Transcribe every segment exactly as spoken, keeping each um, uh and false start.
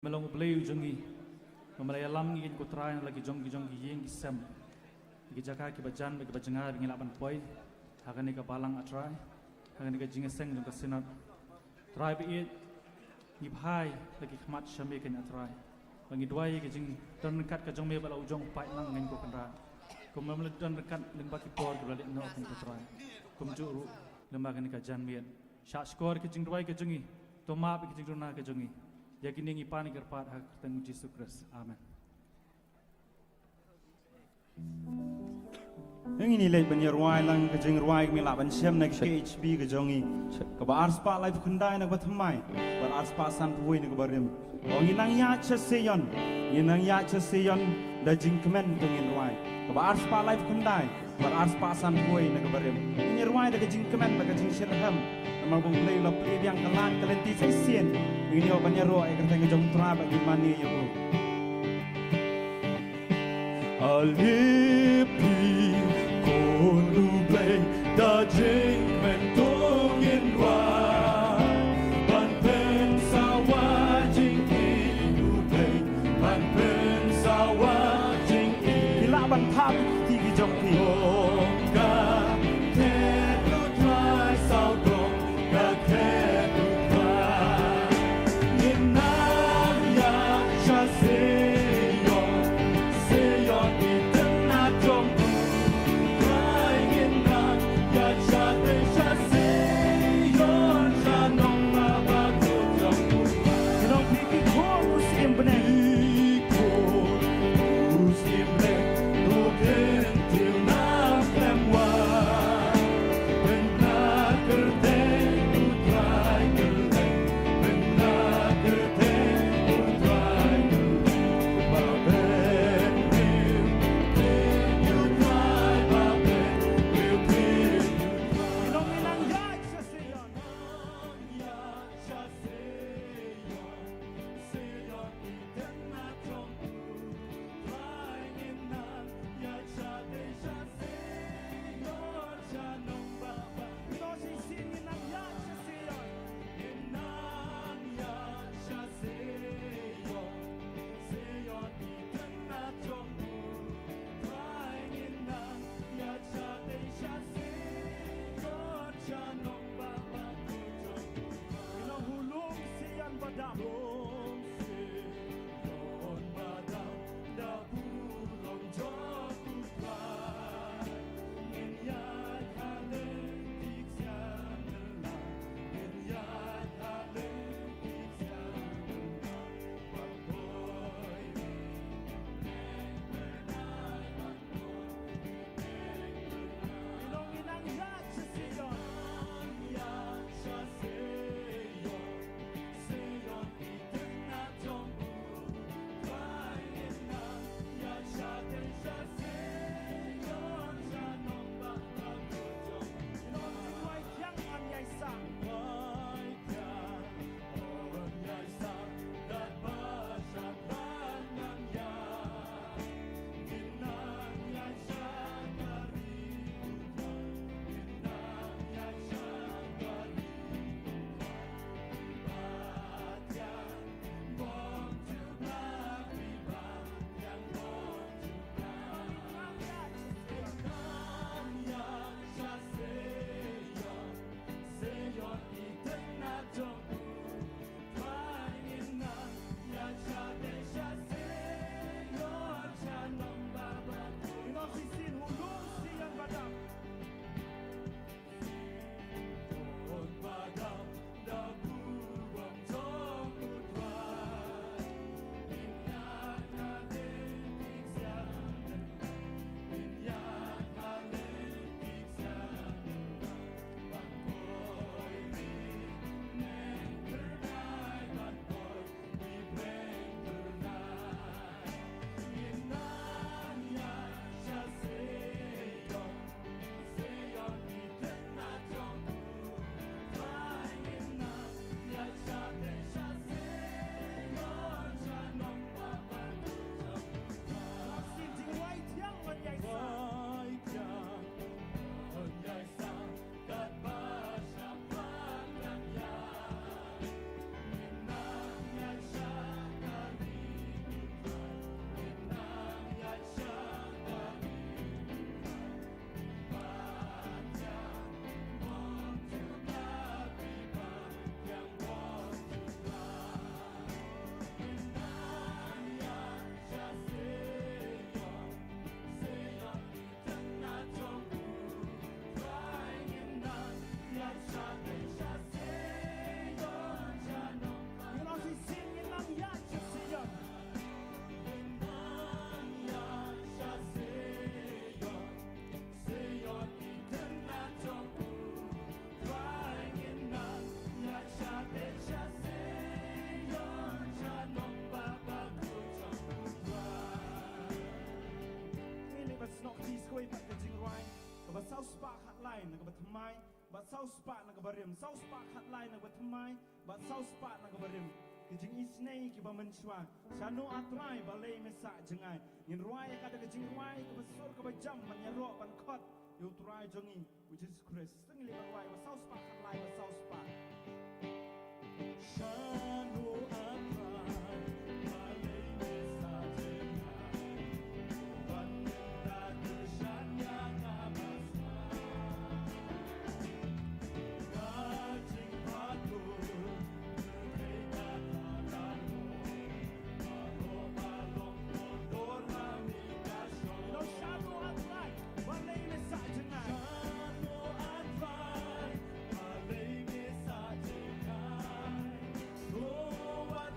Me long U Blei u jong ngi. Me la ïalam ngi, ko Trai, na la ki jong ki jong ki ïing ki sem, ki jaka kiba jan bad kiba jngai ba ngi lah ban poi ha kane ka balang, A Trai, ha kane ka jingïaseng jong ka Synod. Trai ba ïeit, ngi phai la ki khmat sha me, ko A Trai, ba ngi duwai ïa ka jingdon ryngkat ka jong me bad la u jong u paidlang, ko Kynrad. Kumba me la don ryngkat lyngba ki por kiba la leit noh, ko Trai, kumjuh ruh lyngba kane ka janmiet. Shah shkor ka jingduwai ka jong ngi, to map ïa ka jingduna ka jong ngi. Ïa kine ngi pan ngi kyrpad ha ka kyrteng U Jisu Khrist. Amen. Ngin ïa leit ban ïa rwai lang ka jingrwai kaba ngi lah ban shem na ka K H B ka jong ngi. Kaba arspah laiphew khyndai na kaba thymmai bad arspah sanphew wei na kaba rim. O ngi nang ïaid sha Sion, ngi nang ïaid sha Sion, da jingkmen to ngin rwai. Kaba arspah laiphew khyndai bad arspah sanphew wei na kaba rim. Ngin ïa rwai da ka jingkmen bad ka jingshitrhem. Namar ba U Blei u la plie biang ka lad ka lynti sa shisien. Ngin ïoh ban ïaroh ïa ka kyrteng ka jong U Trai bad ngin mane ïa u. Ale phi khun U Blei, da jingkmen to ngin rwai ban pynsawa jingïeit U Blei, ban pynsawa jingïeit. Phi lah ban thap ïa ki kti ki jong phi. Ka khet U Trai, sawdong ka khet U Trai. Ngin nang ïaid sha Sion, Sion i tnat jong U Trai. Ngin nang ïaid sha Saw spah khatlai na kaba thymmai bad saw spah na kaba rim, saw spah khatlai na kaba thymmai bad saw spah na kaba rim. Ki jingisynei kiba mynshuwa. Shano A Trai, balei me sah jngai? Ngin rwai ïa ka da ka jingrwai kaba sur kaba jam ban ïaroh ban khot ïa U Trai jong ngi U Jisu Khrist. Te ngin leit ban rwai, ba saw spah khatlai, ba saw spah. Shano A Trai, balei me sah jngai? Wan mynta kyrshan ïa nga ba sah. Ka jingpynthut, kyrkhu ka la long, baroh ba long kordor ma me ka shong. Lo shano A Trai, balei me sah jngai? Shano A Trai, balei me sah jngai? Lo wan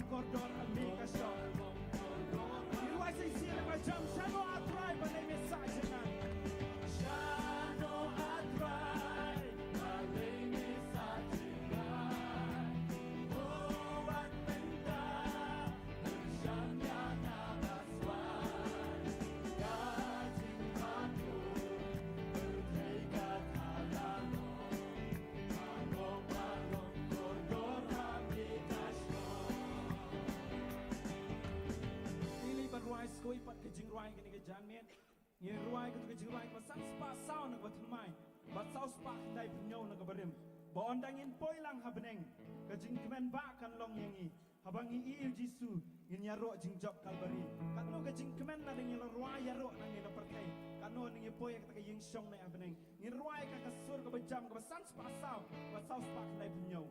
Kordor a mi ka shong. Ngi rwai shisien ba jam shano A Trai ba lei me sah jingngeit. Shano A Trai ba lei me sah jingngeit. Ko wat mynta shan ïa nga ba swai. Ka jingmut pyrthei ka thala long. Ngi leit ban rwai skul pat ka jingrwai kane ka janmiet. Ngi rwai ka jingrwai ba san spah saw na ba thymmai. Ba saw spah khyndai phew hynñiew na ka barim. Ba ynda ngin poi lang ha bneng, ka jingkmen ba kan long ïa ngi. Haba ngi ïohi ïa u Jisu, ngin ïaroh jingjop Kalbari. Katno ka jingkmen lada ngi la rwai ïaroh na ngi la pyrthei. Katno ngi poi ïa kata ka ïing shong ne ha bneng. Ngin rwai ka ka sur kaba jam kaba san spah saw, ba saw spah khyndai phew hynñiew.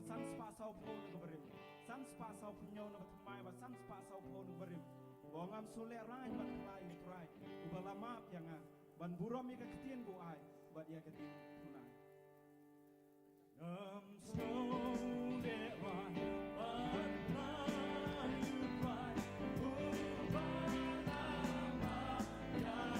San spah saw phew na ka barim. San spah saw phew na ka thymmai bad san spah saw phew na ka barim. Ba ngam shu lehrain ban khlaiñ ïa u Trai uba la map ïa nga ban burom ïa ka ktien ba u ai bad ïa ka diengphna. Ngam shu lehrain ban khlaiñ ïa u Trai uba la map ïa nga.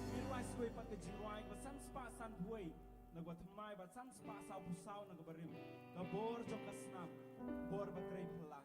Ngi ruwai shuwa pat ka jingrwai kaba san spah san phew wei na kaba thymmai bad san spah saw phew saw na kaba rim. Ka bor jong ka snam, bor ba trei phylla.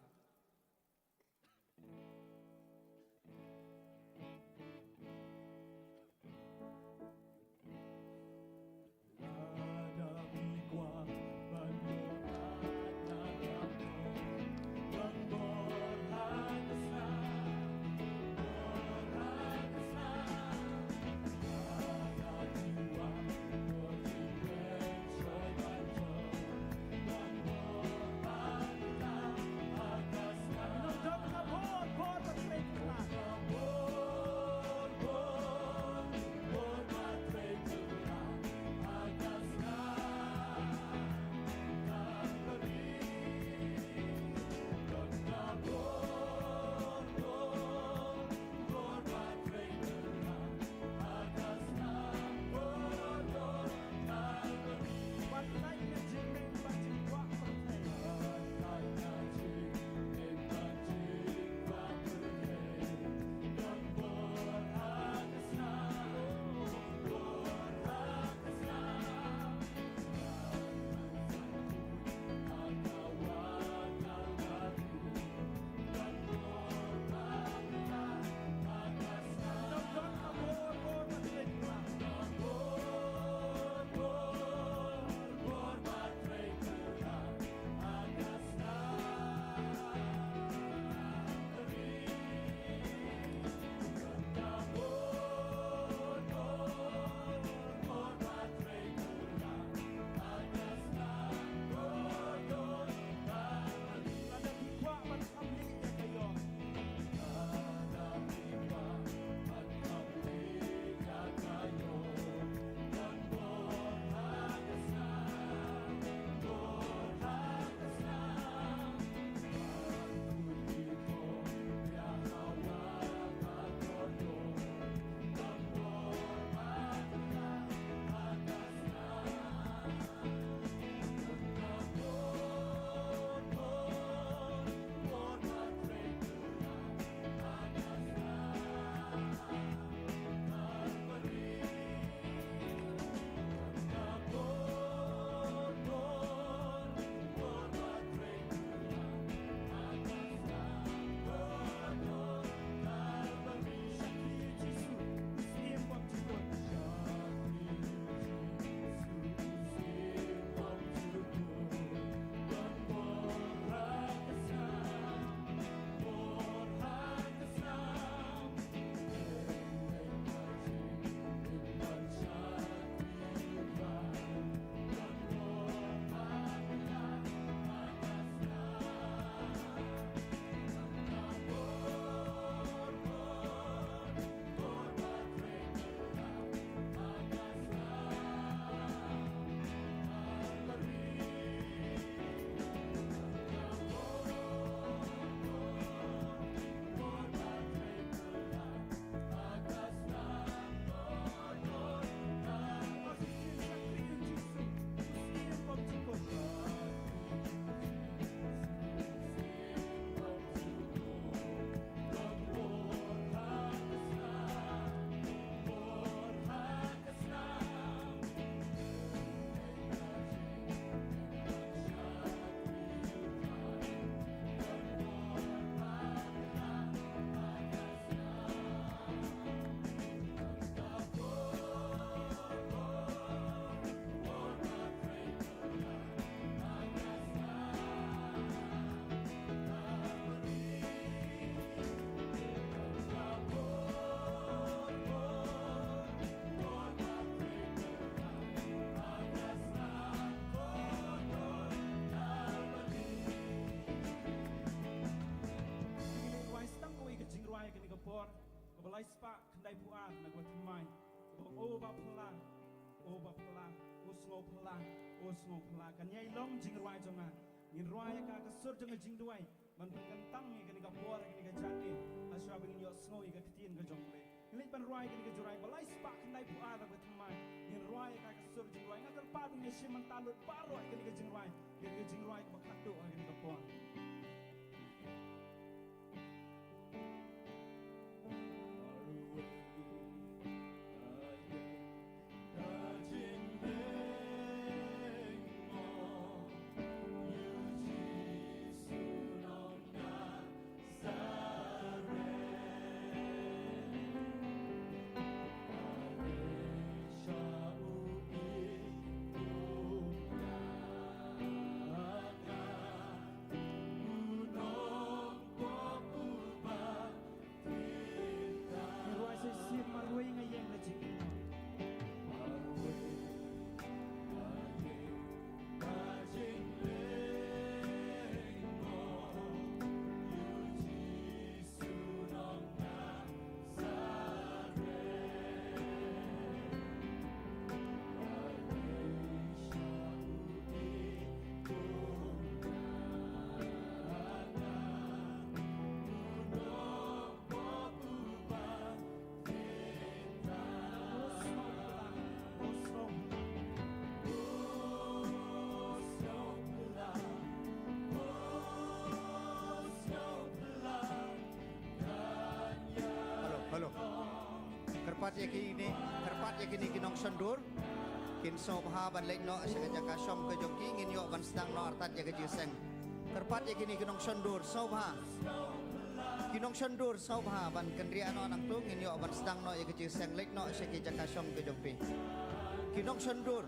Ai phuar na ka thymmai. O ba phylla, o ba phylla, o sngewphylla, o sngewphylla. Kan ïai long jingrwai jong nga. Ngin rwai ïa ka ka sur jong ka jingduwai. Ban pynkyntang ïa kane ka por, ïa kane ka janmiet. Hashwa ba ngin ïohsngew ïa ka ktien ka jong U Blei. Ngin leit ban rwai ïa kane ka jingrwai. Ba lai spah khyndai phuar na ka thymmai. Ngin rwai ïa ka ka sur jong U Blei. Nga kyrpad ba ngin ïa shim bynta lut baroh ïa kane ka jingrwai. Ïa kane ka jingrwai kaba khatduh ïa kane ka por. Ki rwai sa shisien marwei nga ïeng na jingim. Hello, hello. Kyrpad ïa kine, kyrpad ïa kine ki nongshondur. Kin sngewbha ban leit noh sha ka jaka shong ka jong ki, ngin ïoh ban sdang noh artat ïa ka jingïaseng. Kyrpad ïa kine ki nongshondur, sngewbha. Ki nongshondur, sngewbha ban kynriah noh nangtu, ngin ïoh ban sdang noh ïa ka jingïaseng, leit noh sha ki jaka shong ka jong phi. Ki nongshondur.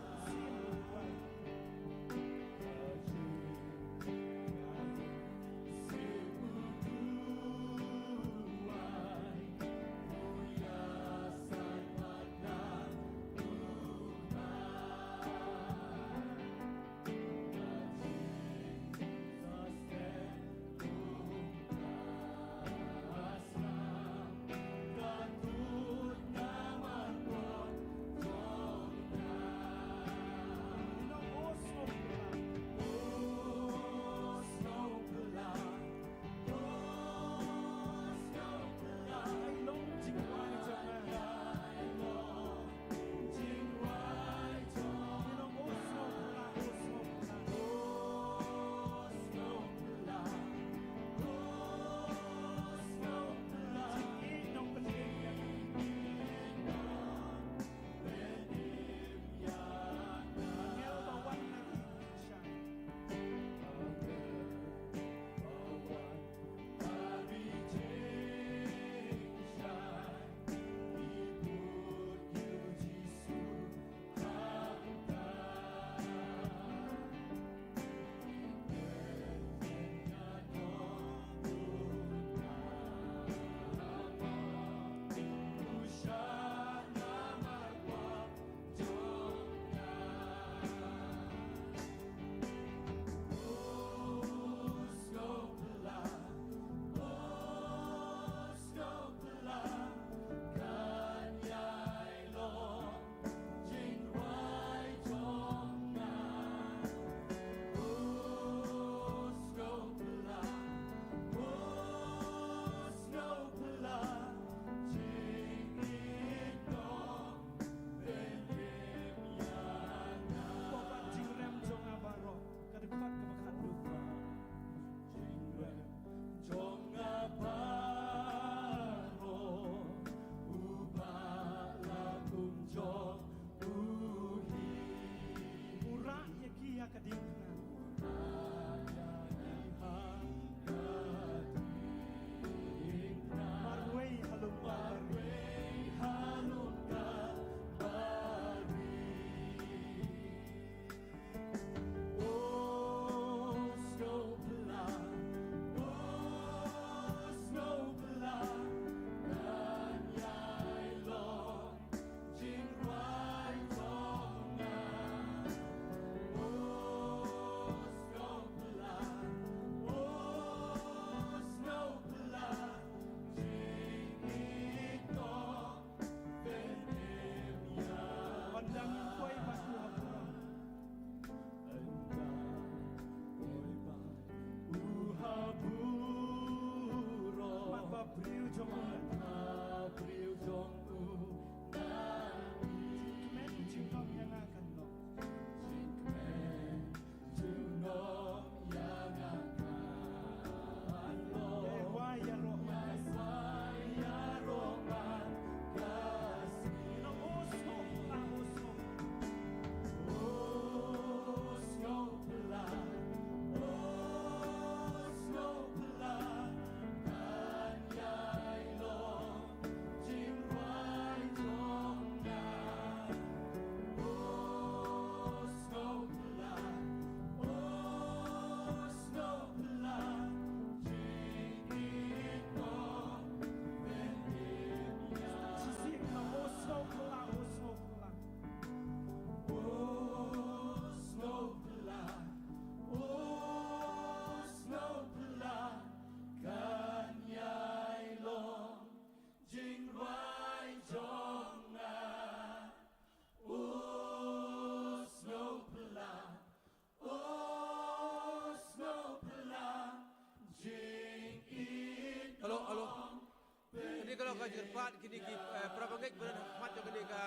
Ka jingkyrpad kine ki, eh, para bangeit ba don ha khmat jong kane ka,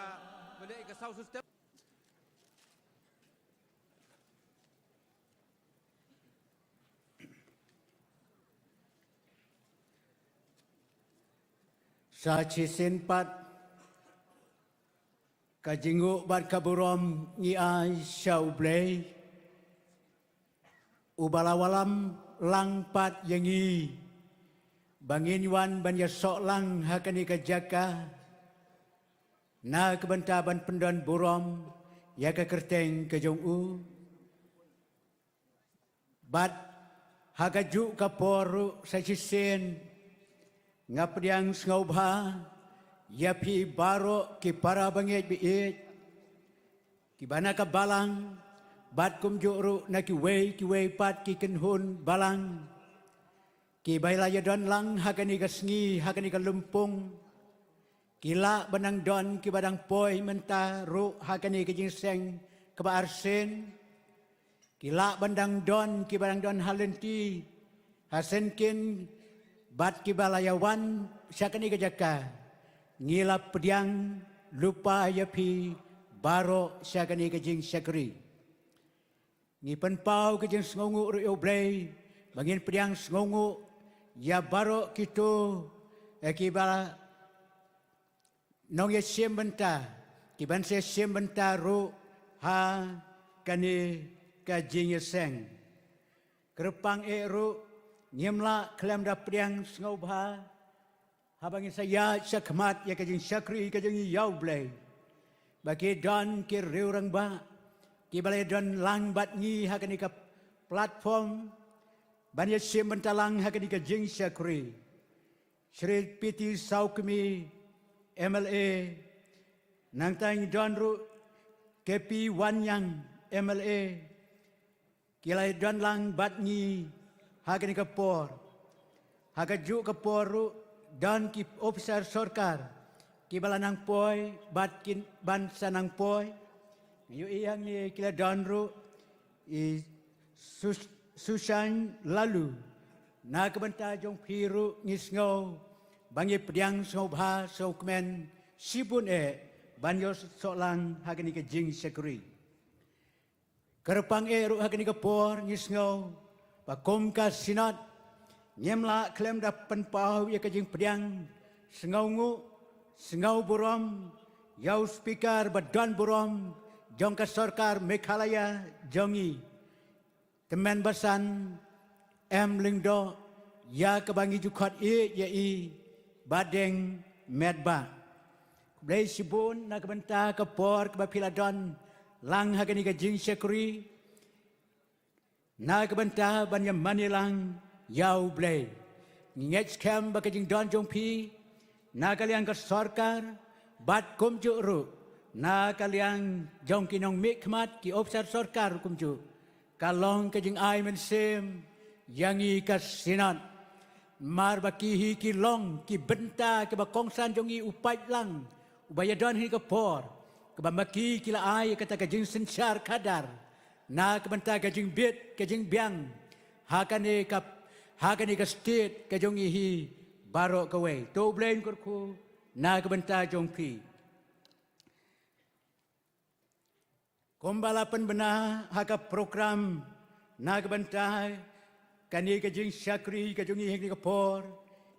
ba leh ka sound system. Sa shisien pat ka jingnguh bad ka burom ngi ai sha U Blei, uba la wallam lang pat ïa ngi ba ngin wan ban ïasoh lang ha kane ka jaka na ka bynta ban pyndon burom ïa ka kyrteng ka jong u. Bad ha kajuh ka por ruh sa shisien nga pdiang sngewbha ïa phi baroh ki para bangeit ba ïeit kiba na ka balang, bad kumjuh ruh na kiwei kiwei pat ki kynhun balang kiba la ïadon lang ha kane ka sngi, ha kane ka lympung. Ki lah ban dang don kiba dang poi mynta ruh ha kane ka jingïaseng kaba arsien. Ki lah ban dang don kiba dang don ha lynti, ha syngkien, bad kiba la ïa wan sha kane ka jaka. Ngi la pdiang lypa ïa phi baroh sha kane ka jingshakri. Ngi pynpaw ka jingsngewnguh ruh ïa U Blei ba ngin pdiang sngewnguh ïa baroh kito, eh, kiba nongïashim bynta, kiban sa shim bynta ruh ha kane ka jingïaseng. Kyrpang eh ruh ngim lah khlem da pdiang sngewbha haba ngin sa ïaid sha khmat ïa ka jingshakri ka jong ngi ïa U Blei, ba ki don ki riew rangbah kiba la ïadon lang bad ngi ha kane ka platform ban ïashim bynta lang ha kane ka jingshakri. Shri P T Sawkmie, M L A, nangta ngi don ruh K P Wanniang, M L A, ki la ïadon lang bad ngi ha kane ka por. Ha kajuh ka por ruh don ki ophisar sorkar kiba la nang poi bad kin ban sa nang poi. Ngi ïohi hangne ki la don ruh i Sus-, Sushan Laloo. Na ka bynta jong phi ruh ngi sngew ba ngi pdiang sngewbha sngewkmen shibun eh ban ïasoh lang ha kane ka jingshakri. Kyrpang eh ruh ha kane ka por ngi sngew ba kum ka Synod ngim lah khlem da pynpaw ïa ka jingpdiang sngewnguh, sngewburom ïa u Speaker ba don burom jong ka sorkar Meghalaya jong ngi, Tymmen Basan M Lyngdoh, ïa kaba ngi ju khot ïeit ïa i ba deng met ba. Khublei shibun na ka bynta ka por kaba phi la don lang ha kane ka jingshakri, na ka bynta ban ïa mane lang ïa U Blei. Ngi ngeit skhem ba ka jingdon jong phi na ka liang ka sorkar bad kumjuh ruh na ka liang jong ki nongmihkhmat, ki ophisar sorkar kumjuh, ka long ka jingai mynsiem ïa ngi ka Synod. Namar ba ki hi ki long ki bynta kiba kongsan jong ngi u paidlang uba ïadon hi ka por, kaba ma ki ki la ai kata ka jingsynshar khadar na ka bynta ka jingbit ka jingbiang ha kane ka, ha kane ka state ka jong ngi hi baroh kawei. To U Blei un kyrkhu na ka bynta jong phi. Kumba la pynbna ha ka program na ka bynta kane ka jingshakri ka jong ngi ha kane ka por,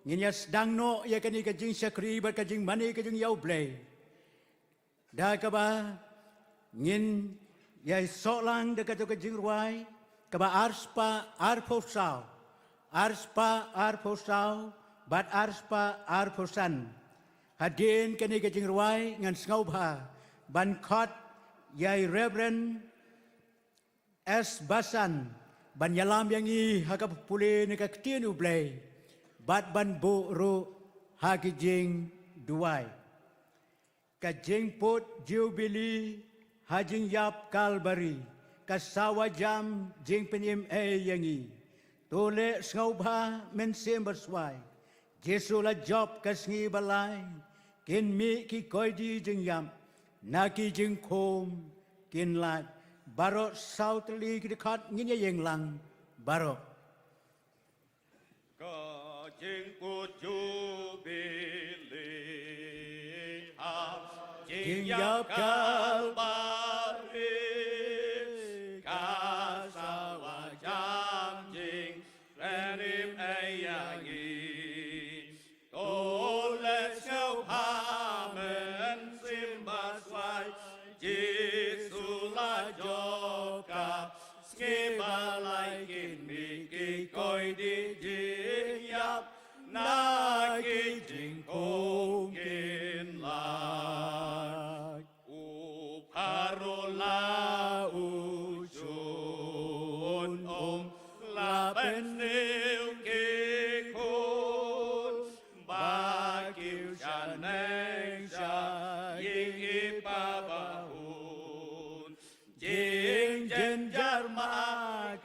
ngin ïa sdang noh ïa kane ka jingshakri bad ka jingmane ka jong ngi ïa U Blei da kaba ngin ïasoh lang da kato ka jingrwai kaba arspah arphew saw, arspah arphew saw bad arspah arphew san. Hadien kane ka jingrwai ngan sngewbha ban khot ïa i Reverend S Basan ban ïalam ïa ngi ha kaba pule na ka ktien U Blei bad ban buh ruh ha ki jingduwai. Ka jingput Jubili ha jingïap Kalbari ka sawa jam jingpynim ei ïa ngi. To leh sngewbha Mynsiem Baswai, Jisu la jop ka sngi ba lai, kin mih ki koidi jingïap na ki jingkhum kin lait. Baroh saw tylli ki dkhot ngin ïa ïeng lang baroh. Ka jingput Jubili. Ïap Kalbari ka sa la jam jingkren im ei ïa ngi. To leh sngewbha mynsiem bashlei, Jisu la jop ka sngi ba lai kin mih ki koidi jingïap na ki jingkhung kin lait. U Pharaoh la u Jun um la pynsniew ki khun ba kiew shaneng sha ïing i pa ba hun. Jingjynjar ma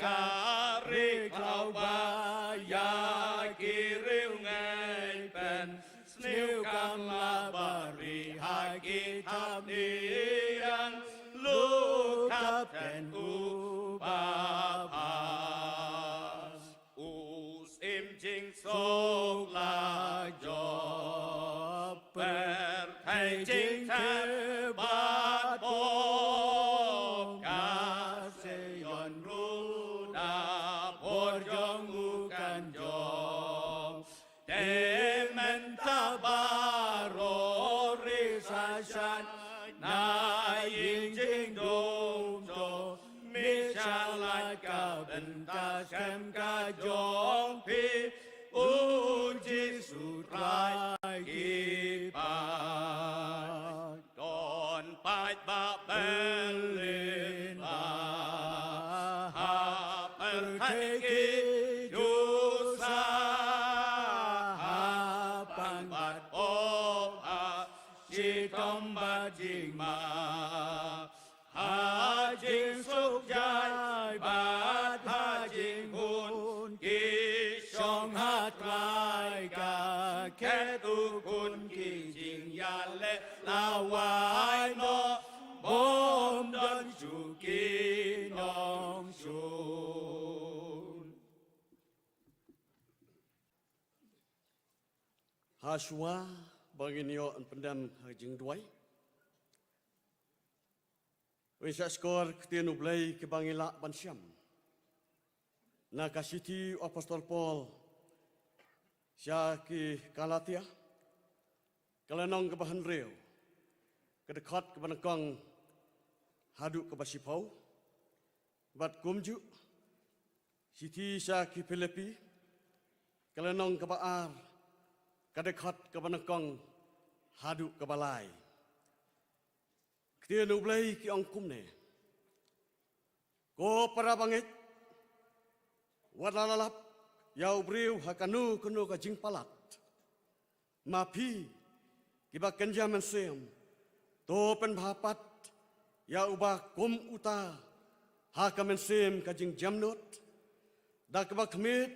ka ri khlaw ba ïa ki riewngeit pynsniew kam lah ba ri ha ki thapniang, Luka pynthut ba pha. U Syiem Jingsuk la jop pyrthei jingthep bad bom, ka Sion ruh da bor jong u kan jop. Te mynta baroh ri sa shait na ïing jingdum, to mih sha lad ka bynta skhem ka jong phi, U Jisu Trai ki paid. Don paid ba byllien ba ha pyrthei ki ju sah, ha pang bad bom, ha shitom bad jingma, ha jingsuk jai bad ha jinghun, ki shong ha trai ka khet u khun, ki jingïaleh lawei noh, bym don shuh ki nongshun. Hashwa ba ngin ïoh ban pyndem ha jingduwai, ngin sa shkor ktien U Blei kiba ngi lah ban shem na ka shithi u Apostol Paul sha ki Galatia, ka lynnong kaba hynriew, ka dkhot kaba nyngkong haduh kaba shiphew, bad kumjuh shithi sha ki Philippi, ka lynnong kaba ar, ka dkhot kaba nyngkong haduh kaba lai. Ktien U Blei ki ong kumne: Ko para bangeit, wat la lap ïa u briew ha kano kano ka jingpalat. Ma phi kiba kynja mynsiem, to pynbha pat ïa uba kum uta ha ka mynsiem ka jingjemnud, da kaba khmih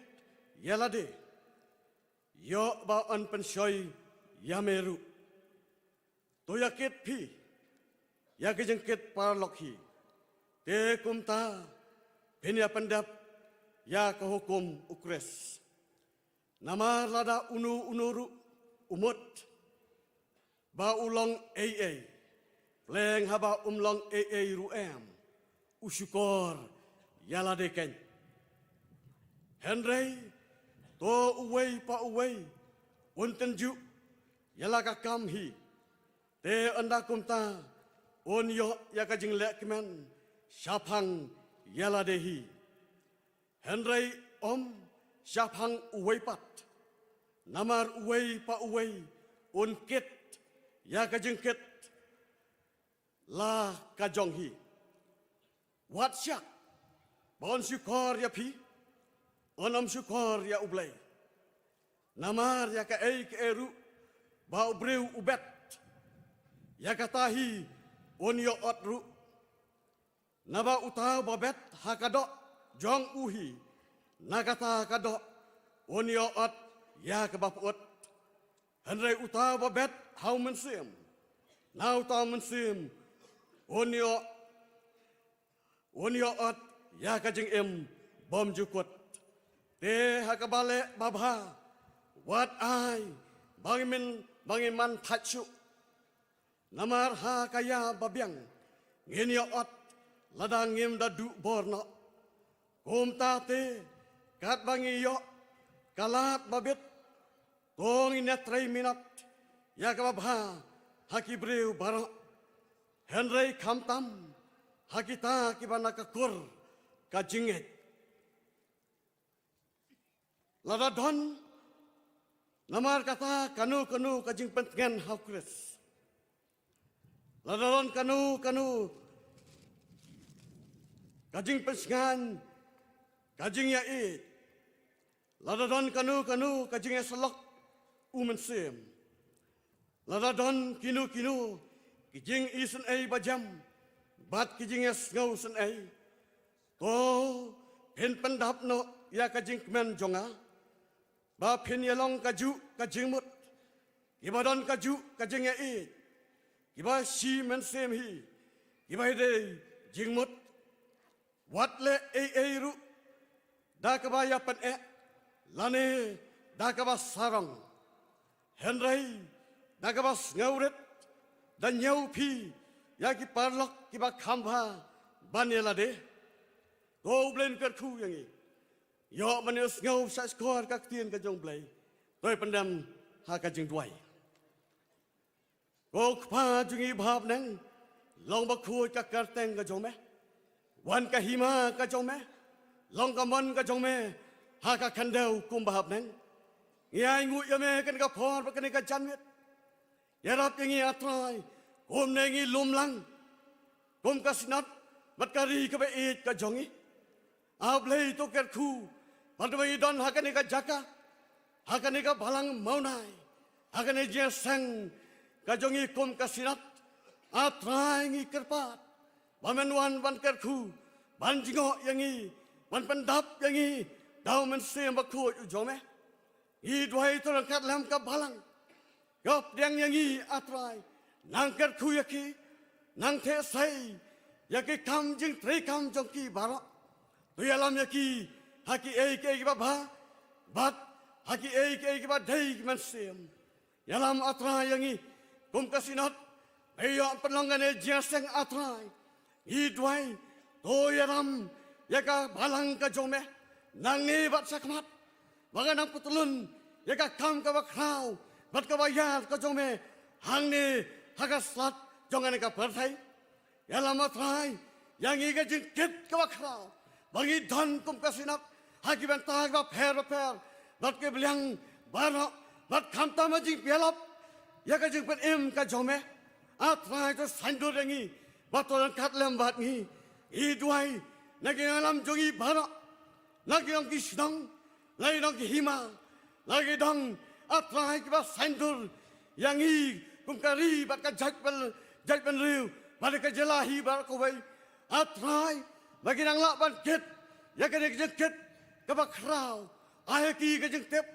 ïa lade, ïoh ba yn pynshoi ïa me ruh. To ïa kit phi ïa ki jingkit paralok hi, te kumta phin ïa pyndep ïa ka hukum U Khrist. Namar lada uno uno ruh u mut ba u long ei ei, pleng haba um long ei ei ruh em, u shukor ïa lade keiñ. Hynrei to uwei pa uwei un tynjuh ïa la ka kam hi, te ynda kumta un ïoh ïa ka jinglehkmen shaphang ïa lade hi, hynrei ym shaphang uwei pat. Namar uwei pa uwei un kit ïa ka jingkit la ka jong hi. Wat shah ba un shukor ïa phi, un ym shukor ïa U Blei. Namar ïa kaei kaei ruh ba u briew u bet, ïa kata hi un ïoh ot ruh. Naba uta uba bet ha ka doh jong u hi, na kata ka doh un ïoh ot ïa kaba pyut. Hynrei uta uba bet ha u Mynsiem, na uta u Mynsiem un ïoh, un ïoh ot ïa ka jingim bymjukut. Te ha kaba leh babha, wat ai ba ngin, ba ngin man thait shuh. Namar ha ka ïa babiang ngin ïa ot lada ngim da duh bor noh. Kumta te, katba ngi ïoh ka lad babit, to ngin ïa trei minot ïa kaba bha ha ki briew baroh, hynrei khamtam ha kita kiba na ka kur ka jingngeit. Lada don namar kata kano kano ka jingpyntngen ha u Khrist, lada don kano kano ka jingpynsngew, ka jingïaieit, lada don kano kano ka jingïasyllok u Mynsiem, lada don kino kino ki jingisynei bajem bad ki jingïasngew synei, to phin pyndap noh ïa ka jingkmen jong nga, ba phin ïa long kajuh ka jingmut, kiba don kajuh ka jingïaieit, kiba shi mynsiem hi, kiba dei jingmut. Wat leh ei ei ruh da kaba ïa pyneh lane da kaba sarong, hynrei da kaba sngewrit, da ñiew phi ïa ki paralok kiba kham bha ban ïa lade. Ko U Blei un kyrkhu ïa ngi. Ïoh ban ïohsngew sha skor ka ktien ka jong U Blei. To ïa pyndem ha ka jingduwai. Ko Kpa jong ngi ba ha bneng, long bakhuid ka kyrteng ka jong me. Wan ka hima ka jong me, long ka mon ka jong me ha ka khyndew kum ba ha bneng. Ngi ainguh ïa me kane ka por bad kane ka janmiet. Ïarap ïa ngi, A Trai, kumne ngi lum lang kum ka Synod bad ka ri kaba ïeit ka jong ngi. A Blei, to kyrkhu, bad ba ngi don ha kane ka jaka, ha kane ka balang Mawnai, ha kane ka jingïaseng ka jong ngi kum ka Synod. A Trai, ngi kyrpad ba men wan ban kyrkhu, ban jngoh ïa ngi, ban pyndap ïa ngi da U Mynsiem Bakhuid u jong me. Ngi duwai, to ryngkat lem ka balang, ka pdiang ïa ngi, A Trai, nang kyrkhu ïa ki, nang theh sei ïa ki kam jingtrei kam jong ki baroh. To ïalam ïa ki ha kiei kiei kiba bha bad ha kiei kiei kiba dei ki mynsiem. Ïalam, A Trai, ïa ngi kum ka Synod, ba ïoh pynlong kane ka jingïaseng, A Trai. Ngi duwai, to ïalam ïa ka balang ka jong me nangne bad shakhmat, ba kan nang pyntylun ïa ka kam kaba khraw bad kaba ïar ka jong me hangne ha ka slap jong kane ka pyrthei. Ïalam, A Trai, ïa ngi ka jingkit kaba khraw ba ngi don kum ka Synod ha ki bynta kiba pher bapher bad ki balang baroh, bad khamtam ha jingpynïap ïa ka jingpynim ka jong me. A Trai, to saiñdur ïa ngi bad to ryngkat lem bad ngi. Ngi duwai na ki nongïalam jong ngi baroh, na ki nongshong shnong, na ki nongshong hima, na ki dong, A Trai, kiba saiñdur ïa ngi kum ka ri bad ka jaitbyn, jaitbynriew bad ka jylla hi baroh kawei. A Trai, ba kin nang lah ban kit ïa kane ka jingkit kaba khraw. Ai ha ki ka jingtip,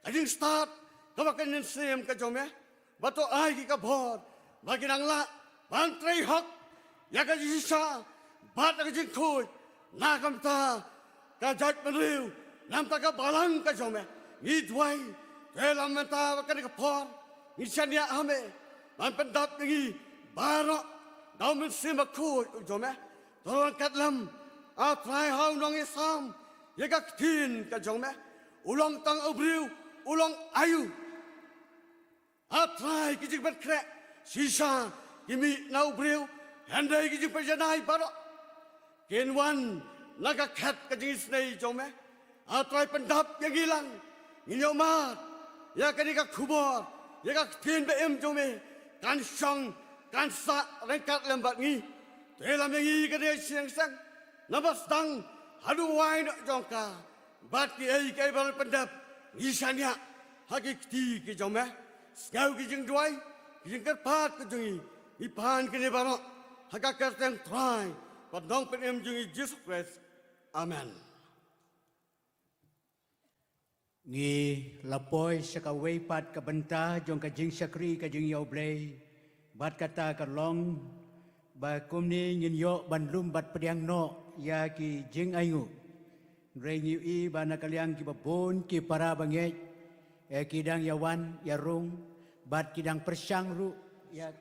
ka jingstad kaba kynshew ka jong me. Bad to ai ki ka bor ba kin nang lah ban trei hok ïa ka jingshisha bad ka jingkhuid na ka bynta ka jaitbynriew, na ka bynta ka balang ka jong me. Ngi duwai, to ïalam mynta bad kane ka por ngi shaniah ha me ban pyndap ïa ngi baroh da U Mynsiem Bakhuid u jong me. To ryngkat lem, A Trai, ha u nongïasam ïa ka ktien ka jong me. U long tang u briew, u long aïu? A Trai, ki jingpynkhreh shisha ki mih na u briew, hynrei ki jingpynjanai baroh kin wan na ka khet ka jingisynei jong me. A Trai, pyndap ïa ngi lang, ngin ïohmad ïa kane ka khubor, ïa ka ktien ba im jong me kan shong kan sah ryngkat lem bad ngi. To ïalam ïa ngi kane ka jingïaseng, naba sdang haduh wai noh jong ka, bad kiei kiei ba la pyndep ngi shaniah ha ki kti ki jong me. Sngew ki jingduwai, ki jingkyrpad ka jong ngi. Ngi pan kine baroh ha ka kyrteng Trai bad Nongpynim jong ngi Jisu Khrist. Amen. Ngi la poi sha kawei pat ka bynta jong ka jingshakri ka jong U Blei, bad kata ka long ba kumne ngin ïoh ban lum bad pdiang noh ïa ki jingainguh. Hynrei ngi ïohi ba na ka liang kiba bun ki para bangeit, eh, ki dang ïawan ïarung bad ki dang pyrshang ruh ïa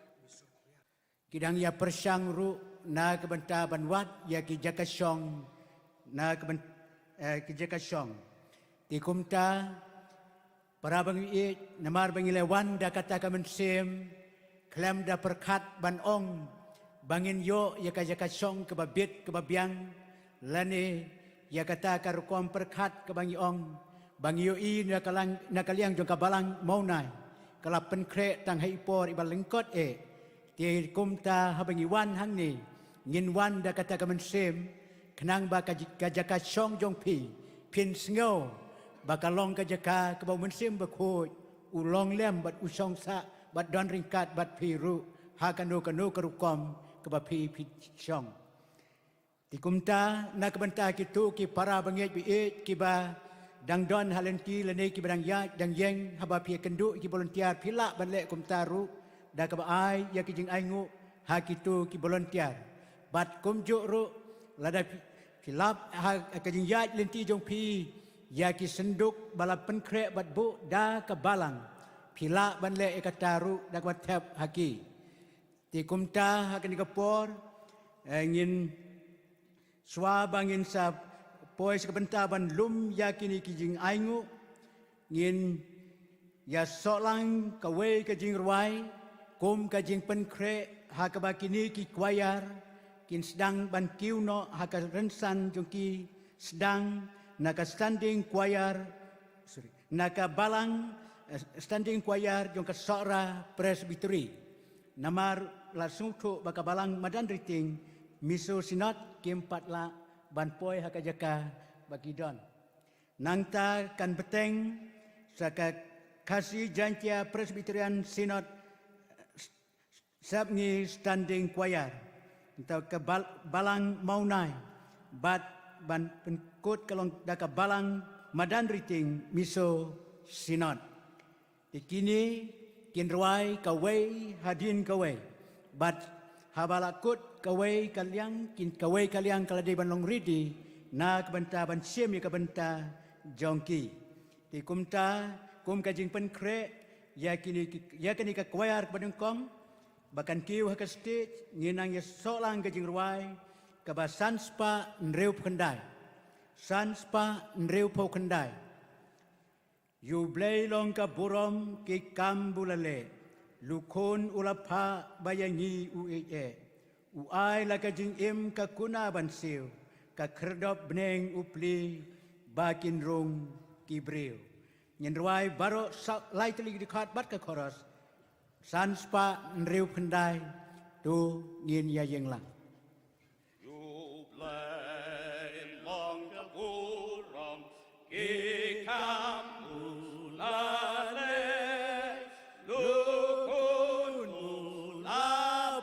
ki dang ïa pyrshang ruh na ka bynta ban wad ïa ki jaka shong, na ka byn-, eh, ki jaka shong. Te kumta, para bangeit, namar ba ngi la wan da kata ka mynsiem, khlem da pyrkhat ban ong ba ngin ïoh ïa ka jaka shong kaba bit kaba biang, lane ïa kata ka rukom pyrkhat kaba ngi ong ba ngi ïohi na ka lang, na ka liang jong ka Balang Mawnai ka la pynkhreh tang ha i por iba lyngkot eh. Te kumta haba ngi wan hangne, ngin wan da kata ka mynsiem, khnang ba ka ji-, ka jaka shong jong phi, phin sngew ba ka long ka jaka kaba u Mynsiem Bakhuid u long lem bad u shong sah bad don ryngkat bad phi ruh ha kano kano ka rukom kaba phi phi shong. Te kumta na ka bynta kito ki para bangeit baieit kiba dang don ha lynti lane kiba dang ïaid dang ïeng, haba phi ïakynduh ïa ki volunteer, phi lah ban leh kumta ruh da kaba ai ïa ki jingainguh ha kito ki volunteer. Bad kumjuh ruh, lada phi, phi lap ha ka jingïaid lynti jong phi ïa ki synduk ba la pynkhreh bad buh da ka Balang, phi lah ban leh ïa kata ruh da kaba thep ha ki. Te kumta ha kane ka por, eh, ngin, shuwa ba ngin sa poi sha ka bynta ban lum ïa kine ki jingainguh, ngin ïa sohlang kawei ka jingrwai kum ka jingpynkhreh ha kaba kine ki choir kin sdang ban kiew noh ha ka rynsan jong ki, sdang na ka standing choir, sorry, na ka Balang, eh, standing choir jong ka Sohra Presbytery. Namar la sngewthuh ba ka Balang Madan Riting, Miso Synod, kim pat lah ban poi ha ka jaka ba ki don. Nangta kan bteng sa ka Khasi Jaintia Presbyterian Synod, Sepngi Standing Choir, nangta ka Bal-, Balang Mawnai, bad ban pynkut ka long da ka Balang Madan Riting, Miso Synod. Te kine kin rwai kawei hadien kawei. Bad haba la kut kawei ka liang, kin kawei ka liang ka la dei ban long ready na ka bynta ban shim ïa ka bynta jong ki. Te kumta, kum ka jingpynkhreh ïa kine ki, ïa kane ka choir kaba nyngkong ba kan kiew ha ka stage, ngin nang ïa sohlang ka jingrwai kaba san spah hynriewphew khyndai. San spah hynriewphew khyndai. Ïa U Blei long ka burom ki kam ba u la leh, la u Khun u la phah ba ïa ngi u ïeit eh. U ai la ka jingim ka kuna ban siew, ka khyrdop bneng u plie ba kin rung ki briew. Ngin rwai baroh sa lai tylli ki dkhot bad ka chorus. San spah hynriewphew khyndai, to ngin ïa ïeng lang. U Blei long ka burom ki kam u la leh, la u Khun u la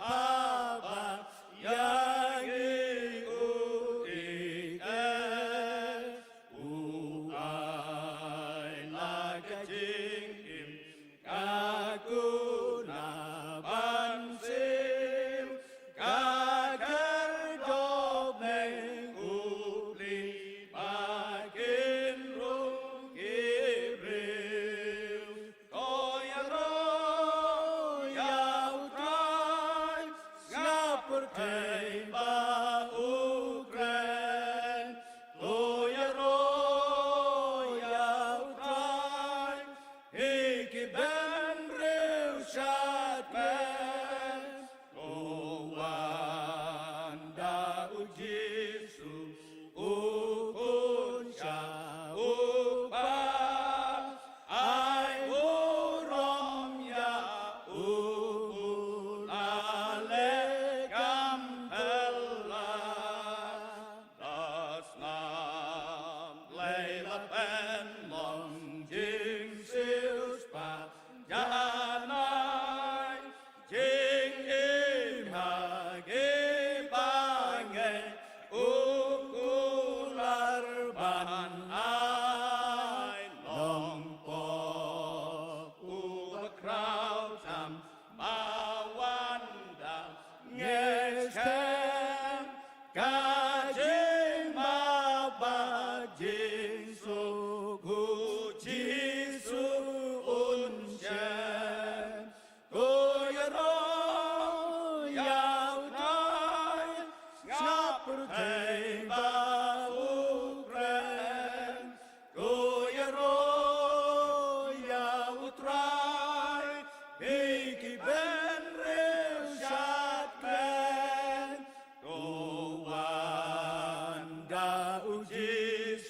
phah ba ïa ngi u ïeit eh. U ai la ka jingim ka kuna ban siew, ka khyrdop bneng u plie ba kin rung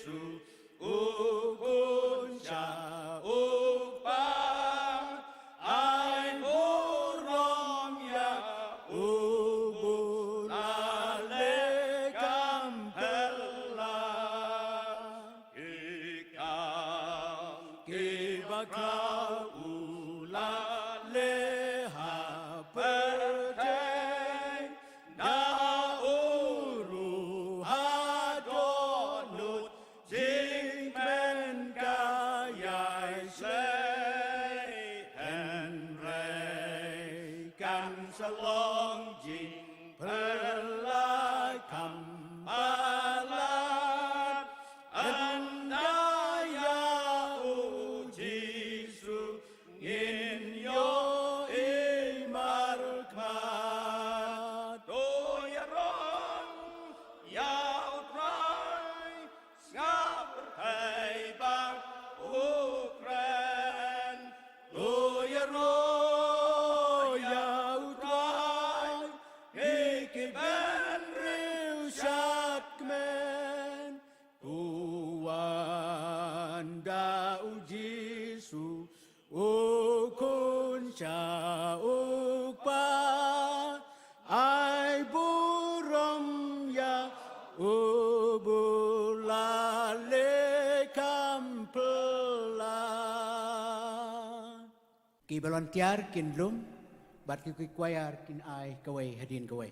Jesu, u Khun sha u Kpa, ai burom ïa u ba la leh kam phylla. Ki kam kiba khraw u la leh ha pyrthei, da u ruh ha dohnud jingkmen ka ïai shlei. Hynrei kan sa long jingphylla kham palat, ynda ïa u Jisu ngin ïohi markhmat. To ïaroh ïa u Trai, sngap pyrthei bad u kren. To ïaroh ïa u Trai, ngi ki bynriew shad kmen. To wan da u Jisu, u Khun sha u Kpa, ai burom ïa u ba la leh kam phylla. Ki volunteer kin lum bad ki, ki choir kin ai kawei hadien kawei.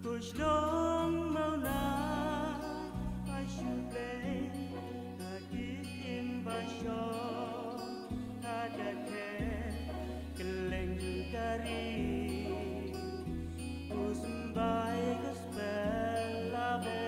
Kush long mauna ba shu play ha ki im ba shong ha da khe kylleng ka ri. Us bai gospel la be.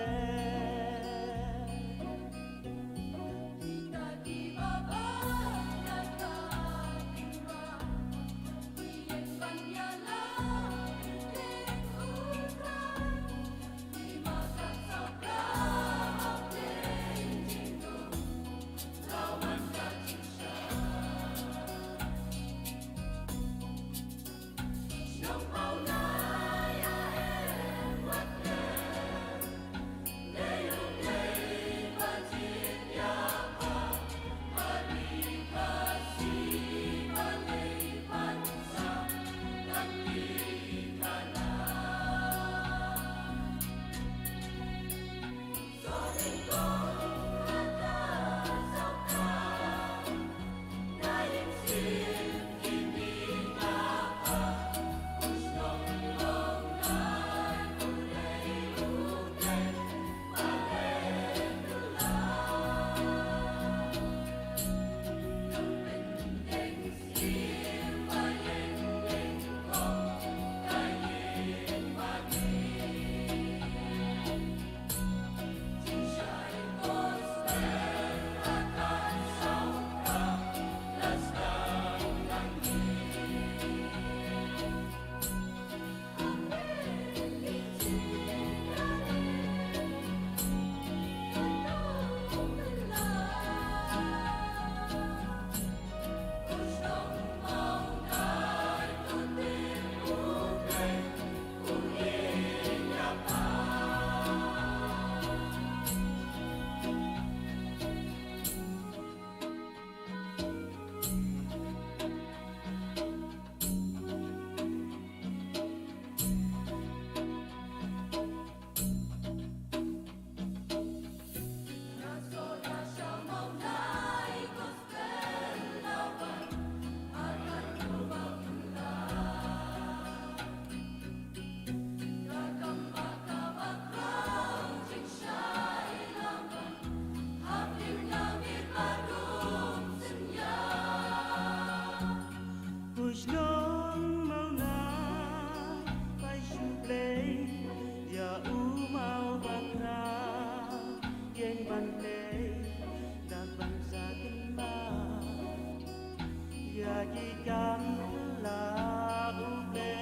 Kush long mauna ba shu play ïa u maw bakra, ïeng ban play da ban sa kynmaw ïa ki kam la u play.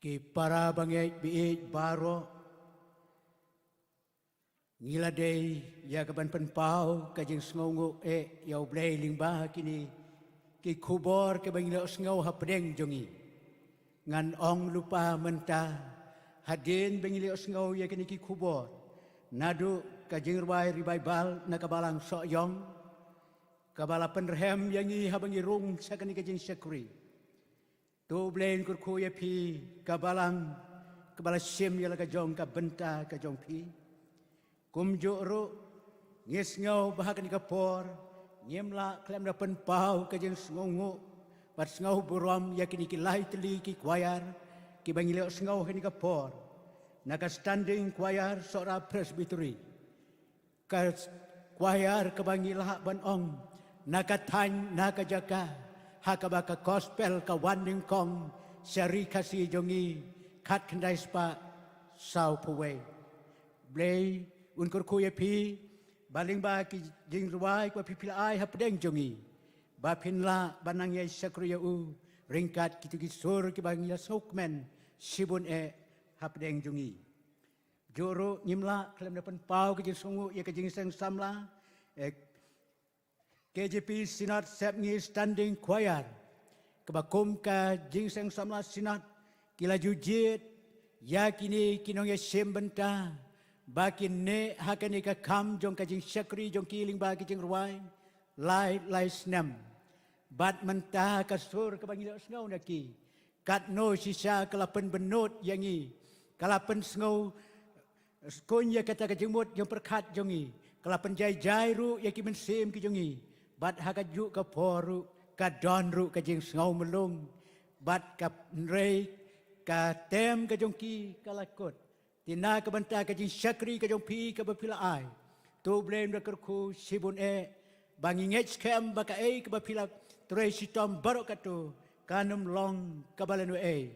Ki para bangeit baieit baroh, ngi la dei ïa ka ban pynpaw ka jingsngewnguh eh ïa U Blei lyngba kine ki khubor kiba ngi la ïohsngew hapdeng jong ngi. Ngan ong lypa mynta, hadien ba ngi la ïohsngew ïa kine ki khubor naduh ka jingrwai revival na ka balang Sohiong, kaba la pynrhem ïa ngi haba ngi rung sha kane ka jingshakri. To U Blei un kyrkhu ïa phi ka balang kaba la shim ïa la ka jong ka bynta ka jong phi. Kumjuh ruh ngi sngew ba ha kane ka por ngim lah khlem da pynpaw ka jingsngewnguh bad sngew burom ïa kine ki lai tylli ki choir kiba ngi la ïohsngew ha kane ka por, na ka standing choir Sohra Presbytery. Ka choir kaba ngi lah ban ong, na ka thaiñ na ka jaka ha kaba ka gospel ka wan nyngkong sha ri Khasi jong ngi khatkhyndai spah sawphew wei. Blei un kyrkhu ïa phi ba lyngba ki jingrwai kiba phi phi la ai hapdeng jong ngi, ba phin lah ban nang ïai shakri ïa u ryngkat kito ki sur kiba ngi la sngewkmen shibun eh hapdeng jong ngi. Kumjuh ruh ngim lah khlem da pynpaw ka jingsngewnguh ïa ka jingïaseng samla, eh, K J P Synod Sepngi Standing Choir, kaba kum ka jingïaseng samla Synod ki la ju jied ïa kine ki nongïashim bynta ba kin neh ha kane ka kam jong ka jingshakri jong ki lyngba ki jingrwai lai lai snem. Bad mynta ka sur kaba ngi la ïohsngew na ki, katno shisha ka la pynbynnud ïa ngi, ka la pynsngew skhem ïa kata ka jingmut jingpyrkhat jong ngi, ka la pynjai jai ruh ïa ki mynsiem ki jong ngi. Bad ha kajuh ka por ruh ka don ruh ka jingsngew mlung, bad ka hynrei ka tem ka jong ki ka la kut. Te na ka bynta ka jingshakri ka jong phi kaba phi la ai, to U Blei un da kyrkhu shibun eh, ba ngi ngeit skhem ba kaei kaba phi la trei shitom baroh katto kan ym long kaba lano ei.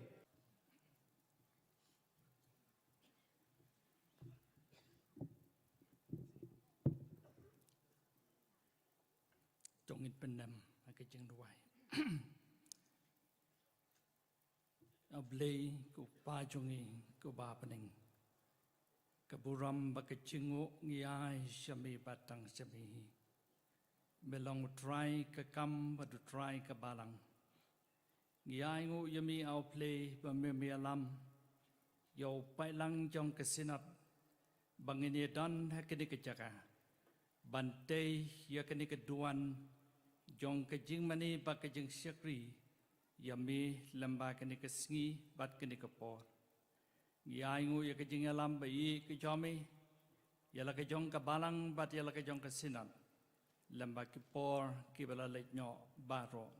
To ngin pyndem ha ka jingduwai. A Blei ko Pa jong ngi ko ba ha bneng, ka burom bad ka jingnguh ngi ai sha me bad tang sha me hi. Me long u Trai ka kam bad u Trai ka balang. Ngi ainguh ïa me A Blei ba me me ïalam ïa u paidlang jong ka Synod ba ngin ïadon ha kane ka jaka ban tei ïa kane ka duwan jong ka jingmane bad ka jingshakri ïa me lyngba kane ka sngi bad kane ka por. Ngi ainguh ïa ka jingïalam ba ïeit ka jong me ïa la ka jong ka balang bad ïa la ka jong ka Synod lyngba ki por kiba la leit noh baroh.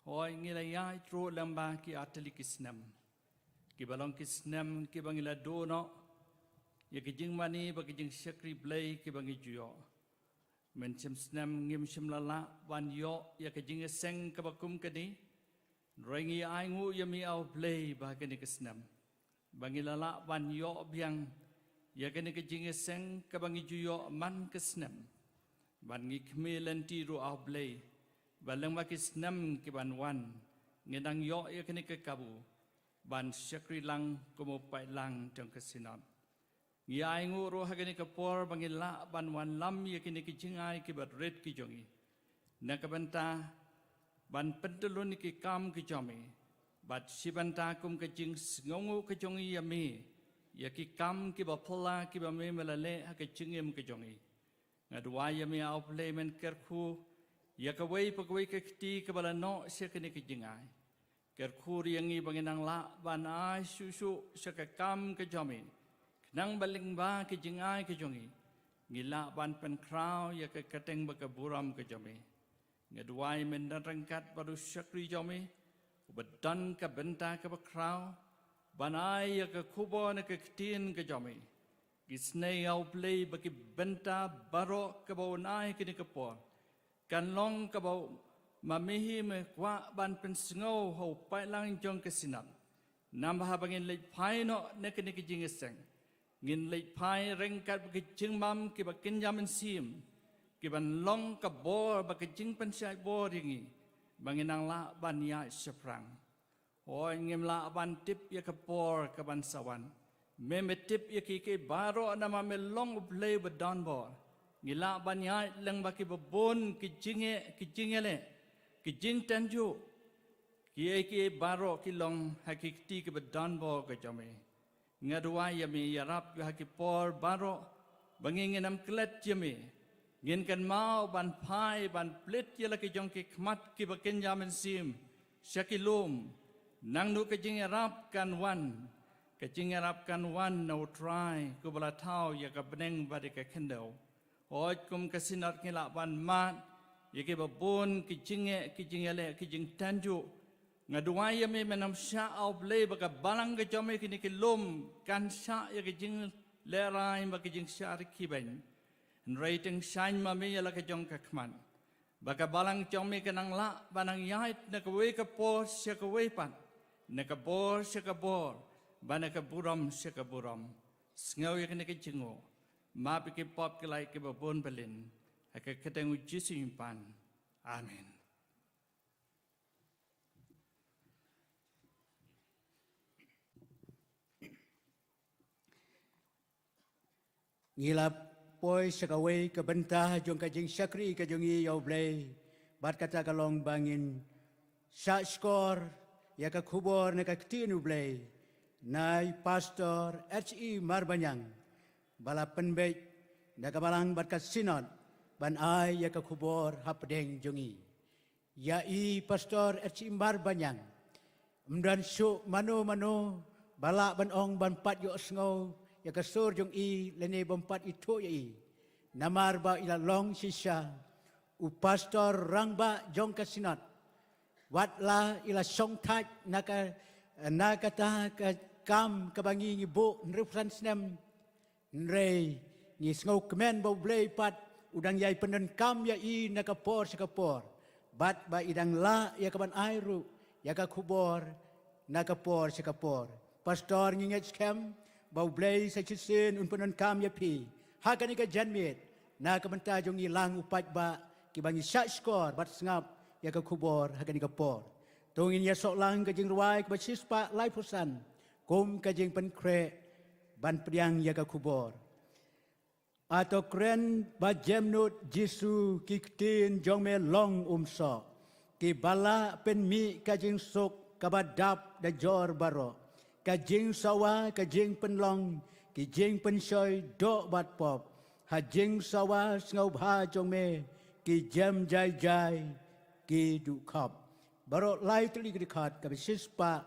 Hooid, ngi la ïaid ruh lyngba ki artylli ki snem kiba long ki snem kiba ngi la duh noh ïa ka jingmane bad ka jingshakri Blei kiba ngi ju ïoh. Mynshem snem ngim shym la lah ban ïoh ïa ka jingïaseng kaba kum kane. Hynrei ngi ainguh ïa me A Blei ba ha kane ka snem ba ngi la lah ban ïoh biang ïa kane ka jingïaseng kaba ngi ju ïoh man ka snem. Bad ngi khmih lynti ruh A Blei ba lyngba ki snem ki ban wan ngin nang ïoh ïa kane ka kabu ban shakri lang kum u paidlang jong ka Synod. Ngi ainguh ruh ha kane ka por ba ngi lah ban wanlam ïa kine ki jingai kiba rit ki jong ngi na ka bynta ban pyntyllun ïa ki kam ki jong me, bad shi bynta kum ka jingsngewnguh ka jong ngi ïa me ïa ki kam kiba phylla kiba me me la leh ha ka jingim ka jong ngi. Nga duwai ïa me A Blei men kyrkhu ïa kawei pa kawei ka kti kaba la noh sha kane ka jingai. Kyrkhu ïa ngi ba ngin nang lah ban ai shuh shuh sha ka kam ka jong me, khnang ba lyngba ka jingai ka jong ngi ngi lah ban pynkhraw ïa ka kyrteng bad ka burom ka jong me. Nga duwai men don ryngkat bad u shakri jong me uba don ka bynta kaba khraw ban ai ïa ka khubor na ka ktien ka jong me. Ngi sngew A Blei ba ki bynta baroh kaba un ai kane ka por kan long kaba ma me hi me kwah ban pynsngew ha u paidlang jong ka Synod. Namar haba ngin leit phai noh na kane ka jingïaseng, ngin leit phai ryngkat bad ka jingbam kiba kynja mynsiem kiban long ka bor bad ka jingpynshai bor ïa ngi ba ngin nang lah ban ïaid shaphrang. Hooid, ngim lah ban tip ïa ka por kaban sa wan. Me me tip ïa kiei kiei baroh namar me long U Blei ba don bor. Ngi lah ban ïaid lyngba kiba bun ki jingeh, ki jingïaleh, ki jingtynjuh. Kiei kiei baroh ki long ha ki kti kiba don bor ka jong me. Nga duwai ïa me, ïarap ïa ha ki por baroh ba ngi ngin ym klet ïa me. Ngin kynmaw ban phai, ban plie ïa la ki jong ki khmat kiba kynja mynsiem sha ki lum. Nangno ka jingïarap kan wan, ka jingïarap kan wan na U Trai, uba la thaw ïa ka bneng bad ïa ka khyndew. Hooid, kum ka Synod ngi lah ban mad ïa kiba bun ki jingeh, ki jingïaleh, ki jingtynjuh. Nga duwai ïa me, men ym shah, A Blei, ba ka balang ka jong me, kine ki lum kan shah ïa ki jinglehrain bad ki jingshah rkhie beiñ. Hynrei tyngshaiñ ma me ïa la ka jong ka khmat, ba ka balang jong me kan nang lah ban nang ïaid na kawei ka por sha kawei pat, na ka bor sha ka bor, bad na ka burom sha ka burom. Sngew ïa kane ka jingnguh. Map ïa ki pop ki lait kiba bun byllien. Ha ka kyrteng U Jisu ngi pan. Amen. Ngi la poi sha kawei ka bynta jong ka jingshakri ka jong ngi ïa U Blei. Bad kata ka long ba ngin shah shkor ïa ka khubor na ka ktien U Blei na i Pastor H E Marbaniang, ba la pynbeit na ka balang bad ka Synod ban ai ïa ka khubor hapdeng jong ngi. Ïa i Pastor H E Marbaniang, ym don shuh mano mano ba lah ban ong ban pat ïohsngew ïa ka sur jong i lane bym pat ithuh ïa i. Namar ba i la long shisha u Pastor rangbah jong ka Synod. Wat la i la shong thait na ka, na kata ka kam kaba ngi ngi buh hynriewphew san snem. Hynrei ngi sngewkmen ba U Blei pat u dang ïai pyndonkam ïa i na ka por sha ka por. Bad ba i dang lah ïa kaban ai ruh ïa ka khubor na ka por sha ka por. Pastor, ngi ngeit skhem ba U Blei sa shisien un pyndonkam ïa phi ha kane ka janmiet na ka bynta jong ngi lang u paidbah kiba ngi shah shkor bad sngap ïa ka khubor ha kane ka por. To ngin ïa soh lang ka jingrwai kaba shispah laiphew san kum ka jingpynkhreh ban pdiang ïa ka khubor. Ato kren ba jem nud Jisu, ki ktien jong me long umsoh, kiba la pynmih ka jingsuk kaba dap da jor baroh, ka jingsawa, ka jingpynlong, ki jingpynshoi doh bad pop. Ha jingsawa sngewbha jong me ki jem jai jai ki duh khop. Baroh lai tylli ki dkhot, kaba shispah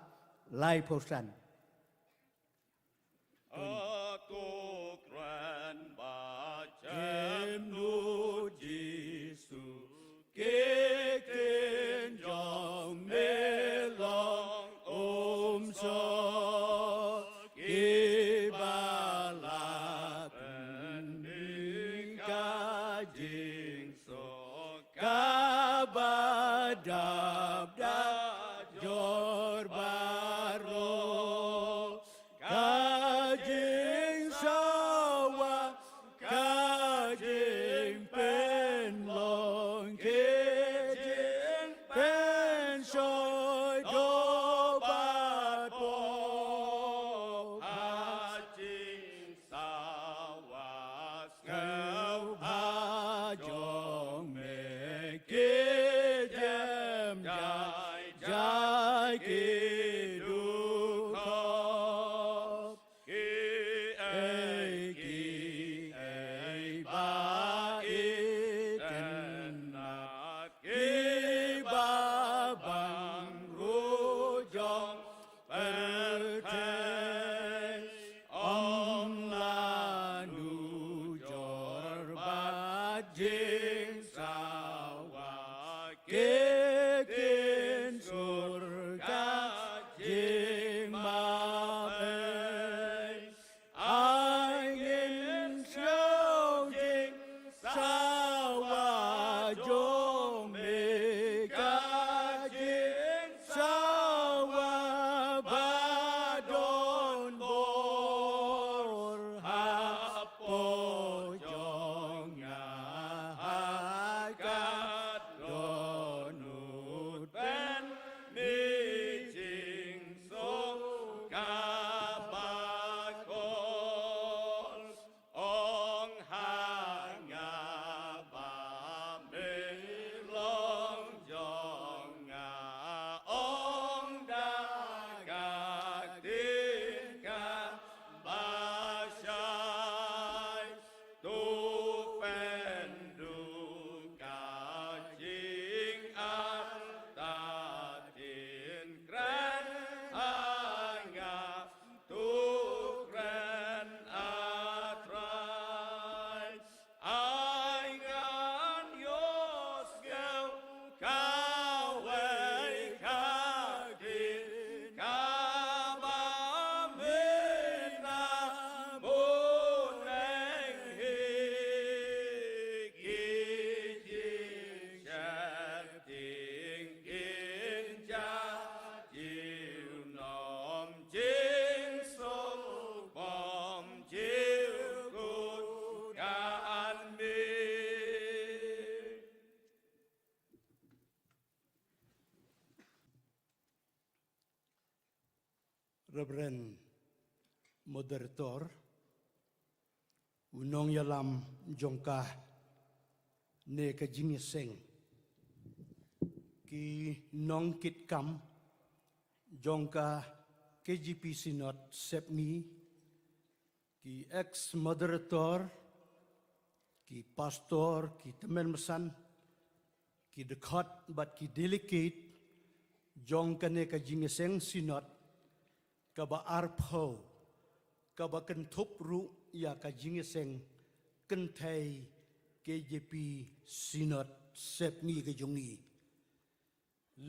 laiphew san. Ato kren ba jem nud Jisu, ki ktien jong me long umsoh, kiba la pynmih ka jingsuk kaba dap da jor baroh, ka jingsawa, ka jingpynlong, ki Reverend Moderator, u nongïalam jong kane ka jingïaseng, ki nongkitkam jong ka K J P Synod Sepngi, ki ex-moderator, ki pastor, ki tymmen basan, ki dkhot bad ki delegate jong kane ka jingïaseng Synod kaba arphew, kaba kynthup ruh ïa ka jingïaseng kynthei K J P Synod Sepngi ka jong ngi.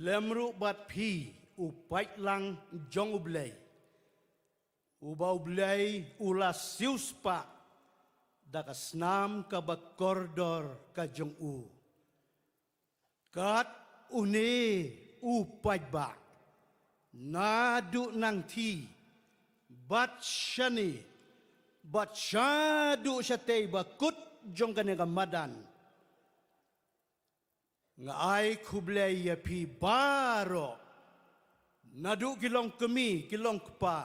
Lem ruh bad phi u paidlang jong U Blei, uba U Blei u la siewspah da ka snam kaba kordor ka jong u. Kat une u paidbah, naduh nangthie bad shane bad shaduh shatei ba kut jong kane ka madan, nga ai khublei ïa phi baroh, naduh ki longkmie, ki longkpa,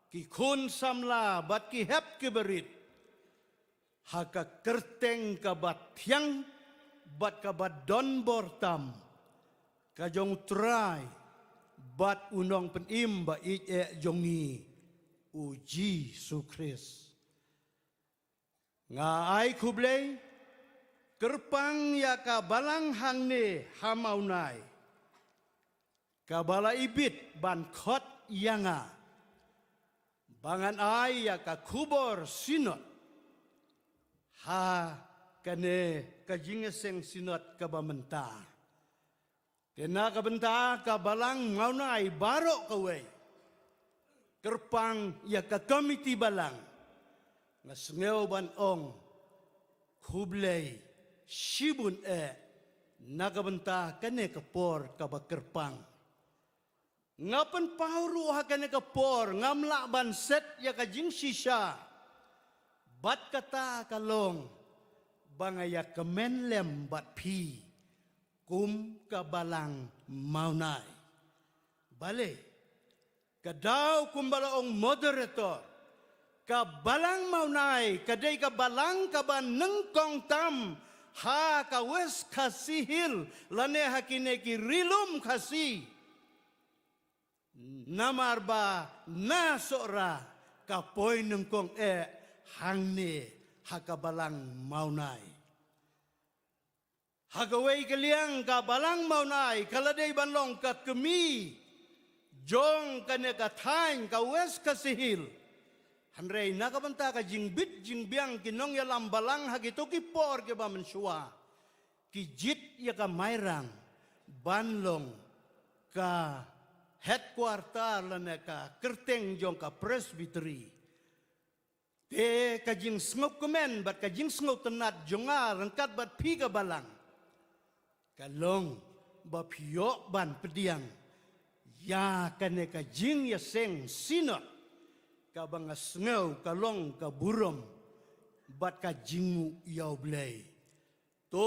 ki khun samla bad ki hep ki barit, ha ka kyrteng kaba thiang bad kaba donbor tam ka jong U Trai bad U Nongpynim ba ïeit eh jong ngi, U Jisu Khrist. Nga ai khublei kyrpang ïa ka balang hangne ha Mawnai, kaba la ibit ban khot ïa nga ba ngan ai ïa ka khubor Synod ha kane ka jingïaseng Synod kaba mynta. Te na ka bynta ka balang Mawnai baroh kawei, kyrpang ïa ka komiti balang, nga sngew ban ong khublei shibun eh na ka bynta kane ka por kaba kyrpang. Nga pynpaw ruh ha kane ka por ngam lah ban set ïa ka jingshisha bad kata ka long ba nga ïa kmen lem bad phi kum ka balang Mawnai. Balei, ka daw kumba la ong moderator, ka balang Mawnai ka dei ka balang kaba nyngkong tam ha ka West Khasi Hills lane ha kine ki ri lum Khasi. Namar ba na Sohra ka poi nyngkong eh hangne ha ka balang Mawnai. Ha kawei ka liang ka balang Mawnai ka la dei ban long ka kmie jong kane ka thaiñ ka West Khasi Hills. Hynrei na ka bynta ka jingbit jingbiang ki nongïalam balang ha kito ki por kiba mynshuwa, ki jied ïa ka Mairang ban long ka headquarter lane ka kyrteng jong ka Presbytery. Te ka jingsngewkmen bad ka jingsngewtynnad jong nga ryngkat bad phi ka balang ka long ba phi ïoh ban pdiang ïa kane ka jingïaseng Synod, kaba nga sngew ka long ka burom bad ka jingnguh ïa U Blei. To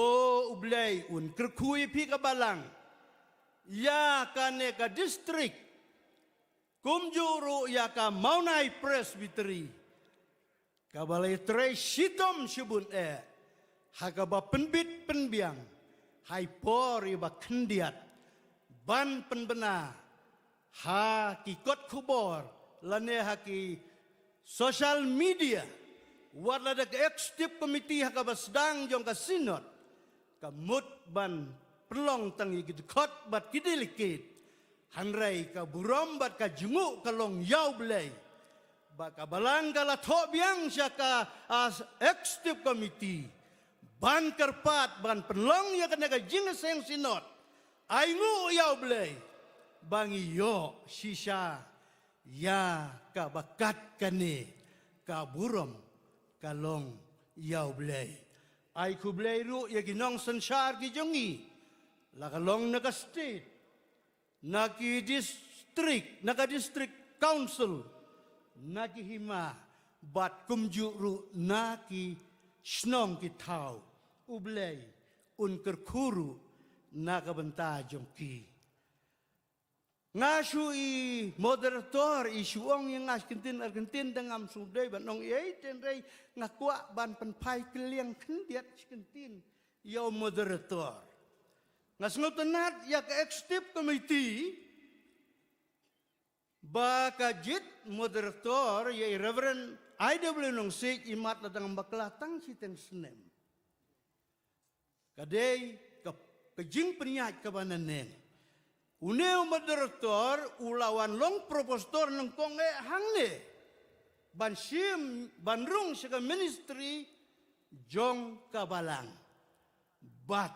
U Blei un kyrkhu ïa phi ka balang, ïa kane ka district, kumjuh ruh ïa ka Mawnai Presbytery, kaba la ïatrei shitom shibun eh ha kaba pynbit pynbiang ha i por iba khyndiat ban pynbna ha ki kot khubor lane ha ki social media, wat la da ka executive committee ha kaba sdang jong ka Synod ka mut ban pynlong tang ïa ki dkhot bad ki delegate. Hynrei ka burom bad ka jingnguh ka long ïa U Blei ba ka balang ka la thoh biang sha ka, ah, executive committee ban kyrpad ban pynlong ïa kane ka jingïaseng Synod. Ai nguh ïa U Blei ba ngi ïoh shisha ïa kaba kat kane, ka burom ka long ïa U Blei. Ai khublei ruh ïa ki nongsynshar ki jong ngi, la ka long na ka state, na ki district, na ka district council, na ki hima bad kumjuh ruh na ki shnong ki thaw. U Blei un kyrkhu ruh na ka bynta jong ki. Nga shu i moderator i shu ong ïa nga shi kyntien ar kyntien da ngam shu dei ban ong ei, hynrei nga kwah ban pynphai kylliang khyndiat shi kyntien ïa u moderator. Nga sngewtynnat ïa ka executive committee ba ka jied moderator ïa i Reverend I W Nongsiej i mat la dang bakla tang shiteng snem. Ka dei ka, ka jingpynïaid kaba naneng. Une u moderator u la wan long propositor nyngkong eh hangne ban shim ban rung sha ka ministry jong ka balang. Bad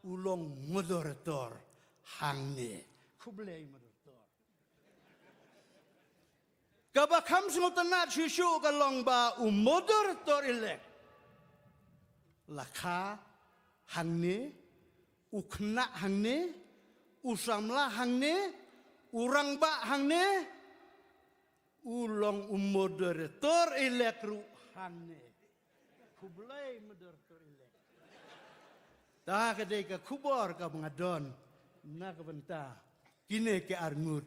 u long moderator hangne. Khublei moderator. Kaba kham sngewtynnat shuh shuh ka long ba u moderator elect la kha hangne, u khynnah hangne, u samla hangne, u rangbah hangne, u long u moderator elect ruh hangne. Khublei moderator elect. Ta ka dei ka khubor kaba nga don na ka bynta kine ki arngut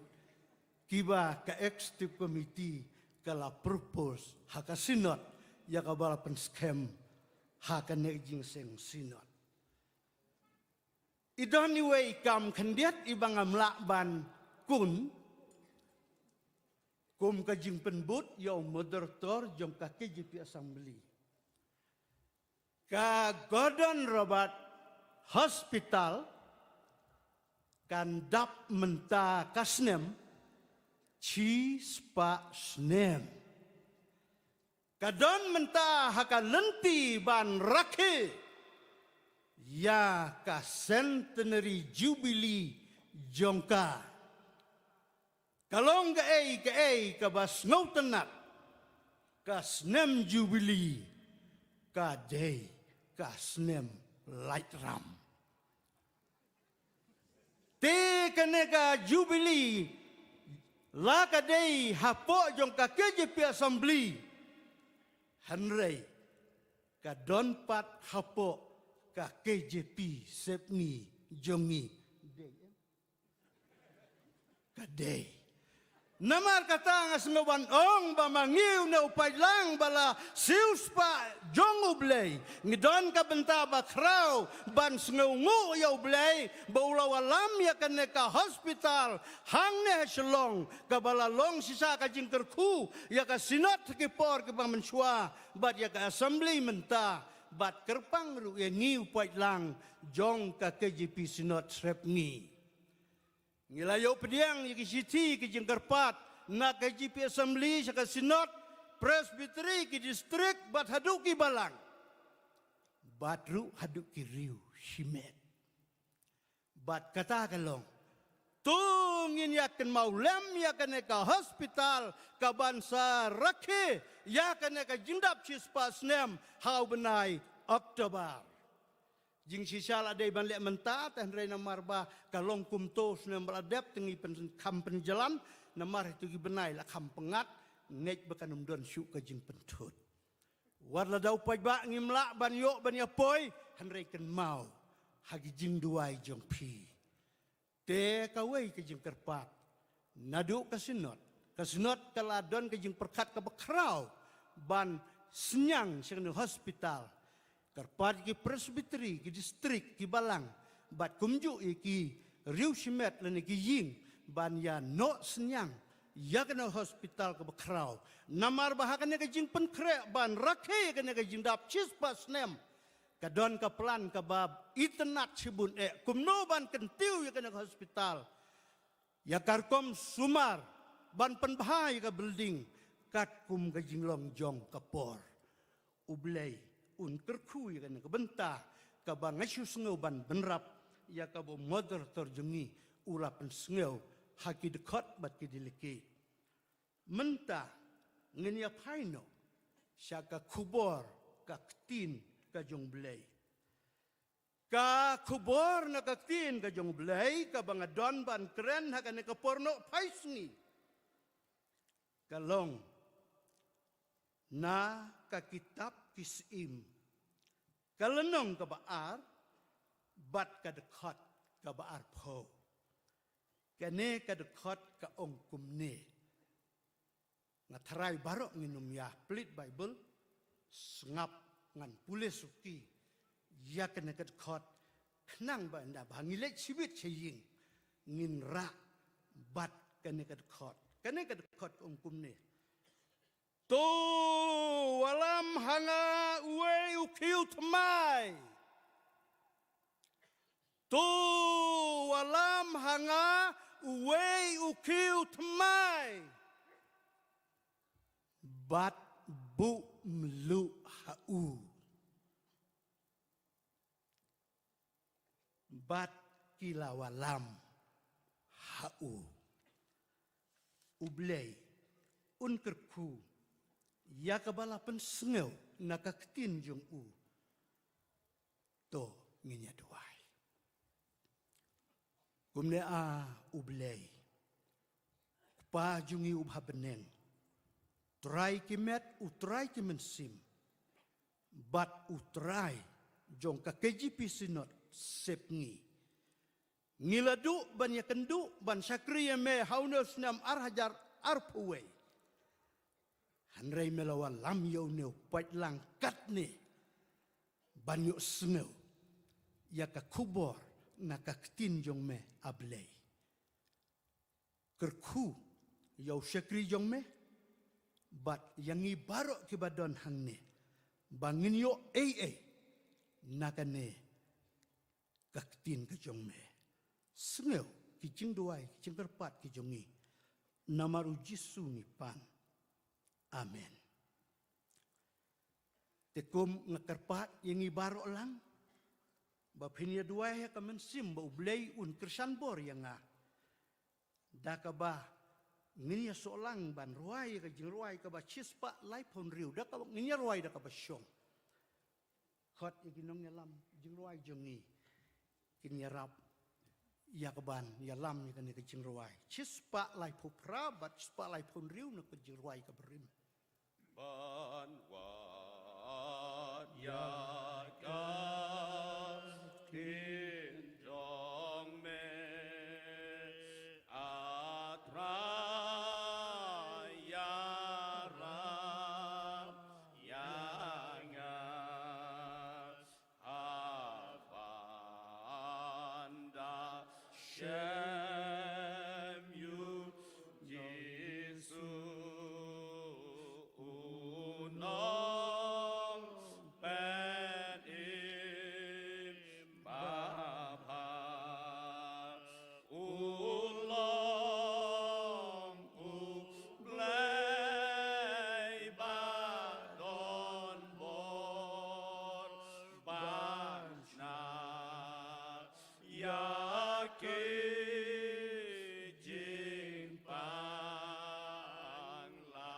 kiba ka executive committee ka la propose ha ka synod ïa kaba la pynskhem ha kane ka jingseng synod. I don iwei i kam khyndiat iba ngam lah ban kun kum ka jingpynbud ïa u moderator jong ka K J P Assembly. Ka Gordon Roberts Hospital kan dap mynta ka snem shispah snem. Ka don mynta ha ka lynti ban rakhe ïa ka centenary jubilee jong ka. Ka long kaei kaei kaba sngewtynnat. Ka snem jubilee ka dei ka snem laitram. Te kane ka jubilee la ka dei hapoh jong ka K J P Assembly. Hynrei ka don pat hapoh ka K J P sepngi jong ngi. Dei ka dei. Namar kata nga sngew ban ong ba ma ngi une u paidlang ba la siewspah jong U Blei, ngi don ka bynta ba khraw ban sngewnguh ïa U Blei ba u la wallam ïa kane ka hospital hangne ha Shillong, kaba la long shisha ka jingkyrkhu ïa ka synod ha ki por kiba mynshuwa bad ïa ka assembly mynta, bad kyrpang ruh ïa ngi u paidlang jong ka K J P Synod Srepngi. Ngi la ïoh pdiang ïa ki shithi ki jingkyrpad na ka K J P Assembly sha ka Synod, Presbytery, ki district bad haduh ki balang, bad ruh haduh ki riewshimet. Bad kata ka long, to ngin ïa kynmaw lem ïa kane ka hospital kaban sa rakhe ïa kane ka jingdap shispah snem ha u bnai October. Jingshisha la dei ban leh mynta, te hynrei namar ba ka long kumto snem ba la dep, te ngi pyn, kham pynjlan, namar ïa tu ki bnai la kham pyngngad, ngeit ba kan ym don shuh ka jingpynthut. Wat la da u paidbah ngim lah ban ïoh ban ïa poi, hynrei kynmaw ha ki jingduwai jong phi. Te kawei ka jingkyrpad naduh ka Synod. Ka Synod ka la don ka jingpyrkhat kaba khraw ban synñiang sha kane ka hospital. Kyrpad ki Presbytery, ki district, ki balang, bad kumjuh ïa ki riewshimet lane ki ïing ban ïa noh synñiang ïa kane ka hospital kaba khraw. Namar ba ha kane ka jingpynkhreh ban rakhe ïa kane ka jingdap shispah snem, ka don ka plan kaba itynnad shibun eh kumno ban kyntiew ïa kane ka hospital, ïa ka rukom sumar, ban pynbha ïa ka building katkum ka jinglong jong ka por. U Blei un kyrkhu ïa kane ka bynta kaba nga shu sngew ban bynrap ïa kaba u moderator jong ngi u la pynsngew ha ki dkhot bad ki delegate. Mynta ngin ïa phai noh sha ka khubor ka ktien ka jong U Blei. Ka khubor na ka ktien ka jong U Blei kaba nga don ban kren ha kane ka por noh phai sngi ka long na ka kitab Ki Syiem, ka lynnong kaba ar bad ka dkhot kaba arphew. Kane ka dkhot ka ong kumne. Nga tharai baroh ngin ym ïa plie Baibl, sngap ngan pule suki ïa kane ka dkhot, khnang ba ynda ba ngi leit shibit sha ïing ngin rah bad kane ka dkhot. Kane ka dkhot ka ong kumne. To wallam ha nga uwei u khiew thymmai. To wallam ha nga uwei u khiew thymmai. Bad buh mluh ha u. Bad ki la wallam ha u. U Blei un kyrkhu ïa kaba la pynsngew na ka ktien jong u. To ngin ïa duwai. Kumne, a U Blei, Kpa jong ngi uba ha bneng, Trai ki met, U Trai ki mynsiem, bad U Trai jong ka K J P Synod Sepngi. Ngi la duh ban ïakynduh ban shakri ïa me ha une u snem ar hajar arphew wei. Hynrei me la wallam ïa une u paidlang katne ban ïohsngew ïa ka khubor na ka ktien jong me, A Blei. Kyrkhu ïa u shakri jong me bad ïa ngi baroh kiba don hangne ba ngin ïoh ei ei na kane ka ktien ka jong me. Sngew ki jingduwai, ki jingkyrpad ki jong ngi. Namar U Jisu ngi pan. Amen. Te kum nga kyrpad ïa ngi baroh lang ba phin ïa duwai ha ka mynsiem ba U Blei un kyrshan bor ïa nga. Da kaba ngin ïa soh lang ban rwai ïa ka jingrwai kaba shispah laiphew hynriew, da kaba ngin ïa rwai da kaba shong. Khot ïa ki nongïalam jingrwai jong ngi kin ïarap ïa ka ban ïalam ïa kane ka jingrwai. Shispah laiphew phra bad shispah laiphew hynriew na ka jingrwai kaba rim. Ban wad ïa ka ktien jong me, A Trai, ïarap ïa nga. Ha ban da shem ïa U Jisu, U Nongpynim babha. U long U Blei ba don bor ban shna ïa ki jingpang, la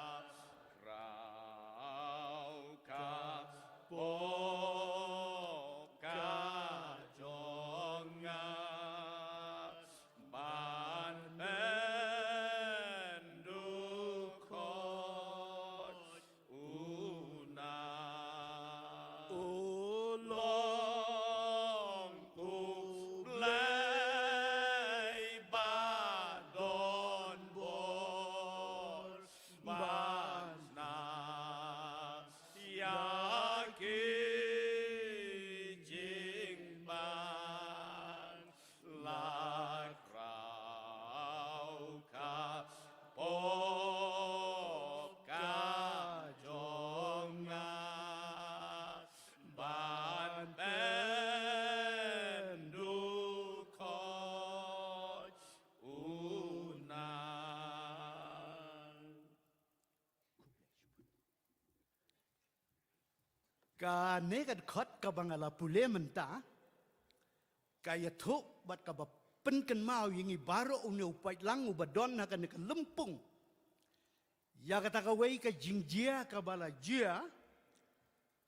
kraw ka pok ka jong nga. Ban pynduh khot u na. U long U Blei ba don bor ban shna ïa ki jingpang, la kraw ka pok ka jong nga. Ban pynduh khot u na. Kane ka dkhot kaba nga la pule mynta ka ïathuh bad kaba pynkynmaw ïa ngi baroh, une u paidlang uba don ha kane ka lympung, ïa kata kawei ka jingjia kaba la jia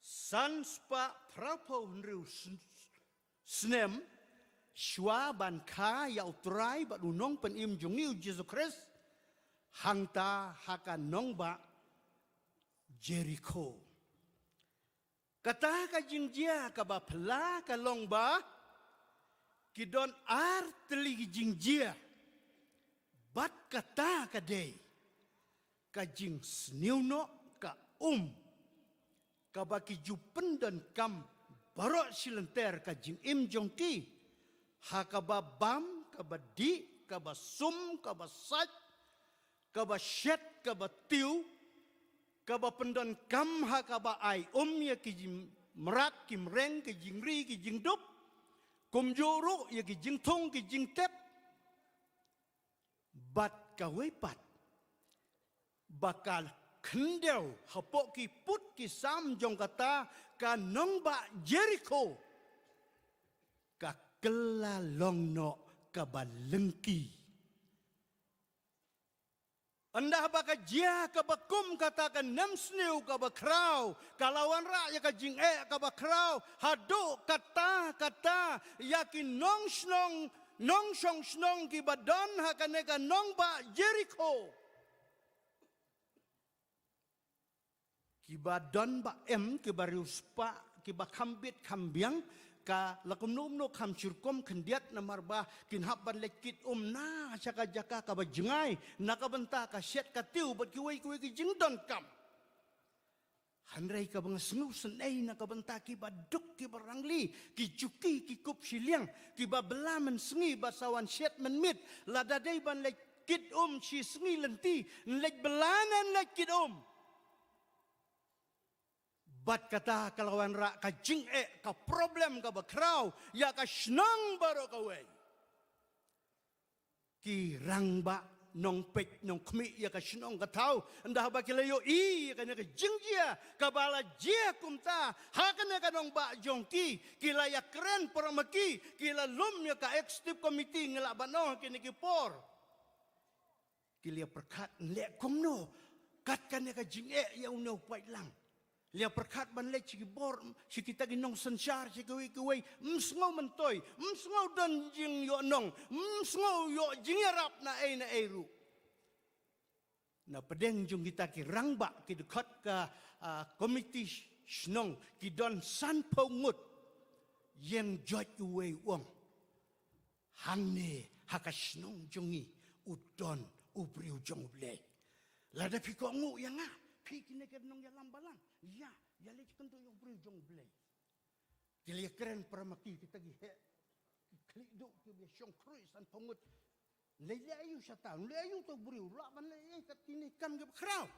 san spah phra phew hynriew sn-, snem shuwa ban kha ïa U Trai bad U Nongpynim jong ngi U Jisu Khrist hangta ha ka nongbah Jerikho. Kata ka jingjia kaba phylla ka long ba ki don ar tylli ki jingjia Bad kata ka dei ka jingsniew noh ka um kaba ki ju pyndonkam baroh shi lynter ka jingim jong ki, ha kaba bam, kaba dih, kaba sum, kaba sait, kaba shet, kaba tiew, kaba pyndonkam ha kaba ai um ïa ki jingmrad, ki mreng, ki jingri, ki jingduk, kumjuh ruh ïa ki jingthung, ki jingtep. Bad kawei pat, ba ka khyndew hapoh ki pud ki sam jong kata ka nongbah Jerikho, ka kylla long noh kaba lyngkhi. Ynda ba ka jia kaba kum kata ka nemsniew kaba khraw, ka la wanrah ïa ka jingeh kaba khraw haduh katta katta ïa ki nongshnong, nongshong shnong kiba don ha kane ka nongbah Jerikho. Kiba don ba em, kiba riewspah, kiba kham bit kham biang, ka la kumno kumno kham shyrkhei khyndiat namar ba kin hap ban leit kit um na sha ka jaka kaba jngai, na ka bynta ka shet ka tiew bad kiwei kiwei ki jingdonkam. Hynrei kaba nga sngewsynei na ka bynta kiba duk kiba rangli, ki juki ki kup shiliang, kiba bylla mynsngi bad sa wan shet mynmiet, lada dei ban leit kit um shi sngi lynti, yn leit bylla ne yn leit kit um. Bad kata ka la wanrah ka jingeh, ka problem kaba khraw ïa ka shnong baroh kawei. Ki rangbah nongpeit nongkhmih ïa ka shnong ka thaw, ynda ba ki la ïohi ïa kane ka jingjia kaba la jia kumta ha kane ka nongbah jong ki, ki la ïakren para ma ki, ki la lum ïa ka executive committee, ngi lah ban ong ha kine ki por. Ki la ïa pyrkhat, leh kumno kat kane ka jingeh ïa une u paidlang. La ïa pyrkhat ban leit sha ki bor, sha kita ki nongsynshar, sha kiwei kiwei, ym sngew myntoi, ym sngew don jingïohnong, ym sngew ïoh jingïarap na ei na ei ruh. Na pdeng jong kita ki rangbah, ki dkhot ka, ah, komiti shnong, ki don sanphew ngut. Ïeng joit uwei u ong, hangne ha ka shnong jong ngi u don u briew jong U Blei. Lada phi kohnguh ïa nga, phi kine ki nongïalam balang, ïa, ïa leit kynduh ïa u briew jong U Blei. Ki la ïakren para ma ki, kita ki heh, ki khlieh duh, kiba shong khrui sanphew ngut. Leit leh aïu shata, leh aïu uto u briew, lah ban leh ei kat kine ki kam kiba khraw,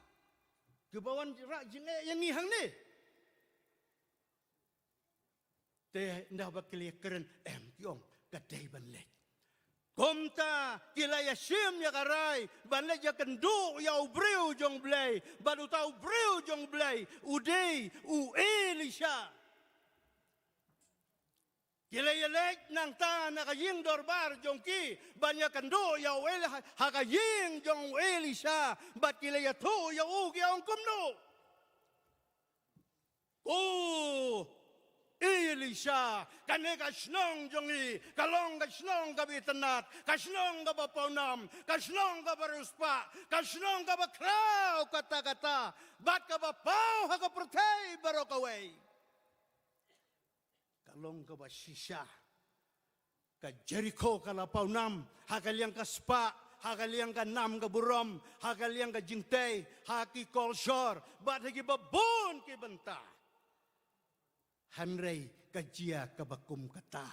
kiba wanrah jingeh ïa ngi hangne. Te ynda ba ki la ïakren, em, ki ong, ka dei ban leit. Kumta ki la ïashim ïa ka rai ban leit ïakynduh ïa u briew jong U Blei, bad uta u briew jong U Blei u dei u Elisha. Ki la ïaleit nangta na ka ïing dorbar jong ki ban ïakynduh ïa u Eli-, ha ka ïing jong u Elisha, bad ki la ïathuh ïa u, ki ong kumno. Ko Elisha, kane ka shnong jong ngi ka long ka shnong kaba itynnad, ka shnong kaba pawnam, ka shnong kaba riewspah, ka shnong kaba khraw katta katta, bad kaba paw ha ka pyrthei baroh kawei. Ka long kaba shisha. Ka Jerikho ka la pawnam ha ka liang ka spah, ha ka liang ka nam ka burom, ha ka liang ka jingtei, ha ki kolshor, bad ha kiba bun ki bynta. Hynrei ka jia kaba kum kata.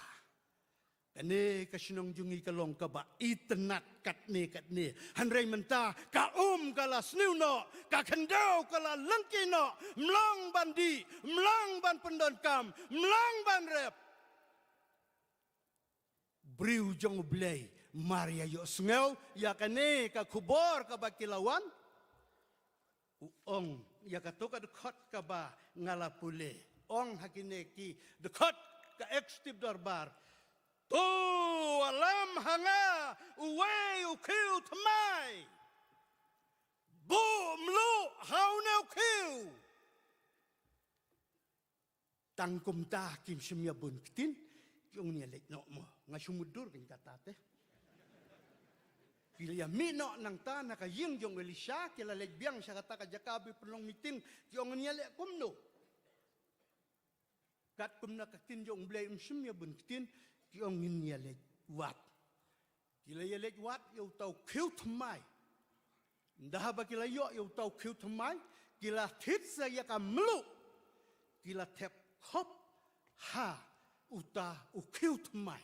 Kane ka shnong jong ngi ka long kaba itynnad katne katne. Hynrei mynta ka um ka la sniew noh, ka khyndew ka la lyngkhi noh, ym long ban dih, ym long ban pyndonkam, ym long ban rep. Briew jong U Blei mar ïa ïohsngew ïa kane ka khubor kaba ki la wan, u ong ïa kato ka dkhot kaba nga la pule. Ong ha kine ki dkhot ka executive dorbar, to wallam ha nga uwei u khiew thymmai. Buh mluh ha une u khiew. Tang kumta kim shym ïa bun ktien, ki ong ngin ïa leit noh mo. Nga shu mutdur kein kata te. Ki la ïa mih noh nangta na ka ïing jong u Elisha, ki la leit biang sha kata ka jaka ba pynlong meeting, ki ong ngin ïa leh kumno. Katkum na ka ktien jong U Blei ym shym ïa bun ktien, ki ong ngin ïa leit wad. Ki la ïaleit wad ïa uta u khiew thymmai. Ynda haba ki la ïoh ïa uta u khiew thymmai, ki la thied sa ïa ka mluh. Ki la thep khop ha uta u khiew thymmai.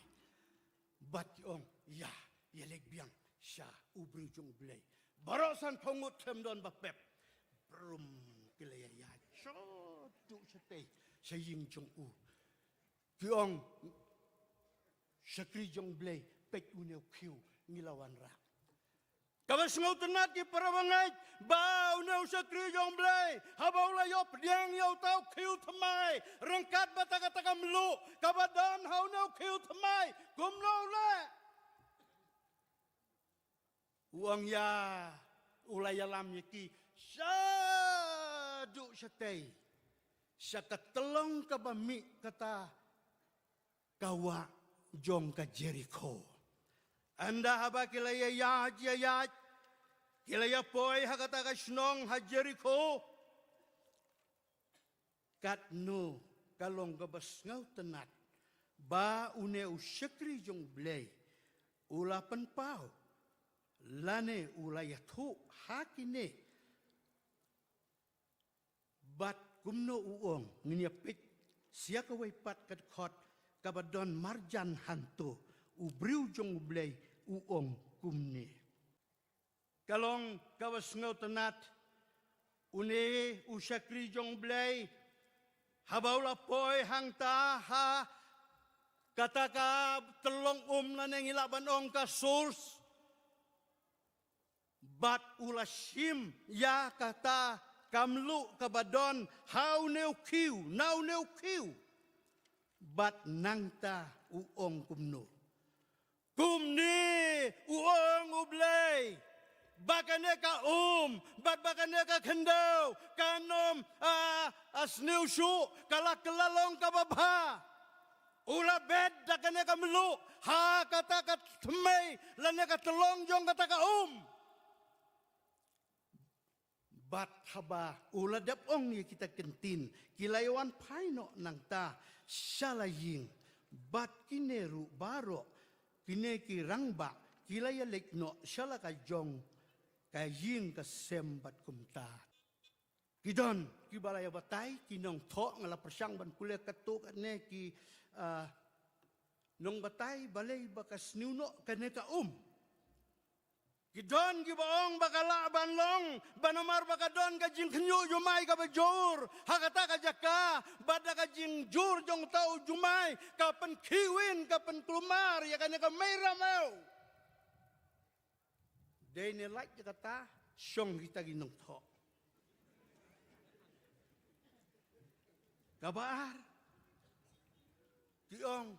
Bad ki ong, ïa, ïaleit biang sha u briew jong U Blei. Baroh sanphew ngut khlem don ba pep. Brum, ki la ïaïaid shaduh shatei sha ïing jong u. Ki ong, shakri jong U Blei, peit une u khiew, ngi la wanrah. Kaba sngewtynnat ki para bangeit, ba une u shakri jong U Blei, haba u la ïoh pdiang ïa uta u khiew thymmai, ryngkat bad kata ka mluh kaba don ha une u khiew thymmai, kumno u leh? U ong, ïa, u la ïalam ïa ki shaduh shatei sha ka tyllong kaba mih kata ka wah jong ka Jerikho. Ynda haba ki la ïaïaid, ïaïaid, ki la ïapoi ha kata ka shnong ha Jerikho. Katno ka long kaba sngewtynnat ba une u shakri jong U Blei u la pynpaw lane u la ïathuh ha kine. Bad kumno u ong, ngin ïa peit sha kawei pat ka dkhot kaba don marjan hangto, u briew jong U Blei u ong kumne. Ka long kaba sngewtynnat, une u shakri jong U Blei, haba u la poi hangta ha kata ka tyllong um lane ngi lah ban ong ka source. Bad u la shim ïa kata ka mluh kaba don ha une u khiew, na une u khiew. Bad nangta u ong kumno. Kumne u ong U Blei, ba kane ka um, bad ba kane ka khyndew, kan ym, a, a sniew shuh, ka la kylla long kaba bha. U la bet da kane ka mluh ha kata ka thymmei lane ka tyllong jong kata ka um. Bad haba u la dep ong ïa kita ki ktien, ki la ïawan phai noh nangta sha la ïing. Bad kine ruh baroh, kine ki rangbah, ki la ïaleit noh sha la ka jong ka ïing ka sem bad kumta. Ki don kiba la ïa batai, ki nongthoh, nga la pyrshang ban pule katto katne ki, ah, nongbatai, balei ba ka sniew noh kane ka um. Ki don kiba ong ba ka lah ban long, ba namar ba ka don ka jingkhynñiuh jumai kaba jur ha kata ka jaka, bad da ka jingjur jong uta u jumai ka pynkhih win, ka pynkulmar ïa kane ka mei ramew. Dei ne lait ïa kata, shong kita ki nongthoh. Kaba ar, ki ong,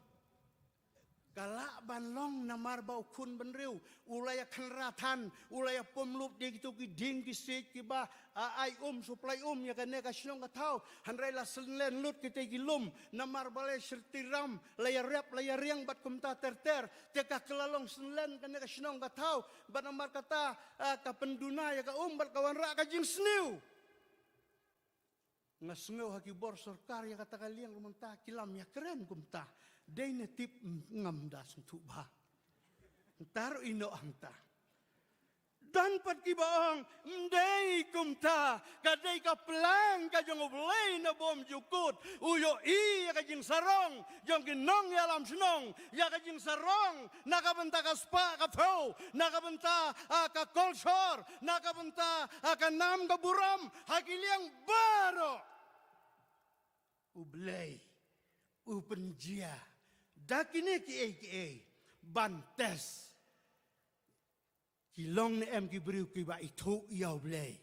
ka lah ban long namar ba u khun bynriew u la ïa kynrad than, u la ïa pom lup da kito ki dieng ki siej kiba, a, ai um, supply um ïa kane ka shnong ka thaw. Hynrei la synlen lut kita ki lum, namar ba la ïa shyrti ram, la ïa rep, la ïa riang bad kumta ter ter. Te ka kylla long synlen kane ka shnong ka thaw, bad namar kata, a, ka pynduna ïa ka um bad ka wanrah ka jingsniew. Nga sngew ha ki bor sorkar ïa kata ka liang ruh mynta ki lam ïakren kumta. Dei ne tip, ngam da sngewthuh bha. Ntar ïa noh hangta. Don pat kiba ong, ym dei kumta, ka dei ka plan ka jong U Blei na bymjukut. U ïohi ïa ka jingsarong jong ki nongïalam shnong, ïa ka jingsarong na ka bynta ka spah ka phew, na ka bynta, ah, ka kolshor, na ka bynta, ah, ka nam ka burom, ha ki liang baroh. U Blei u pynjia da kine kiei kiei ban test. Ki long ne em ki briew kiba ithuh ïa U Blei.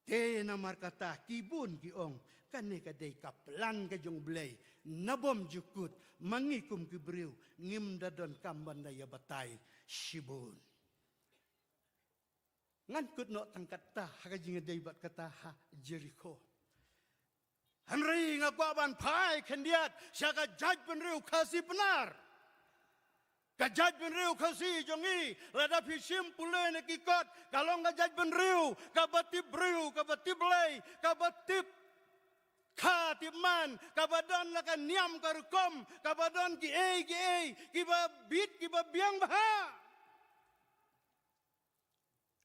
Te namar kata ki bun ki ong, kane ka dei ka plan ka jong U Blei na bymjukut, ma ngi kum ki briew ngim da donkam ban da ïa batai shibun. Ngan kut noh tang katta ha ka jingïadei bad kata ha Jerikho. Hynrei nga kwah ban phai khyndiat sha ka jaitbynriew Khasi Pnar. Ka jaitbynriew Khasi jong ngi, lada phi shim pule na ki kot, ka long ka jaitbynriew kaba tip briew, kaba tip Blei, kaba tip khad Tip man, kaba don la ka niam ka rukom, kaba don ki ei ki ei, kiba bit kiba biang bha.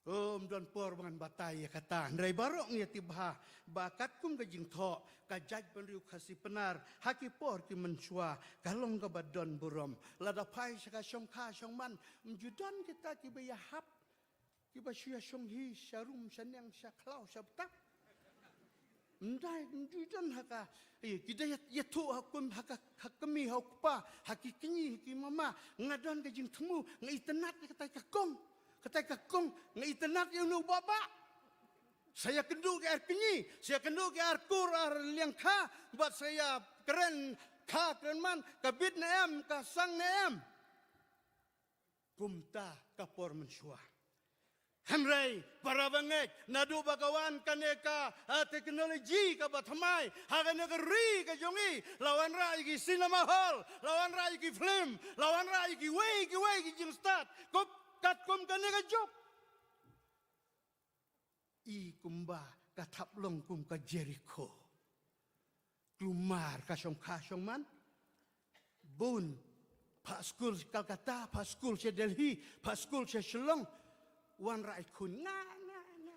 Ym don por ban batai ïa kata, hynrei baroh ngi ïa tip bha ba katkum ka jingthoh ka jaitbynriew Khasi Pnar ha ki por ki mynshuwa ka long kaba don burom. Lada phai sha ka shongkha shongman, ym ju don kita kiba ïahap, kiba shu ïa shong hi sha rum sha neng sha khlaw sha btap. Ym dei, ym ju don ha ka, eh, ki da ïa, ïathuh ha kum, ha ka, ha kmie ha u kpa, ha ki kñi ha ki mama. Nga don ka jingthmu, nga itynnat ïa katai ka kong, katai ka kong, nga itynnat ïa uno u baba. Sa ïakynduh ki ar kñi, sa ïakynduh ki ar kur ar liang kha, bad sa ïakren kha kren man, ka bit ne em, ka sang ne em. Kumta ka por mynshuwa. Hynrei para bangeit, naduh ba ka wan kane ka, ah, technology kaba thymmai, ha kane ka ri ka jong ngi, la wanrah ïa ki cinema hall, la wanrah ïa ki film, la wanrah ïa kiwei kiwei ki jingstad, kup katkum kane ka juk. I kumba ka thap long kum ka Jerikho. Kulmar ka shongkha shongman. Bun. Phah skul sha Calcutta, phah skul sha Delhi, phah skul sha Shillong. Wanrah i khun. Nga, nga, nga.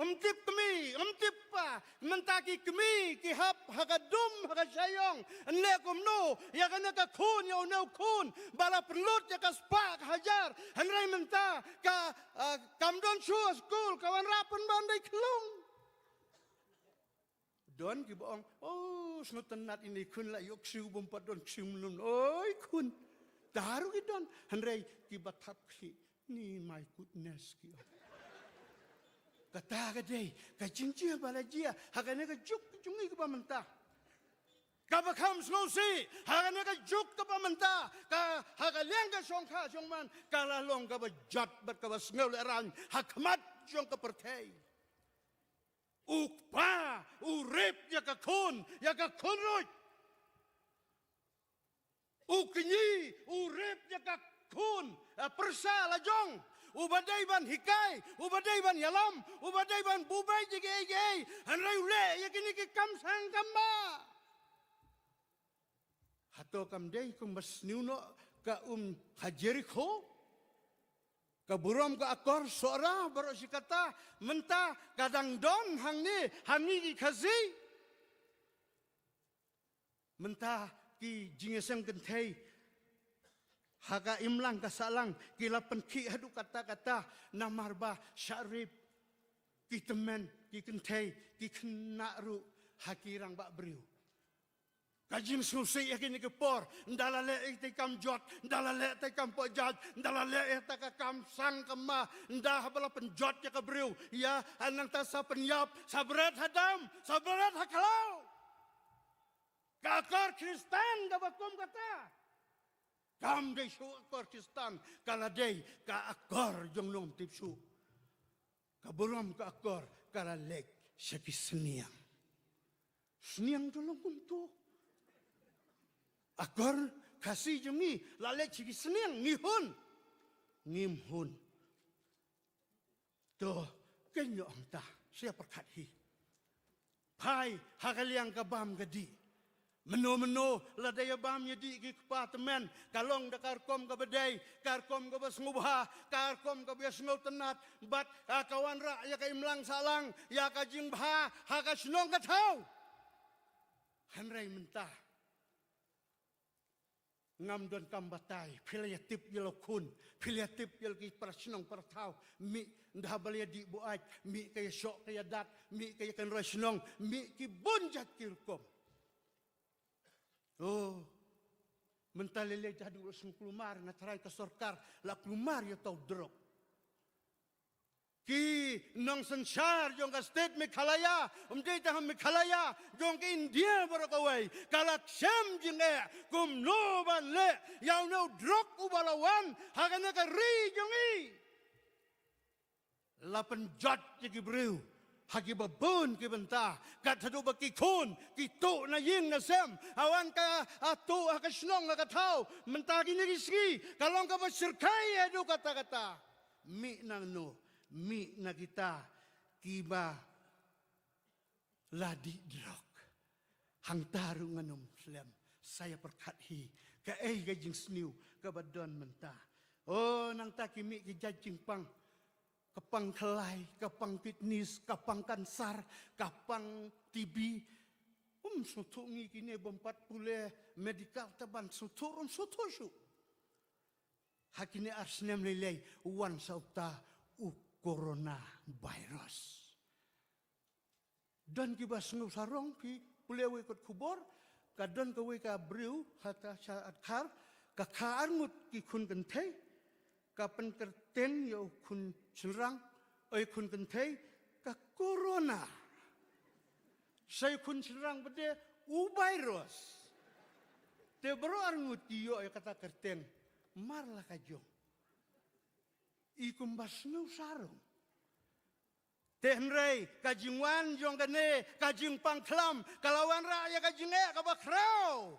Ym tip kmie, ym tip pa. Mynta ki kmie ki hap ha ka dum ha ka shaiong. Yn leh kumno ïa kane ka khun, ïa une u khun ba la pynlut ïa ka spah ka hajar. Hynrei mynta ka, ah, kam don shuh skul, ka wanrah pynban dei khlung. Don kiba ong, oh, sngewtynnat ine i khun, la ïoh ksiew bym pat don ksiew mynno. Oi khun. Te ruh ki don, hynrei kiba thap khlieh. Ni my goodness ki ong. Kata ka dei ka jingjia ba la jia ha kane ka juk ka jong ngi kaba mynta. Kaba kham sngewsih ha kane ka juk kaba mynta, ka ha ka liang ka shongkha shongman ka la long kaba jot bad kaba sngewlehraiñ ha khmat jong ka pyrthei. U kpa u rep ïa ka khun, ïa ka khun ruh. U kñi u rep ïa ka khun, eh, pyrsa la jong. Uba dei ban hikai, uba dei ban ïalam, uba dei ban buh beit ïa kiei kiei. Hynrei u leh ïa kine ki kam sang kam ba. Hato kam dei kumba sniew noh ka um ha Jerikho? Ka burom ka akor Sohra baroh shi katta mynta ka dang don hangne ha ngi ki Khasi. Mynta ki jingïaseng kynthei ha ka imlang ka sahlang ki la pynkhih haduh katta katta namar ba shah rep ki tymmen ki kynthei ki khynnah ruh ha ki rangbah briew. Ka jingsngewsih ïa kine ki por, ynda la leh ïa ki kam jot, ynda la leh ïa ki kam pynjot, ynda la leh ïa ka kam sang kam ba, ynda haba la pynjot ïa ka briew, ïa, nangta sa pynïap, sa bret ha dam, sa bret ha khlaw. Ka akor Khristan kaba kum kata. Kam dei shuh akor Khristan, ka la dei ka akor jong nongtip shuh. Ka burom ka akor ka la leit sha ki sniang. Sniang to long kumto. Akor Khasi jong ngi la leit sha ki sniang, ngi hun. Ngim hun. To, kein ïoh hangta, sa ïa pyrkhat hi. Phai ha ka liang ka bam ka dih. Mynno mynno lada ïa bam ïa dih ki kpa tymmen, ka long da ka rukom kaba dei, ka rukom kaba sngewbha, ka rukom kaba ïa sngewtynnat, bad, ah, ka wanrah ïa ka imlang sahlang, ïa ka jingbha ha ka shnong ka thaw. Hynrei mynta ngam don kam batai, phi la ïa tip ïa la khun, phi la ïa tip ïa la ki para shnong para thaw, mih ynda ba la ïa dih buaid, mih ka ïa shoh ka ïa dat, mih ka ïa kynroi shnong, mih ki bun jait ki rukom. Oh, mynta lei lei te haduh la sngewkulmar, nga tharai ka sorkar la kulmar ïa uta u drok. Ki nongsynshar jong ka state Meghalaya, ym dei tang ha Meghalaya, jong ka India baroh kawei, ka la shem jingeh kumno ban leh ïa une u drok uba la wan ha kane ka ri jong ngi. La pynjot ïa ki briew ha kiba bun ki bynta, kat haduh ba ki khun ki tuh na ïing na sem, ha wan ka, ah, tuh ha ka shnong ha ka thaw. Mynta kine ki sngi ka long kaba shyrkhei haduh katta katta. Mih na no, mih na kita kiba la dih drok. Hangta ruh ngan ym slem, sa ïa pyrkhat hi, kaei ka jingsniew kaba don mynta. O, nangta ki mih ki jait jingpang, ka pang khlai, ka pang kidneys, ka pang kansar, ka pang T B. Um sngewthuh ngi kine bym pat pule medical te ban sngewthuh, um sngewthuh shuh. Ha kine ar snem lei lei, wan sa uta u corona virus. Don kiba sngew sarong, phi pule wei kot khubor, ka don kawei ka briew, hata sha Dkhar, ka kha arngut ki khun kynthei, ka pynkyrteng ïa u khun shynrang, oi khun kynthei, ka corona. Sa ïa u khun shynrang pat de u virus. Te baroh arngut ki ïoh ïa kata kyrteng, mar la ka jong. I kumba sngew sarong. Te hynrei, ka jingwan jong kane, ka jingpang khlam, ka la wanrah ïa ka jingeh kaba khraw.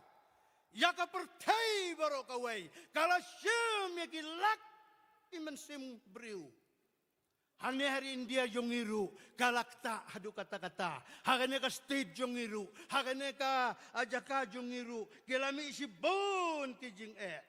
Ïa ka pyrthei baroh kawei, ka la shim ïa ki lak ki mynsiem briew. Hangne ha ri India jong ngi ruh, ka la ktah haduh katta katta. Ha kane ka state jong ngi ruh, ha kane ka, ah, jaka jong ngi ruh, ki la mih shibun ki jingeh.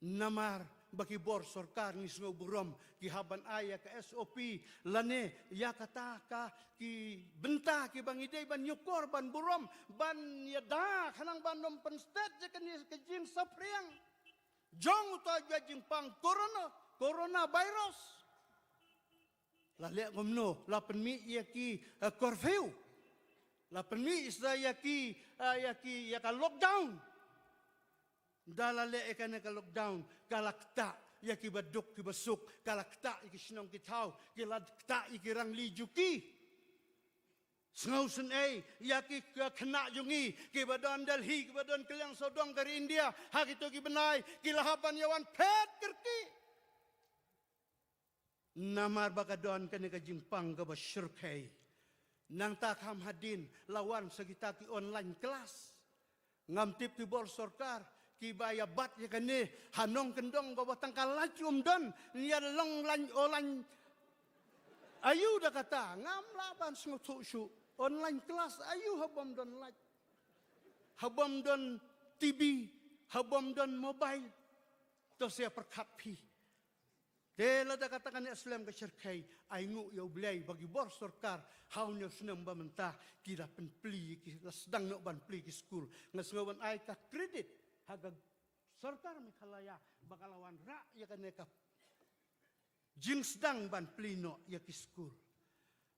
Namar ba ki bor sorkar ngi sngew burom, ki hap ban ai ïa ka S O P, lane ïa kata ka ki bynta kiba ngi dei ban ñiewkor, ban burom, ban ïada, khnang ban ym pynstet ïa kane ka jingsaphriang jong uta u jait jingpang corona, corona virus. La leh kumno, la pynmih ïa ki, eh, curfew. La pynmih sa ïa ki, eh, ïa ki, ïa ka lockdown. Da la leh ïa kane ka lockdown, ka la ktah ïa kiba duk kiba suk, ka la ktah ïa ki shnong ki thaw, ka la ktah ïa ki rangli juki. Sngewsynei ïa ki, eh, khynnah jong ngi, kiba don Delhi, kiba don kylliang sawdong ka ri India, ha kito ki bnai, ki la hap ban ïa wan phet kyrkieh. Namar ba ka don kane ka jingpang kaba shyrkhei. Nangta kham hadien la wan sa kita ki online class. Ngam tip ki bor sorkar kiba ïa bat ïa kane, ha nongkyndong kaba tang ka light um don, ïa long line online. Aïu da kata, ngam lah ban sngewthuh shuh. Online class aïu ha bym don light, ha bym don T V, ha bym don mobile. To sa ïa pyrkhat phi. Te lada kata kane slem ka shyrkhei, ai nguh ïa U Blei ba ki bor sorkar ha une u snem ba mynta ki la pynplie, ki la sdang noh ban plie ki skul. Nga sngew ban ai ka credit ha ka sorkar Meghalaya ba ka la wanrah ïa kane ka jingsdang ban plie noh ïa ki skul.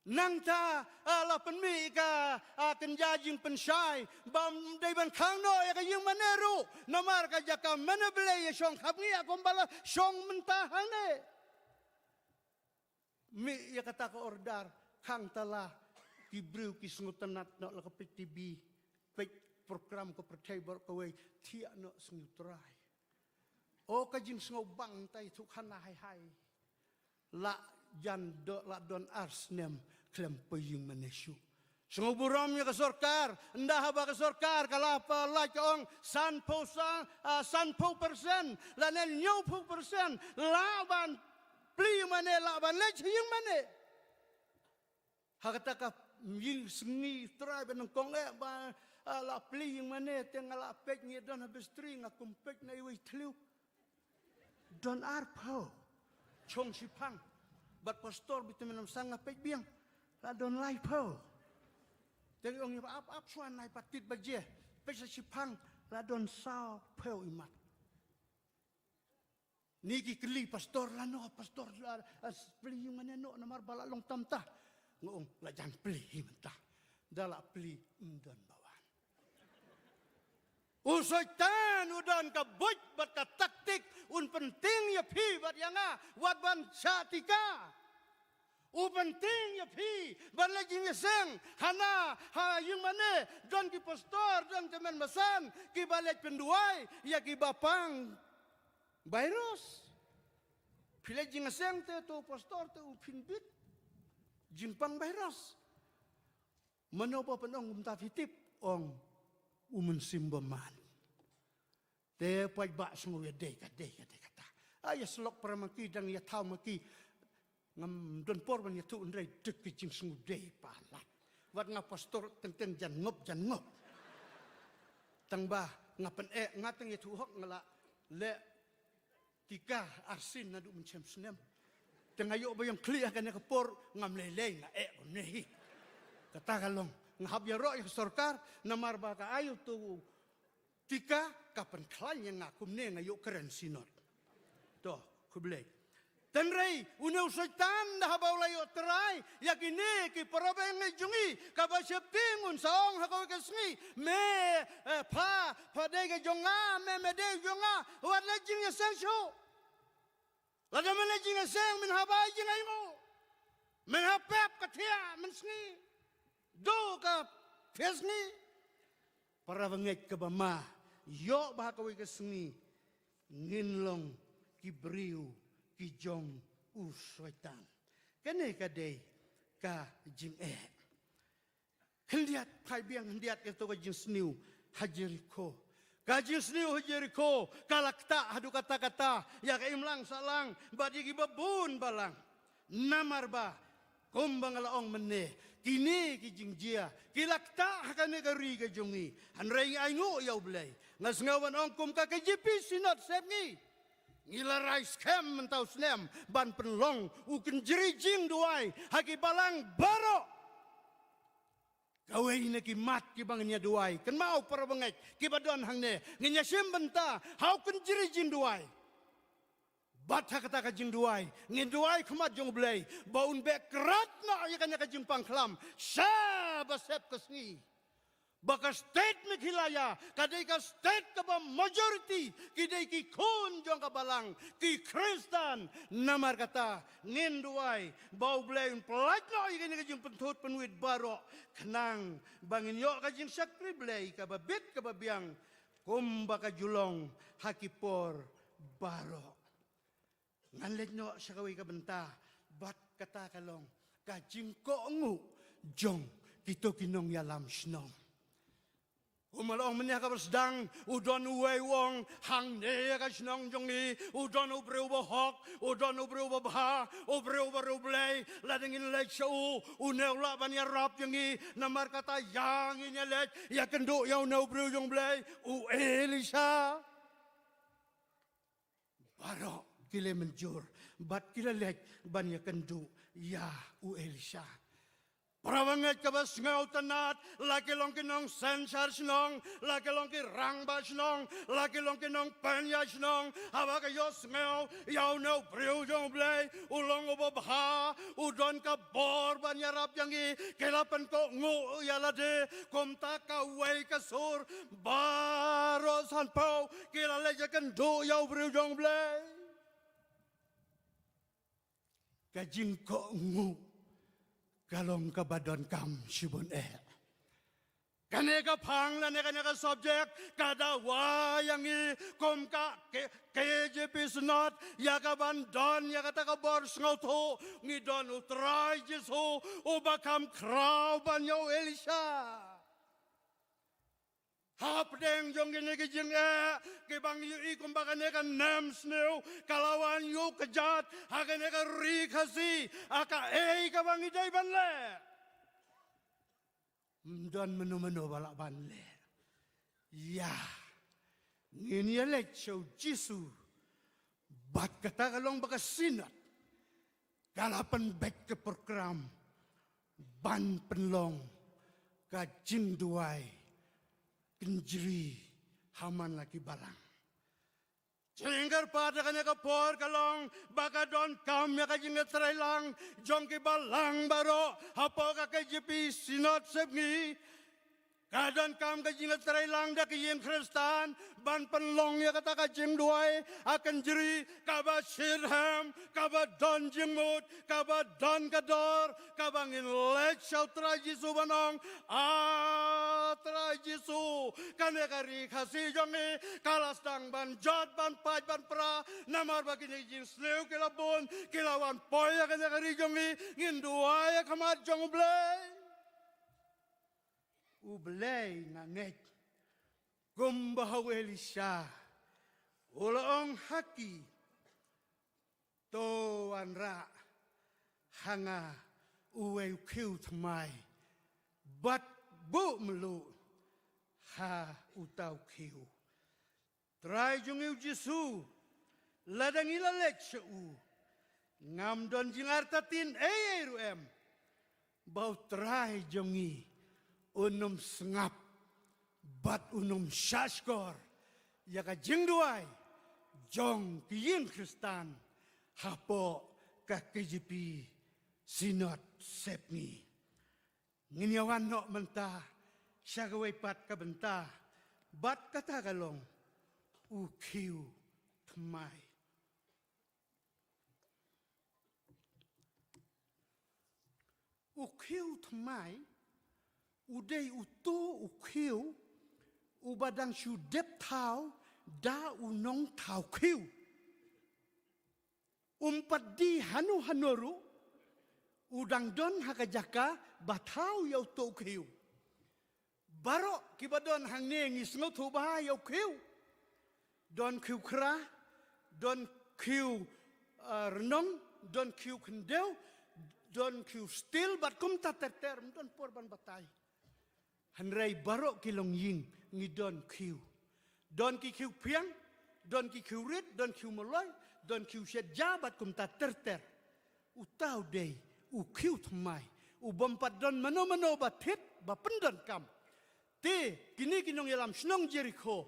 Nangta, ah, la pynmih ka, ah, kynja jingpynshai, bym dei ban khang noh ïa ka ïing mane ruh, namar ka jaka mane Blei ïa shong kham ngi ïa kumba la shong mynta hangne. Mih ïa kata ka order, khang tala, ki briew ki sngewtynnat noh la ka peit T V, peit program ka pyrthei baroh kawei, thiah noh sngew Trai. O ka jingsngewbang tai thuk hana hai hai. La jan do, la don ar snem khlem plie ïing mane shuh. Sngew burom ïa ka sorkar, ynda haba ka sorkar ka la pynlait ka ong sanphew sa, ah, sanphew percent, lane hynñiewphew percent, lah ban plie ïing mane, lah ban leit ïing mane. Ha kata ka ïing sngi Trai ba nyngkong eh ba, ah, la plie ïing mane te nga la peit ngi don ha bistri nga kum peit na iwei thliew. Don arphew. Chong shiphang. Bad pastor bad tymmen basan nga peit biang. La don laiphew. Te ngi ong ïa ba ap ap shuwa nai patit baje. Peit sa shiphang la don sawphew imat. Ni ki kylli pastor lano, pastor, ah, ah, plie ïing mane noh namar ba la long tam ta. Nga ong la jan plie hi mynta. Da la plie ym don ba wan. U Soitan u don ka buit bad ka taktik un pyntieng ïa phi bad ïa nga wat ban shah tika. U pyntieng ïa phi ban leit jingïaseng hana ha ïing mane, don ki pastor, don tymmen basan kiba leit pynduwai ïa kiba pang virus. Phi leit jingïaseng te to pastor te u pynbit jingpang virus. Mano ba pynong kumta phi tip, ong u Mynsiem Bakhuid. Te paidbah sngew ïa dei ka dei ka dei kata. Ai ïa slok para ma ki dang ïa thaw ma ki. Ngam don por ban ïathuh hynrei duk ki jingsngewdei palat. Wat nga pastor teng teng jan ngop jan ngop. Tang ba nga pyneh nga teng ïathuh hok nga la leh tika arsien naduh mynshem snem. Te nga ïoh ba ïong khlieh ha kane ka por ngam lei lei nga eh kumne hi. Kata ka long nga hap ïaroh ïa ka sorkar namar ba ka ai uto u tika ka pynkhlaiñ ïa nga kumne nga ïoh kren synod. To khublei. Tynrai une u Soitan da haba u la ïoh trai ïa kine ki parabangeit jong ngi kaba sheptieng un sa ong ha kawei ka sngi me eh, pha pha dei ka jong nga me me dei jong nga wat la jingïaseng shuh. Lada men la jingïaseng men haba jingïainguh men ha pep ka thiah men sngi. Duh ka thiah sngi. Parabangeit kaba ma ïoh ba ha kawei ka sngi ngin long ki briew ki jong u Soitan. Kane ka dei ka jingeh. Khyndiat phai biang khyndiat ïa kato ka jingsniew ha Jerikho. Ka jingsniew ha Jerikho ka la ktah haduh katta katta ïa ka imlang sahlang bad ïa kiba bun balang. Namar ba kumba nga la ong mynne kine ki jingjia ki la ktah ha kane ka ri ka jong ngi. Hynrei ngi ainguh ïa U Blei. Nga sngew ban ong kum ka K J P Synod Sepngi ngi la rai skhem mynta u snem ban pynlong u kynjri jingduwai ha ki balang baroh. Kawei na ki mat kiba ngin ïa duwai kynmaw parabangeit kiba don hangne ngin ïa shim bynta ha u kynjri jingduwai. Bad ha kata ka jingduwai ngin duwai khmat jong U Blei ba un beh krat noh ïa kane ka jingpang khlam sha ba sep ka sngi. Ba ka state Meghalaya ka dei ka state kaba majority ki dei ki khun jong ka balang ki Khristan. Namar kata ngin duwai ba U Blei un pynlait noh ïa kane ka jingpynthut pynwit baroh khnang ba ngin ïoh ka jingshakri Blei kaba bit kaba biang kumba ka ju long ha ki por baroh. Ngan leit noh sha kawei ka bynta bad kata ka long ka jingkohnguh jong kito ki nongïalam shnong. Kumba la ong mynne ha kaba sdang u don uwei u ong hangne ïa ka shnong jong ngi u don u briew ba hok u don u briew ba bha u briew ba riewblei. Lada ngin leit sha u une u lah ban ïarap ïa ngi. Namar kata ïa ngin ïa leit ïa kynduh ïa une u briew jong Blei u Elisha. Baroh ki la mynjur bad ki la leit ban ïa kynduh ïa u Elisha. Parabangeit kaba sngewtynnat la ki long ki nongsynshar shnong la ki long ki rangbah shnong la ki long ki nongpynïaid shnong haba ka ïohsngew ïa une u briew jong U Blei u long uba bha u don ka bor ban ïarap ïa ngi ki la pynkohnguh ïa lade. Kumta kawei ka sur baroh sanphew ki la leit ïa kynduh ïa u briew jong U Blei. Ka jingkohnguh ka long kaba donkam shibun eh. Kane ka phang lane kane ka subject ka dawa ïa ngi kum ka K-, KJP Synod ïa ka ban don ïa kata ka bor sngewthuh ngi don U Trai Jisu uba kham khraw ban ïa u Elisha. Hapdeng jong kine ki jingeh kiba ngi ïohi kumba kane ka nemsniew ka la wan ïuh kjat ha kane ka ri Khasi ha kaei kaba ngi dei ban leh. Ym don mano mano ba lah ban leh. Ïa ngin ïa leit sha u Jisu. Bad kata ka long ba ka Synod ka la pynbeit ka program ban pynlong ka jingduwai kynjri ha man la ki balang. Jingkyrpad ha kane ka por ka long ba ka donkam ïa ka jingïatreilang jong ki balang baroh hapoh ka KJP Synod Sepngi. Ka donkam ka jingïatreilang da ki ïing Khristan ban pynlong ïa kata ka jingduwai ha kynjri kaba shitrhem kaba don jingmut kaba don ka dor kaba ngin leit sha U Trai Jisu ban ong, A Trai Jisu, kane ka ri Khasi jong ngi ka la sdang ban jot ban pait ban pra namar ba kine ki jingsniew ki la bun ki la wan poi ïa kane ka ri jong ngi. Ngin duwai ïa khmat jong U Blei. U Blei nga ngeit kumba ha u Elisha u la ong ha ki, to wanrah ha nga uwei u khiew thymmai, bad buh mluh ha uta u khiew. Trai jong ngi u Jisu, lada ngi la leit sha u, ngam don jingartatien ei ei ruh em, ba u Trai jong ngi un ym sngap bad un ym shahshkor ïa ka jingduwai jong ki ïing Khristan hapoh ka K J P Synod Sepngi. Ngin ïa wan noh mynta sha kawei pat ka bynta, bad kata ka long u khiew thymmai. U khiew thymmai u dei uto u khiew uba dang shu dep thaw da u nongthaw khiew. Um pat die hano hano ruh, u dang don ha ka jaka ba thaw ïa uto u khiew. Baroh kiba don hangne ngi sngewthuh bha ïa u khiew. Don khiew khra, don khiew, ah, rnong, don khiew khyndew, don khiew steel, bad kumta ter ter, ym don por ban batai. Hynrei baroh ki longïing ngi don khiew. Don ki khiew phiang, don ki khiew rit, don khiew maloi, don khiew shet ja bad kumta ter ter. Uta u dei u khiew thymmai, u bym pat don mano mano ba thied ba pyndonkam. Te kine ki nongïalam shnong Jerikho,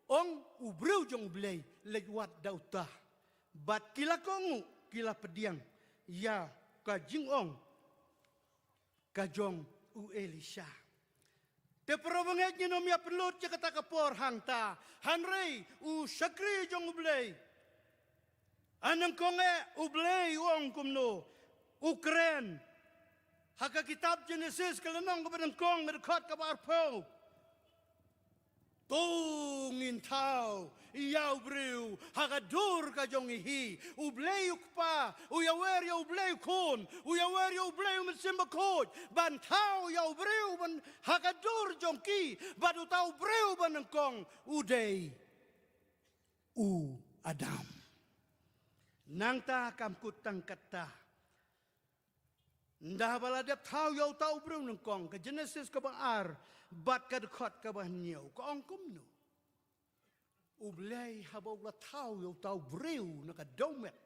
ong u briew jong U Blei, leit wad da uta. Bad ki la kohnguh, ki la pdiang ïa ka jingong ka jong u Elisha. Te para bangeit, ngin ym ïa pynlut ïa kata ka por hangta. Hynrei u shakri jong U Blei, a nyngkong eh U Blei u ong kumno? U kren ha ka kitab Jenesis ka lynnong kaba nyngkong, ka dkhot kaba arphew. To ngin thaw ïa u briew ha ka dur ka jong ngi hi. U Blei u Kpa u ïawer ïa U Blei u Khun, u ïawer ïa U Blei u Mynsiem Bakhuid ban thaw ïa u briew ban ha ka dur jong ki, bad uta u briew ba nyngkong u dei u Adam. Nangta kam kut tang katta. Ynda ba la dep thaw ïa uta u briew nyngkong, ka Jenesis kaba ar bad ka dkhot kaba hynñiew ka ong kumno? U Blei haba u la thaw ïa uta u briew na ka dewmet,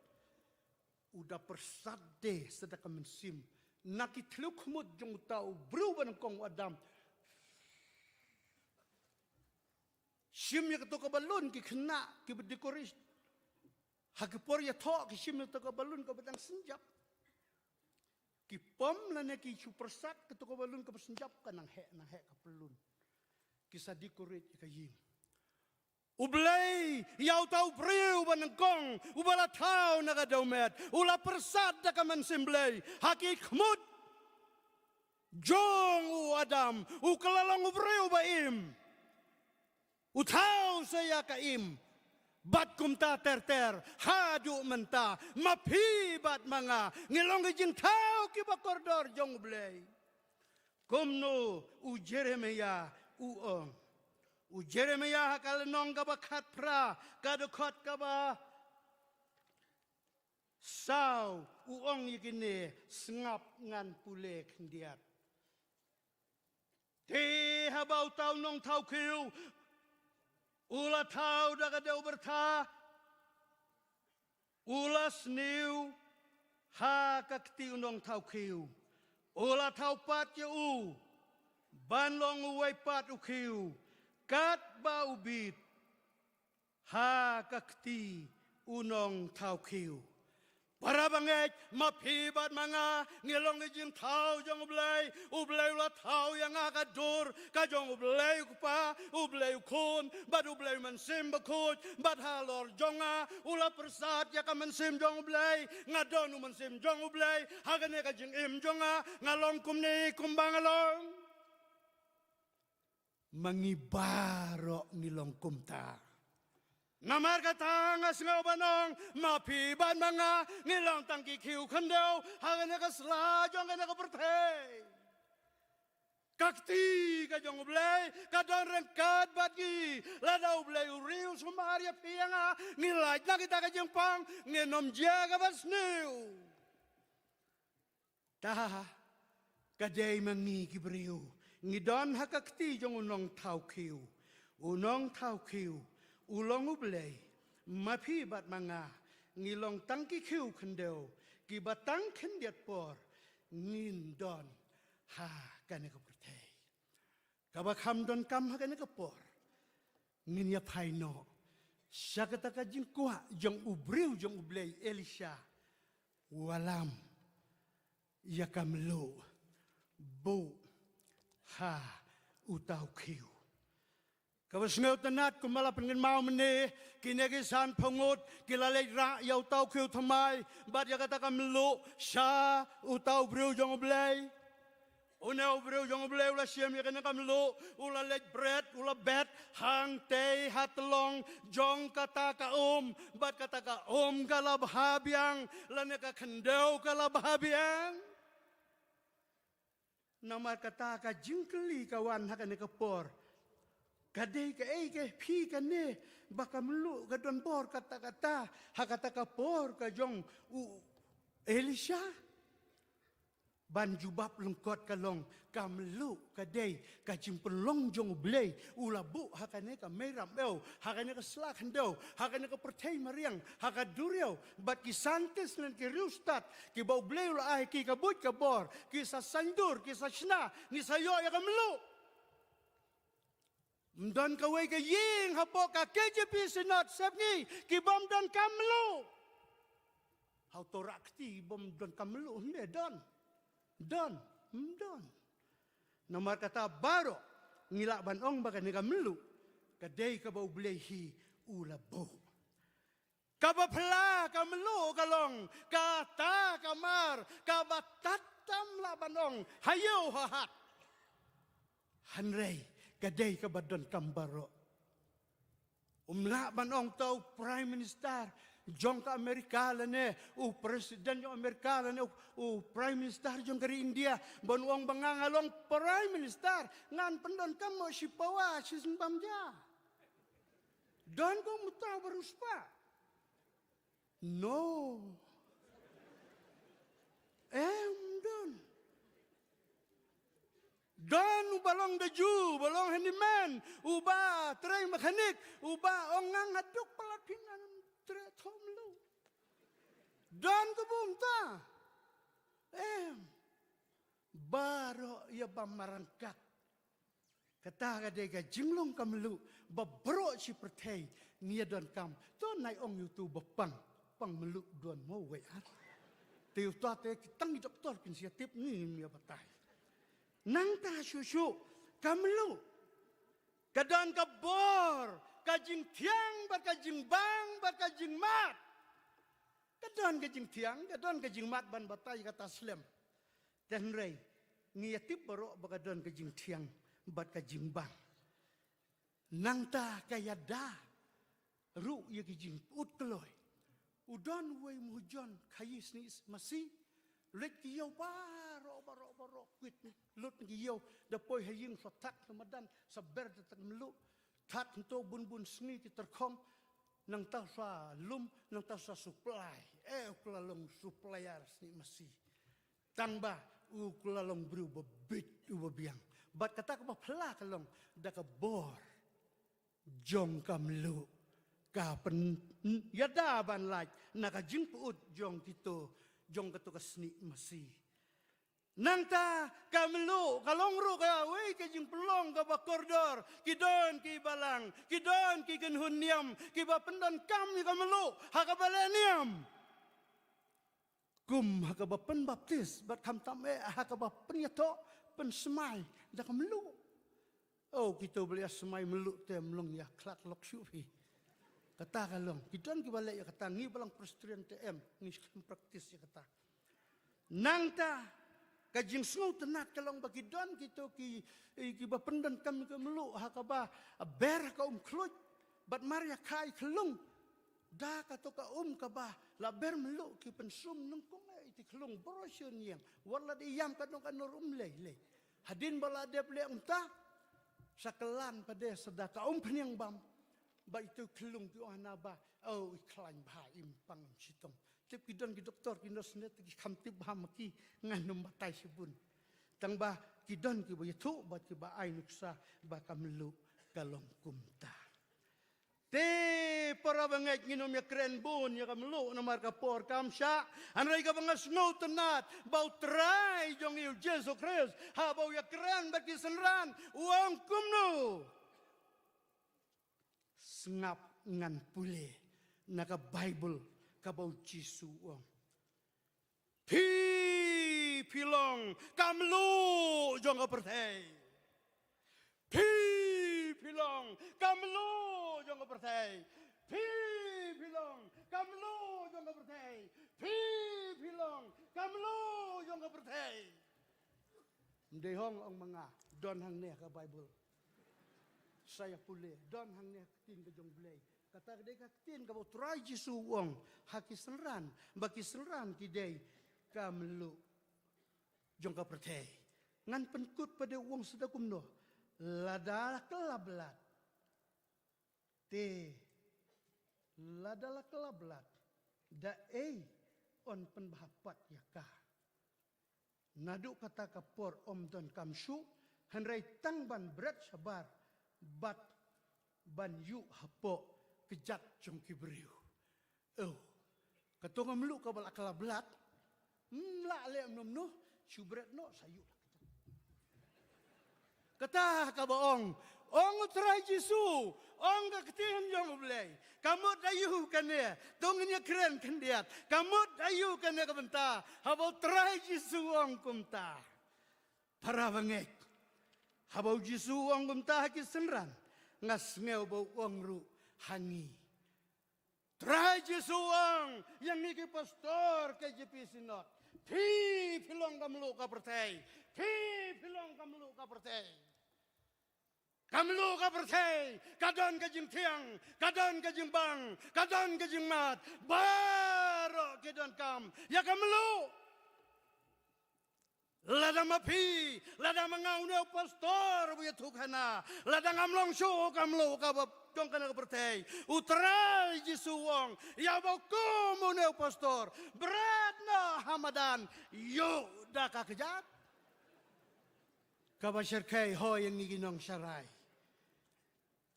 u da pyrsad de sa da ka mynsiem na ki thliew khmut jong uta u briew ba nyngkong u Adam. Shim ïa kato ka balloon, ki khynnah kiba decorate ha ki por ïathoh ki shim ïa kato ka balloon kaba dang synjap. Ki pom lane ki shu pyrsad kato ka balloon kaba synjap, ka nang heh nang heh ka balloon. Ki sa decorate ïa ka ïing. U Blei ïa uta u briew ba nyngkong uba la thaw na ka dewmet, u la pyrsad da ka mynsiem Blei ha ki khmut jong u Adam, u ka la long u briew ba im. U thaw sa ïa ka im. Bad kumta ter ter, haduh mynta, ma phi bad ma nga, ngi long ki jingthaw kiba kordor jong U Blei. Kumno u Jeremiah u ong? U Jeremiah ha ka lynnong kaba khatphra, ka dkhot kaba saw, u ong ïa kine, sngap ngan pule khyndiat. Te haba uta u nongthaw khiew u la thaw da ka dewbyrtha, u la sniew ha ka kti u nongthaw khiew, u la thaw pat ïa u ban long uwei pat u khiew, katba u bit ha ka kti u nongthaw khiew. Para bangeit, ma phi bad ma nga, ngi long ki jingthaw jong U Blei. U Blei u la thaw ïa nga ha ka dur ka jong U Blei u Kpa, U Blei u Khun, bad U Blei u Mynsiem Bakhuid, bad halor jong nga u la pyrsad ïa ka mynsiem jong U Blei. Nga don u mynsiem jong U Blei ha kane ka jingim jong nga, nga long kumne kumba nga long. Ma ngi baroh ngi long kumta. Namar kata nga sngew ban ong, ma phi bad ma nga ngi long tang ki khiew khyndew ha kane ka sla jong kane ka pyrthei. Ka kti ka jong U Blei ka don ryngkat bad ngi. Lada U Blei u ri u sumar ïa phi ïa nga, ngi lait na kita ka jingpang, ngin ym jia kaba sniew. Ta, ka dei ma ngi ki briew, ngi don ha ka kti jong u nongthaw khiew. U nongthaw khiew u long U Blei. Ma phi bad ma nga, ngi long tang ki khiew khyndew, kiba tang khyndiat por ngin don ha kane ka pyrthei. Kaba kham donkam ha kane ka por, ngin ïa phai noh sha kata ka jingkwah jong u briew jong U Blei, Elisha. Wallam ïa ka mluh, buh ha uta u khiew. Kaba sngewtynnat, kumba la pynkynmaw mynne, kine ki san phew ngut ki la leit rah ïa uta u khiew thymmai bad ïa kata ka mluh sha uta u briew jong U Blei. Une u briew jong U Blei u la shim ïa kane ka mluh, u la leit bret, u la bet hangtei ha tyllong jong kata ka um, bad kata ka um ka la bha biang, lane ka khyndew ka la bha biang. Namar kata ka jingkylli ka wan ha kane ka por, ka dei kaei ka phi kane ba ka mluh ka don bor katta katta ha kata ka por ka jong u Elisha? Ban jubab lyngkot ka long, ka mluh ka dei ka jingpynlong jong U Blei, u la buh ha kane ka mei rambeu, ha kane ka sla khyndew, ha kane ka pyrthei mariang, ha ka duriaw, bad ki scientist lane ki riewstad kiba U Blei u la ai ki ka buit ka bor, ki sa saiñdur, ki sa shna, ngi sa ïoh ïa ka mluh. Ym don kawei ka ïing hapoh ka K J P Synod Sepngi kibym don ka mluh. Hato rah kti bym don ka mluh? Ym don. Don, ym don. Namar kata baroh ngi lah ban ong ba kane ka mluh ka dei kaba U Blei hi u la buh. Kaba phylla ka mluh ka long kata ka mar kaba tad tam lah ban ong ha ïew ha hat. Hynrei ka dei kaba donkam baroh. Um lah ban ong to u Prime Minister jong ka Amerika lane u President jong Amerika lane u, u Prime Minister jong ka ri India, ban ong ba nga nga long Prime Minister, ngan pyndonkam mo shi pawa shi sien bam ja. Don ko muta baru spa. No. Em, don. Don uba long da ju, uba long handyman, uba trei mechanic, uba ong nga nga duk palat phin ngan trei thom lu. Don ka bum ta. Em. Baroh ïa ba marangkat. Kata ka dei ka jinglong ka mluh ba baroh shi pyrthei ngi ïa donkam. To nai ong ïa utu ba pang, pang mluh don mo wei ar. Te uta te ki tang i doktor kin sia tip ngi ngi ïa batai. Nangta shuh shuh ka mluh ka don ka bor, ka jingthiang bad ka jingbang bad ka jingmad. Ka don ka jingthiang, ka don ka jingmad ban batai kata slem. Te hynrei ngi ïa tip baroh ba ka don ka jingthiang bad ka jingbang. Nangta ka ïada ruh ïa ki jingpyut kloi. U don uwei u mahajon khaïi snieh masi. Leit ki ïew baroh baroh baroh kwit lut ki ïew da poi ha ïing sa thad ha madan sa ber da tang mluh. Thad hynto bun bun sngi ki tyrkhong. Nangta sa lum, nangta sa supply. Eh, u ka la long supplier snieh masi. Tang ba u ka la long briew ba bit uba biang. Bad kata kaba phylla ka long da ka bor jong ka mluh ka pynïada ban lait na ka jingpyut jong kito, jong kato ka snieh masi. Nangta ka mluh ka long ruh kawei ka jingpynlong kaba kordor. Ki don ki balang, ki don ki kynhun niam kiba pyndonkam ïa ka mluh ha kaba leh niam. Kum ha kaba pynbaptis bad khamtam eh ha kaba pynïathoh pynsmai da ka mluh. Oh, kito ba leh ïa smai mluh te ym long ïa khlad lok shuh hi. Kata ka long. Ki don kiba leh ïa kata, ngi balang Presbyterian te em, ngi shem practice ïa kata. Nangta ka jingsngewtynnat ka long ba ki don kito ki, kiba pyndonkam ka mluh ha kaba ber ka um khluit bad mar ïa kha i khlung. Da kato ka um kaba la ber mluh ki pynsum nyngkong eh iti khlung baroh shi ïing. Wat la dei ïam katno katno ruh ym lei lei. Hadien ba la dep leh kumta sa kylla pat de sa da ka um phniang bam. Ba ito i khlung ki ong hana ba, oh, i khlaiñ bha, im pang im shitom. Tip ki don ki doktor, ki nurse ne, te ki kham tip bha ma ki, ngan ym batai shibun. Tang ba ki don kiba ïathuh bad kiba ai nuksa ba ka mluh ka long kumta. Te para bangeit, ngin ym ïakren bun ïa ka mluh namar ka por kam shah. Hynrei kaba nga sngewtynnat ba U Trai jong ngi U Jisu Khrist, haba u ïakren bad ki synran, u ong kumno? Sngap, ngan pule na ka Baibl kaba U Jisu u ong. Phi, phi long ka mluh jong ka pyrthei. Phi, phi long ka mluh jong ka pyrthei. Phi, phi long ka mluh jong ka pyrthei. Phi, phi long ka mluh jong ka pyrthei. Ym dei hong ong ma nga, don hangne ha ka Baibl. Sa ïa pule, don hangne ha ka ktien ka jong U Blei. Kata ka dei ka ktien kaba U Trai Jisu u ong ha ki synran, ba ki synran ki dei ka mluh jong ka pyrthei. Ngan pynkut pat, u ong sa da kumno? Lada la kylla blad, te lada la kylla blad, da ei yn pynbha pat ïa ka? Naduh kata ka por ym donkam shuh, hynrei tang ban bret shabar bad ban ïuh hapoh kjat jong ki briew. Oh, kato ka mluh kaba la kylla blad. Hmm, la leh mano mano, shu bret noh, sa ïuh la kjat. Kata kaba ong, ong U Trai Jisu, ong ka ktien jong U Blei. Ka mut aïu kane, to ngin ïakren khyndiat. Ka mut aïu kane ka bynta, haba U Trai Jisu ong kumta. Para bangeit, haba U Jisu ong kumta ha ki synran, nga sngew ba u ong ruh ha ngi. Trai Jisu ong ïa ngi ki pastor K J P Synod. Phi, phi long ka mluh ka pyrthei. Phi, phi long ka mluh ka pyrthei. Ka mluh ka pyrthei ka don ka jingthiang, ka don ka jingbang, ka don ka jingmad. Baroh ki donkam ïa ka mluh. Lada ma phi, lada ma nga une u pastor ba ïathuh khana, lada ngam long shuh ka mluh kaba jong kane ka pyrthei, U Trai Jisu u ong ïa uba kum une u pastor, bret noh ha madan, ïuh da ka kjat. Kaba shyrkhei, hooid, ïa ngi ki nongsharai,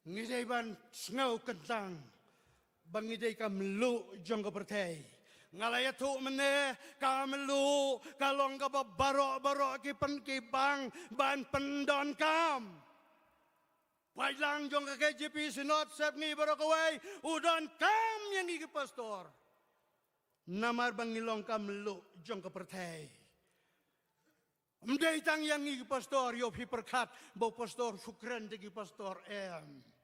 ngi dei ban sngew kyntang ba ngi dei ka mluh jong ka pyrthei. Nga la ïathuh mynne, ka mluh ka long kaba baroh baroh ki pyn ki bang ban pyndonkam. Paidlang jong ka K J P Synod Sepngi baroh kawei u donkam ïa ngi ki pastor. Namar ba ngi long ka mluh jong ka pyrthei. Ym dei tang ïa ngi ki pastor, ïoh phi pyrkhat ba u pastor shu kren da ki pastor, em.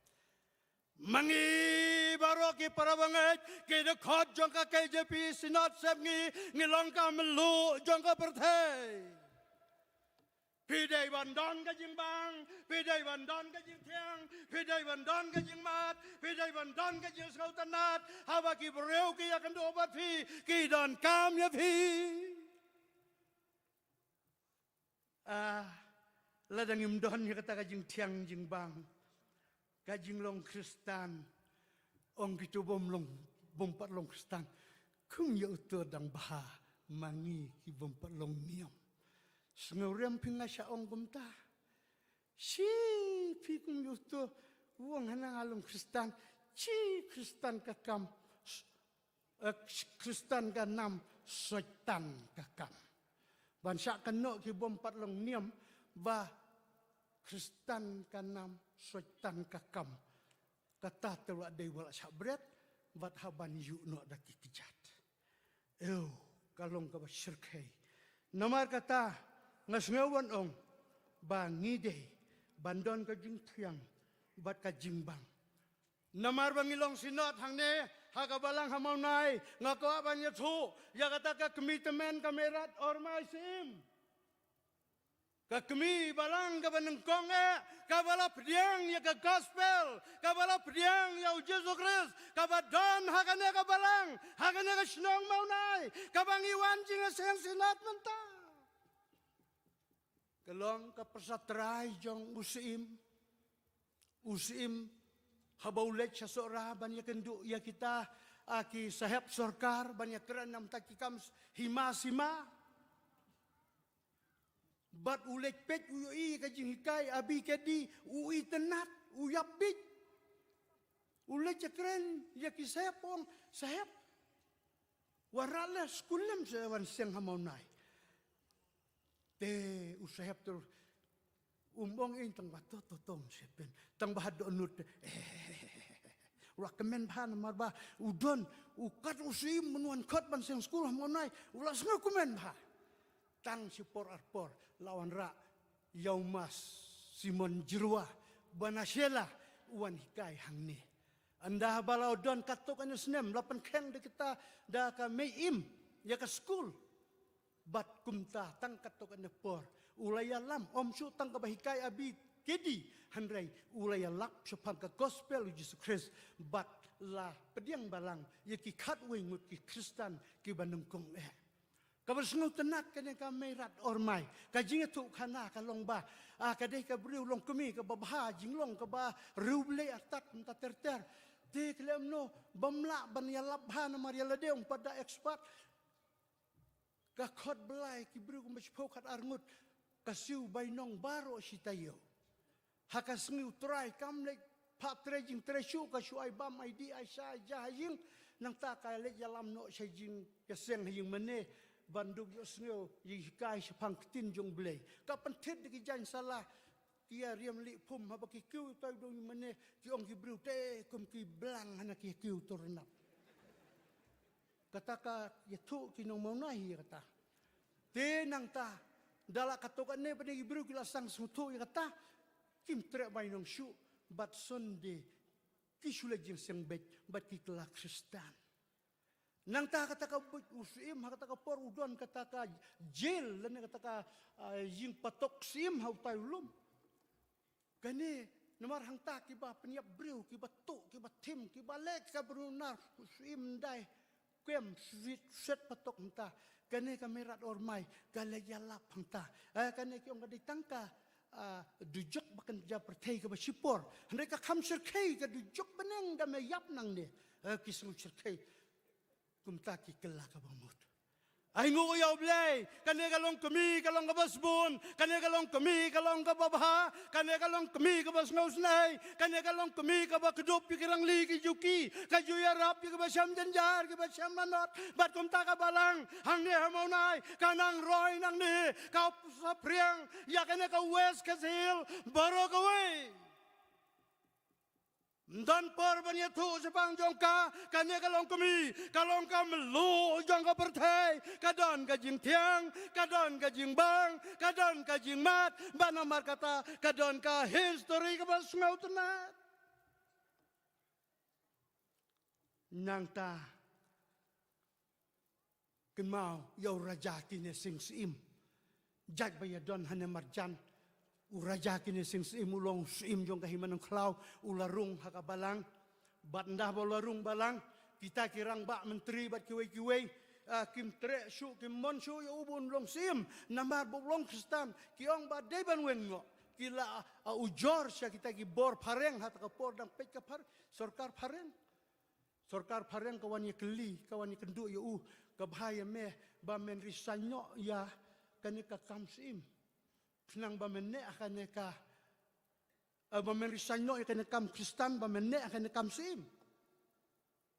Ma ngi baroh ki para bangeit, ki dkhot jong ka K J P Synod Sepngi, ngi long ka mluh jong ka pyrthei. Phi dei ban don ka jingbang, phi dei ban don ka jingthiang, phi dei ban don ka jingmad, phi dei ban don ka jingsngewtynnat, haba ki briew ki ïakynduh bad phi, ki donkam ïa phi. Ah, lada ngim don ïa kata ka jingthiang jingbang, ka jinglong Khristan, ong kito bym long, bym pat long Khristan, kum ïa uto dang bha, ma ngi ki bym pat long niam. Sngewrem phi nga sha ong kumta. Shi phi kum ïa uto, u ong hana nga long Khristan, shi Khristan ka kam. Eh, Khristan ka nam, Soitan ka kam. Ban shah kynnoh ki bym pat long niam ba Khristan ka nam, Soitan ka kam. Kata te la dei ba la shah bret bad hap ban ïuh noh da ki kjat. Ew, ka long kaba shyrkhei. Namar kata nga sngew ban ong ba ngi dei ban don ka jingthiang bad ka jingbang. Namar ba ngi long Synod hangne ha ka balang ha Mawnai, nga kwah ban ïathuh ïa kata ka kmie tymmen ka Merat Ormai Syiem. Ka kmie balang kaba nyngkong eh, kaba la pdiang ïa ka gospel, kaba la pdiang ïa U Jisu Khrist, kaba don ha kane ka balang, ha kane ka shnong Mawnai, kaba ngi wan jingïaseng Synod mynta. Ka long ka pyrsa trai jong u Syiem. U Syiem, haba u leit sha Sohra ban ïakynduh ïa kita, A ki sahep sorkar ban ïakren namar ki kam hima sima. Bad u leit peit u ïohi ka jinghikai A B K D, u itynnad, u ïap bit. U leit ïakren ïa ki sahep, ong, sahep, wat rah leh skul lem, sa wan seng ha Mawlai. Te u sahep te um ong ing tang ba to to to, sahep, tang ba ha dohnud te. Ruh kmen bha namar ba u don u kat u syiem, mynwan khot ban seng skul ha Mawlai, u la sngewkmen bha. Tang shi por ar por la wanrah ïa u Mas Simon Jyrwa ba na Shella u wan hikai hangne. Ynda ba la don katto katne snem la pynkheiñ da kita, da ka mei im ïa ka skul. Bad kumta tang katto katne por u la ïalam, ym shuh tang kaba hikai A B K D, hynrei u la ïalap shaphang ka gospel u Jisu Khrist bad la pdiang balang ïa ki khatwei ngut ki Khristan kiba nyngkong eh. Kaba sngewtynnad kane ka Meirad Ormai, ka jingïathuhkhana ka long ba, ah, ka dei ka briew longkmie kaba bha jinglong, kaba riewblei artat kumta ter ter. Te khlem no bym lah ban ïalap bha namar ïa lade ym pat da expert. Ka khot Blai ki briew kumba shiphew khatar ngut, ka siew bainong baroh shi taïew. Ha ka sngi U Trai kam leit phah trei jingtrei shuh, ka shu ai bam ai dih ai sha ai ja ha ïing. Nangta ka leit ïalam noh sha jingïaseng ha ïing mane ban dup ïohsngew ïa ki hikai shaphang ktien jong U Blei. Ka pynthied da ki jaiñ sala, ki ïa riam lieh phum, haba ki kiew ïa utai u dong ïing mane ki ong ki briew te kum ki blang hana ki kiew tur nap. Kata ka ïathuh ki nong Mawlai hi kata. Te nangta da la katto katne pat ki briew ki la sdang sngewthuh ïa kata, kim treh bainong shuh bad Sunday ki shu leit jingïaseng beit bad ki kylla Khristan. Nangta kata ka buit u syiem ha kata ka por u don kata ka jail lane kata ka, ah, ïing patok syiem ha utai u lum. Kane namar hangta kiba pynïap briew, kiba tuh, kiba thim, kiba leh ka briew nar, u syiem ndai, kem, shet, shet patok hangta. Kane ka Meirad Ormai ka leit ïalap hangta. Eh, kane ki ong ka dei tang ka, ah, dujok ba kynja pyrthei kaba shipor. Hynrei ka kham shyrkhei ka dujok bneng da me ïap nangne. Eh, ki sngew shyrkhei. Kumta ki kylla kaba mut. Ai nguh ïa U Blei, kane ka longkmie ka long kaba sbun, kane ka longkmie ka long kaba bha, kane ka longkmie kaba sngewsynei, kane ka longkmie kaba kdup ïa ki rangli ki juki, ka ju ïarap ïa kiba shem jynjar, kiba shem lanot. Bad kumta ka balang hangne ha Mawlai ka nang roi nangne, ka saphriang ïa kane ka West Khasi Hills baroh kawei. Ym don por ban ïathuh shaphang jong ka, kane ka longkmie ka long ka mluh jong ka pyrthei, ka don ka jingthiang, ka don ka jingbang, ka don ka jingmad, bad namar kata ka don ka history kaba sngewtynnad. Nangta kynmaw ïa u Raja Kine Sing Syiem. Jait ba ïa don hane marjan, u Raja Kine Sing Syiem u long u syiem jong ka Hima Nongkhlaw, u la rung ha ka balang. Bad ynda ba u la rung balang, kita ki rangbah myntri bad kiwei kiwei, ah, kim treh shuh, kim mon shuh ïa u ba un long syiem namar ba u long Khristan. Ki ong ba dei ban weng noh. Ki la, ah, ujor sha kita ki bor phareng ha kata ka por, dang peit ka phar-, sorkar phareng. Sorkar phareng ka wan ïakylli, ka wan ïakynduh ïa u, ka bha ïa me ba men resign noh ïa kane ka kam syiem, khnang ba men neh ha kane ka, eh, ba men resign noh ïa kane ka kam Khristan, ba men neh ha kane ka kam syiem.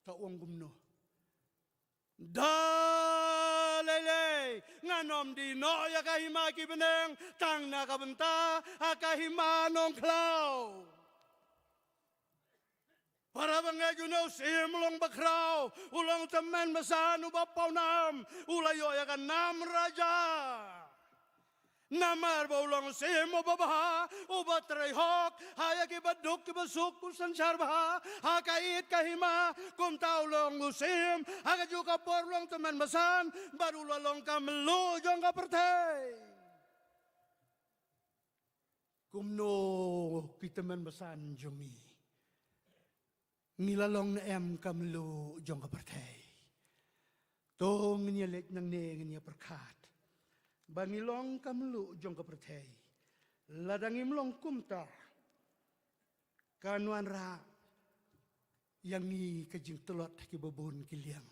Ka ong kumno? Da lei lei, ngan ym die noh ïa ka Hima ki bneng tang na ka bynta ha ka Hima Nongkhlaw. Para bangeit, une u syiem u long bakhraw, u long tymmen basan uba pawnam, u la ïoh ïa ka nam raja. Namar ba u long u syiem uba bha, uba trei hok ha ïa kiba duk kiba suk, u synshar bha ha ka ïit ka hima. Kumta u long u syiem ha kajuh ka por, u long tymmen basan bad u la long ka mluh jong ka pyrthei. Kumno ki tymmen basan jong ngi? Ngi la long ne em ka mluh jong ka pyrthei? To ngin ïa leit nangne, ngin ïa pyrkhat ba ngi long ka mluh jong ka pyrthei. Lada ngim long kumta, kan wanrah ïa ngi ka jingtlot ha kiba bun ki liang.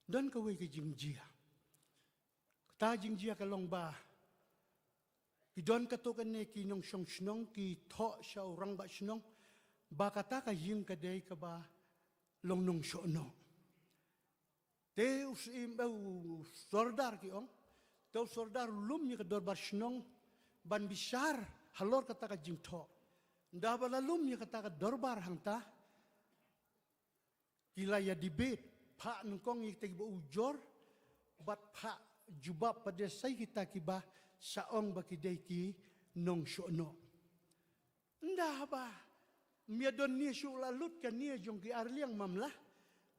Don kawei ka jingjia. Kata jingjia ka long ba ki don katto katne ki nongshong shnong ki thoh sha u rangbah shnong ba kata ka ïing ka dei kaba long nongshohnoh. Te u s-, im, u sordar ki ong. Te u sordar u lum ïa ka dorbar shnong ban bishar halor kata ka jingthoh. Nda ba la lum ïa kata ka dorbar hangta, ki la ïa debate, phah nyngkong ïa kita kiba ujor bad phah jubab pat de sa ïa kita kiba sa ong ba ki dei ki nongshohnoh. Nda haba ym ïa don ne shuh la lut kane jong ki arliang, mam lah.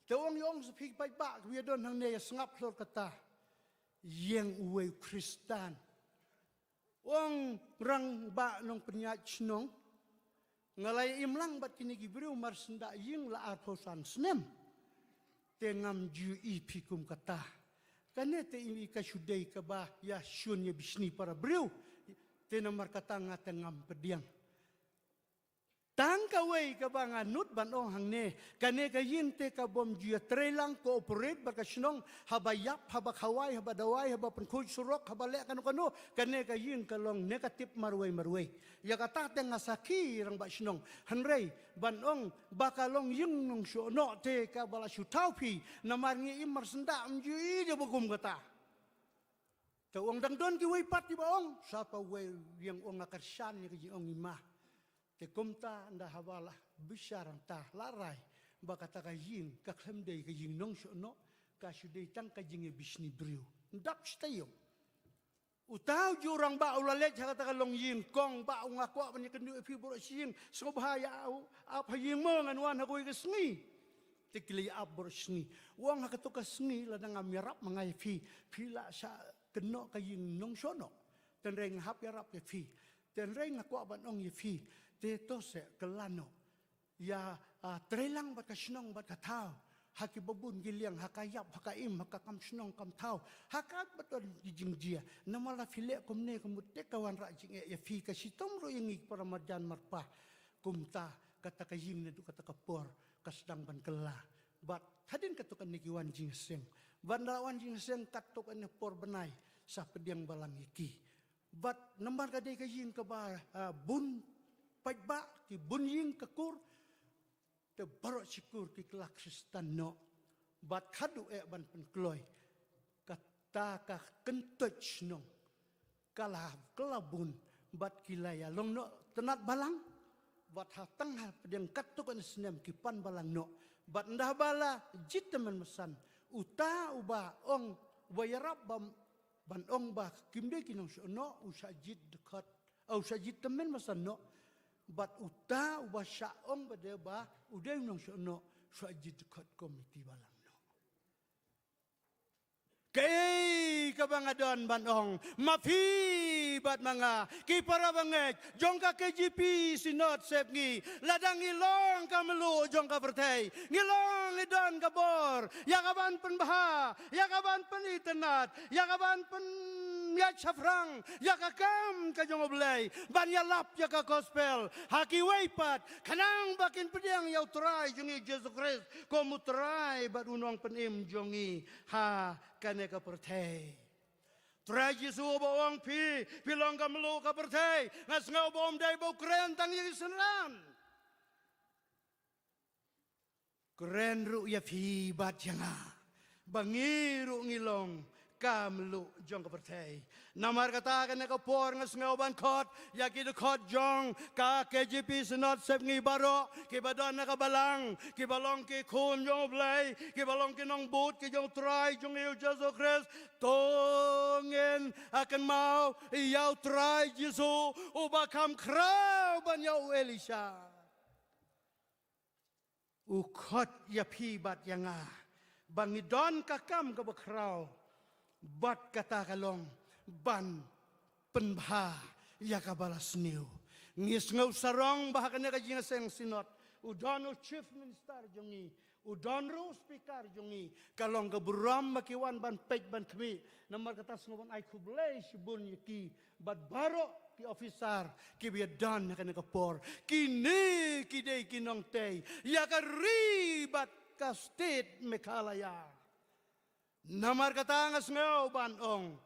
Te ong ïa ong sa phi paidbah, ym ïa don hangne, ïa sngap halor kata. Ïeng uwei u Khristan. Ong, rangbah nongpynïaid shnong, nga la ïa im lang bad kine ki briew mar syndah ïing la arphew san snem. Te ngam ju ïohi phi kum kata. Kane te i ka shu dei kaba ïa shun ïa bishni para briew. Te namar kata nga te ngam pdiang. Tang kawei kaba nga nud ban ong hangne, kane ka ïing te ka bym ju ïa trei lang, cooperate bad ka shnong, haba ïap, haba khawai, haba dawai, haba pynkhuid surok, haba leh kano kano, kane ka ïing ka long negative marwei marwei. Ïa kata te nga sakhi, rangbah shnong. Hynrei ban ong ba ka long ïing nongshohnoh te kaba la shu thaw phi, namar ngi im mar syndah, ym ju ïohi de ba kum kata. Te ong dang don kiwei pat kiba ong, sa pa wei ïeng ong nga kyrshan ïa ka jingong i ma. Te kumta nda haba la bishar hangta la rai ba kata ka ïing ka khlem dei ka ïing nongshohnoh, ka shu dei tang ka jingïa bishni briew. Ndap shi taïew. Uta u ju rangbah u la leit ha kata ka longïing, kong, bah, u nga kwah ban ïa kynduh ïa phi baroh shi ïing. Sngewbha ïa u ap ha ïing mo, ngan wan ha kawei ka sngi. Te ki la ïa ap baroh shi sngi. U ong ha kato ka sngi lada ngam ïarap ma nga ïa phi, phi la shah kynnoh ka ïing nongshohnoh. Tynrai nga hap ïarap ïa phi. Tynrai nga kwah ban ong ïa phi. Te to seh, kylla noh. Ïa, ah, trei lang bad ka shnong bad ka thaw. Ha kiba bun ki liang, ha ka ïap, ha ka im, ha ka kam shnong kam thaw. Ha kaba don ki jingjia. Namar la phi leh kumne ka mut te ka wanrah jingeh ïa phi, ka shitom ruh ïa ngi para marjan marpa. Kumta kata ka ïing naduh kata ka por ka sdang ban kylla. Bad hadien kato kane ki wan jingïaseng. Bad nda wan jingïaseng kato kane por bnai sa pdiang balang ïa ki. Bad namar ka dei ka ïing kaba, ah, bun paidbah, ki bun ïing ka kur, te baroh shi kur ki kylla Khristan noh. Bad haduh eh ban pynkloi, kata ka kyntoit shnong ka la kylla bun, bad ki la ïa long noh tnat balang. Bad ha tang ha pdiang katto katne snem ki pan balang noh. Bad nda ba la jied tymmen basan, uta uba ong, uba ïarap ba ban ong ba kim dei ki nongshohnoh, u shah jied dkhot, u shah jied tymmen basan noh. Bad uta uba shah ong ba dei ba u dei u nongshohnoh, u shah jied dkhot komiti balang noh. Kaei kaba nga don ban ong, ma phi bad ma nga, ki para bangeit jong ka K J P Synod Sepngi, lada ngi long ka mluh jong ka pyrthei, ngi long ngi don ka bor ïa ka ban pynbha, ïa ka ban pynitynnad, ïa ka ban pynïaid shaphrang ïa ka kam ka jong U Blei, ban ïalap ïa ka gospel ha kiwei pat, khnang ba kin pdiang ïa U Trai jong ngi Jisu Khrist kum U Trai bad U Nongpynim jong ngi ha kane ka pyrthei. Trai Jisu ba ong, phi, phi long ka mluh ka pyrthei. Nga sngew ba ym dei ba u kren tang ïa ki synran. Kren ruh ïa phi bad ïa nga ba ngi ruh ngi long ka mluh jong ka pyrthei. Namar kata kane ka por nga sngew ban khot ïa ki dkhot jong ka K J P Synod Sepngi baroh, kiba don na ka balang, kiba long ki khun jong U Blei, kiba long ki nongbud ki jong U Trai jong ngi U Jisu Khrist. To ngin, ah, kynmaw ïa U Trai Jisu uba kham khraw ban ïa u Elisha. U khot ïa phi bad ïa nga ba ngi don ka kam kaba khraw, bad kata ka long ban pynbha ïa kaba la sniew. Ngi sngew sarong ba ha kane ka jingïaseng Synod u don u Chief Minister jong ngi, U don ruh u speaker jong ngi, ka long ka burom ba ki wan ban peit ban khmih. Namar kata sngewbha ban ai khublei shibun ïa ki bad baroh ki officer kiba ïadon ha kane ka por. Kine ki dei ki nongtei ïa ka ri bad ka state Meghalaya. Namar kata nga sngew ban ong,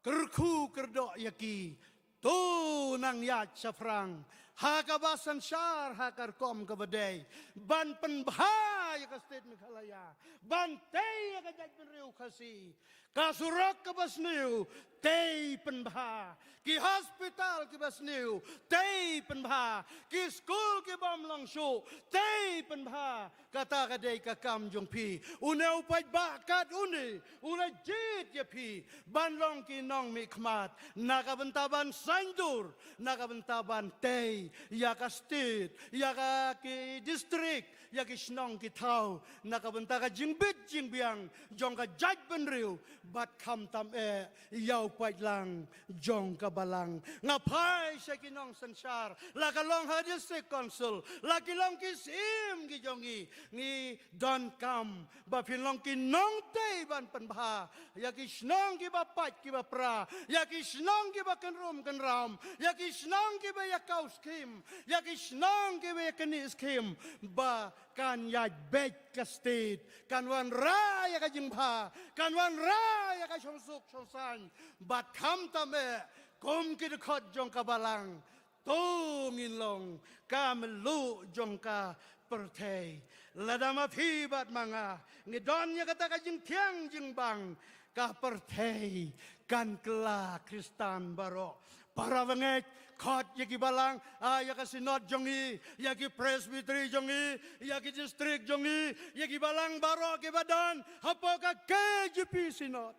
kyrkhu kyrdoh ïa ki, to nang ïaid shaphrang ha kaba synshar, ha ka rukom kaba dei, ban pynbha ïa ka state Meghalaya, ban tei ïa ka jaitbynriew Khasi. Ka surok kaba sniew, tei pynbha. Ki hospital kiba sniew, tei pynbha. Ki skul kibym long shuh, tei pynbha. Kata ka dei ka kam jong phi. Une u paidbah kat une u la jied ïa phi ban long ki nongmihkhmat na ka bynta ban saiñdur, na ka bynta ban tei ïa ka state, ïa ka ki district, ïa ki shnong ki thaw, na ka bynta ka jingbit jingbiang jong ka jaitbynriew bad khamtam eh ïa u paidlang jong ka balang. Nga phai sha ki nongsynshar, la ka long ha district council, la ki long ki syiem ki jong ngi, ngi donkam ba phin long ki nongtei ban pynbha ïa ki shnong kiba pait kiba pra, ïa ki shnong kiba kynrum kynram, ïa ki shnong kiba ïa kaw skim, ïa ki shnong kiba ïa knieh skim, ba kan ïaid beit ka state, kan wanrah ïa ka jingbha, kan wanrah ïa ka shongsuk shongsaiñ. Bad khamtam eh kum ki dkhot jong ka balang, to ngin long ka mluh jong ka pyrthei. Lada ma phi bad ma nga ngi don ïa kata ka jingthiang jingbang, ka pyrthei kan kylla Khristan baroh. Para bangeit, khot ïa ki balang, ah, ïa ka synod jong ngi, ïa ki presbytery jong ngi, ïa ki district jong ngi, ïa ki balang baroh kiba don hapoh ka K J P synod.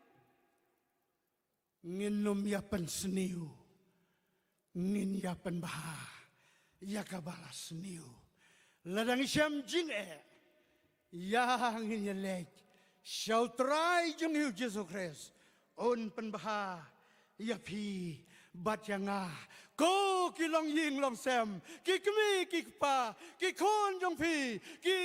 Ngin ym ïa pynsniew, ngin ïa pynbha ïa kaba la sniew. Lada ngi shem jingeh, ïa ngin ïa leit sha U Trai jong ngi U Jisu Khrist, un pynbha ïa phi bad ïa nga. Ko ki longïing longsem, ki kmie ki kpa, ki khun jong phi, ki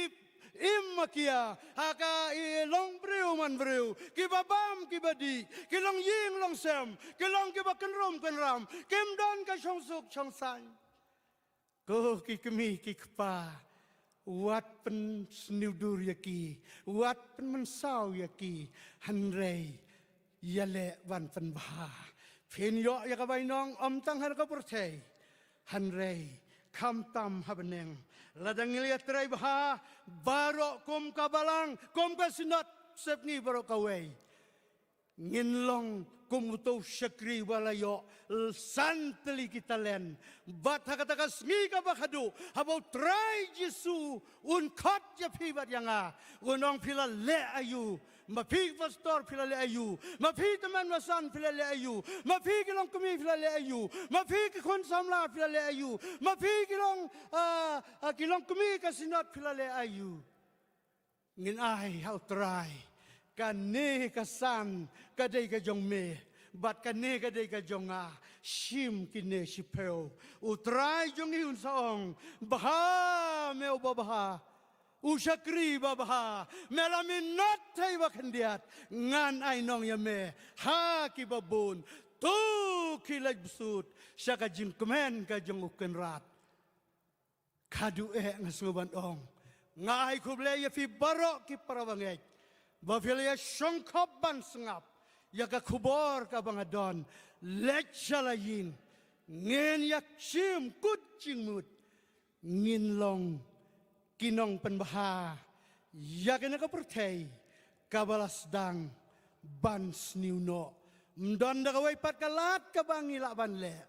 im makia ha ka i long briew man briew, kiba bam kiba dih, ki longïing longsem, ki long kiba kynrum kynram, kim don ka shongsuk shongsaiñ. Ko ki kmie ki kpa, wat pynsniew dur ïa ki, wat pynmynsaw ïa ki, hynrei ïaleh ban pynbha. Phin ïoh ïa ka bainong ym tang ha ka pyrthei, hynrei khamtam ha bneng. Lada ngi la ïatrei bha baroh kum ka balang, kum ka synod Sepngi baroh kawei, ngin long kum uto u shakri ba la ïoh san tylli ki talent. Bad ha kata ka sngi kaba khadduh, haba U Trai Jisu un khot ïa phi bad ïa nga, un ong, phi la leh aïu? Ma phi pastor phi la leh aïu? Ma phi tymmen basan phi la leh aïu? Ma phi ki longkmie phi la leh aïu? Ma phi ki khun samla phi la leh aïu? Ma phi ki long, ah, ah, ki longkmie ka synod phi la leh aïu? Ngin ai ha U Trai, kane ka san ka dei ka jong me, bad kane ka dei ka jong nga. Shim kine shiphew. U Trai jong ngi un sa ong, bha me uba bha, u shakri babha, me la minot thei ba khyndiat, ngan ai nong ïa me ha kiba bun. To khie leit bsut sha ka jingkmen ka jong U Kynrad. Khadduh eh nga sngew ban ong, nga ai khublei ïa phi baroh ki para bangeit ba phi la ïa shongkhop ban sngap ïa ka khubor kaba nga don. Leit sha la ïing, ngin ïa shim kut jingmut, ngin long ki nongpynbha ïa kane ka pyrthei kaba la sdang ban sniew noh. Ym don da kawei pat ka lad kaba ngi lah ban leh,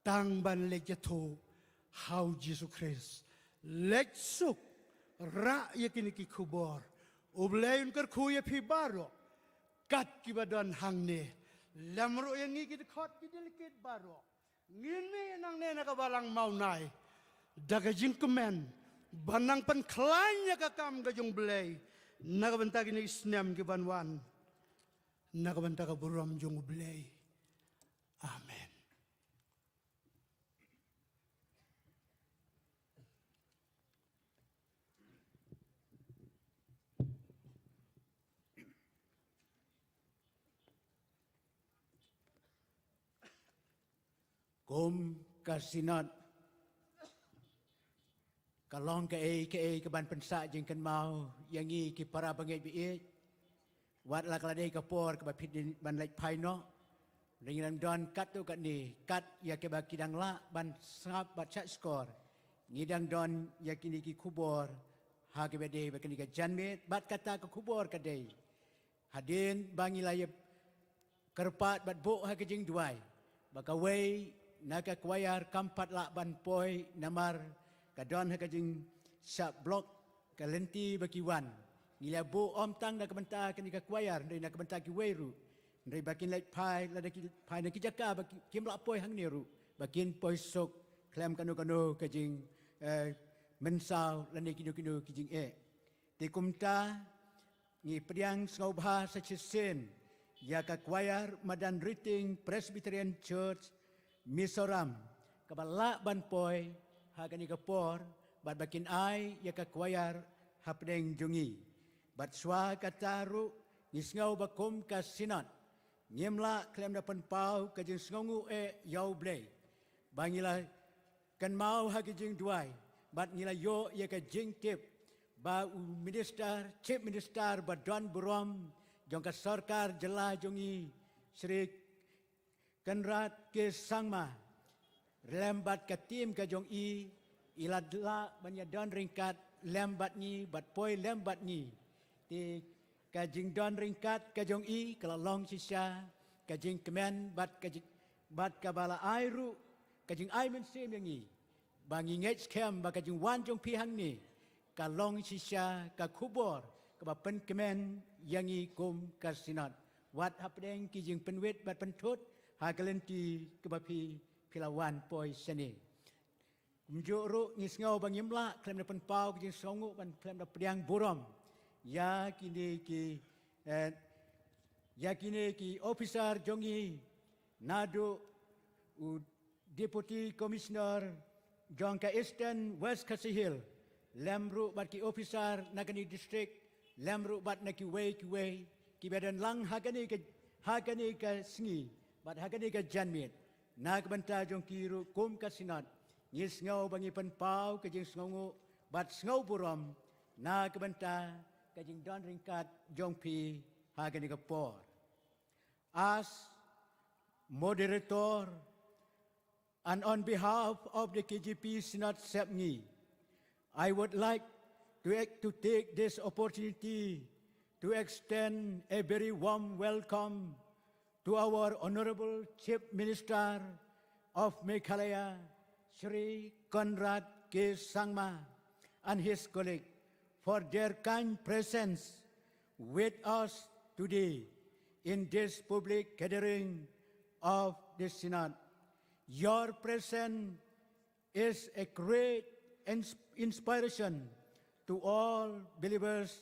tang ban leit ïathuh ha U Jisu Khrist. Leit suk, rah ïa kine ki khubor. U Blei un kyrkhu ïa phi baroh, kat kiba don hangne, lem ruh ïa ngi ki dkhot ki delegate baroh. Ngin mih nangne na ka balang Mawnai da ka jingkmen ban nang pynkhlaiñ ïa ka kam ka jong U Blei na ka bynta kine ki snem ki ban wan, na ka bynta ka burom jong U Blei. Amen. Kum ka Synod, ka long kaei kaei kaban pynsah jingkynmaw ïa ngi ki para bangeit ba ïeit. Wat la ka la dei ka por kaba phi dei ban leit phai noh, ngi dang don katto katne, kat ïa kaba ki dang lah ban sngap bad shah shkor. Ngi dang don ïa kine ki khubor ha kaba dei ba kane ka janmiet, bad kata ka khubor ka dei, hadien ba ngi la ïa kyrpad bad buh ha ka jingduwai ba kawei na ka kwayar kam pat lah ban poi namar ka don ha ka jingshah block ka lynti ba ki wan. Ngi la buh ym tang na ka bynta kane ka kwayar, hynrei na ka bynta kiwei ruh, hynrei ba kin leit phai lada ki phai na ki jaka ba ki, kim lah poi hangne ruh, ba kin poi suk khlem kano kano ka jing, eh, mynsaw lane kino kino ki jingeh. Te kumta ngi pdiang sngewbha sa shisien ïa ka kwayar Madan Riting Presbyterian Church Mizoram, kaba lah ban poi ha kane ka por, bad ba kin ai ïa ka kwayar hapdeng jong ngi. Bad shuwa kata ruh, ngi sngew ba kum ka Synod ngim lah khlem da pynpaw ka jingsngewnguh eh ïa U Blei, ba ngi la kynmaw ha ka jingduwai bad ngi la ïoh ïa ka jingtip ba u Minister, Chief Minister ba don burom jong ka sorkar jylla jong ngi, Shri Conrad K Sangma, lem bad ka team ka jong i, i la lah ban ïa don ryngkat lem bad ngi bad poi lem bad ngi. Te ka jingdon ryngkat ka jong i ka la long shisha ka jingkmen bad ka jing, bad kaba la ai ruh ka jingai mynsiem ïa ngi ba ngi ngeit skhem ba ka jingwan jong phi hangne ka long shisha ka khubor kaba pynkmen ïa ngi kum ka Synod, wat hapdeng ki jingpynwit bad pynthut ha ka lynti kaba phi, phi la wan poi shane. Kumjuh ruh ngi sngew ba ngim lah khlem da pynpaw ka jingsngewnguh bad khlem da pdiang burom ïa kine ki, eh, ïa kine ki officer jong ngi, naduh u Deputy Commissioner jong ka Eastern West Khasi Hills, lem ruh bad ki officer na kane district, lem ruh bad na kiwei kiwei kiba don lang ha kane ka, ha kane ka sngi bad ha kane ka janmiet. Na ka bynta jong ki ruh kum ka Synod, ngi sngew ba ngi pynpaw ka jingsngewnguh bad sngew burom na ka bynta ka jingdon ryngkat jong phi ha kane ka por. As moderator, and on behalf of the K J P Synod Sepngi, I would like to, ac- to take this opportunity to extend a very warm welcome to our Honorable Chief Minister of Meghalaya, Shri Conrad K Sangma, and his colleague for their kind presence with us today in this public gathering of the Synod. Your presence is a great ins- inspiration to all believers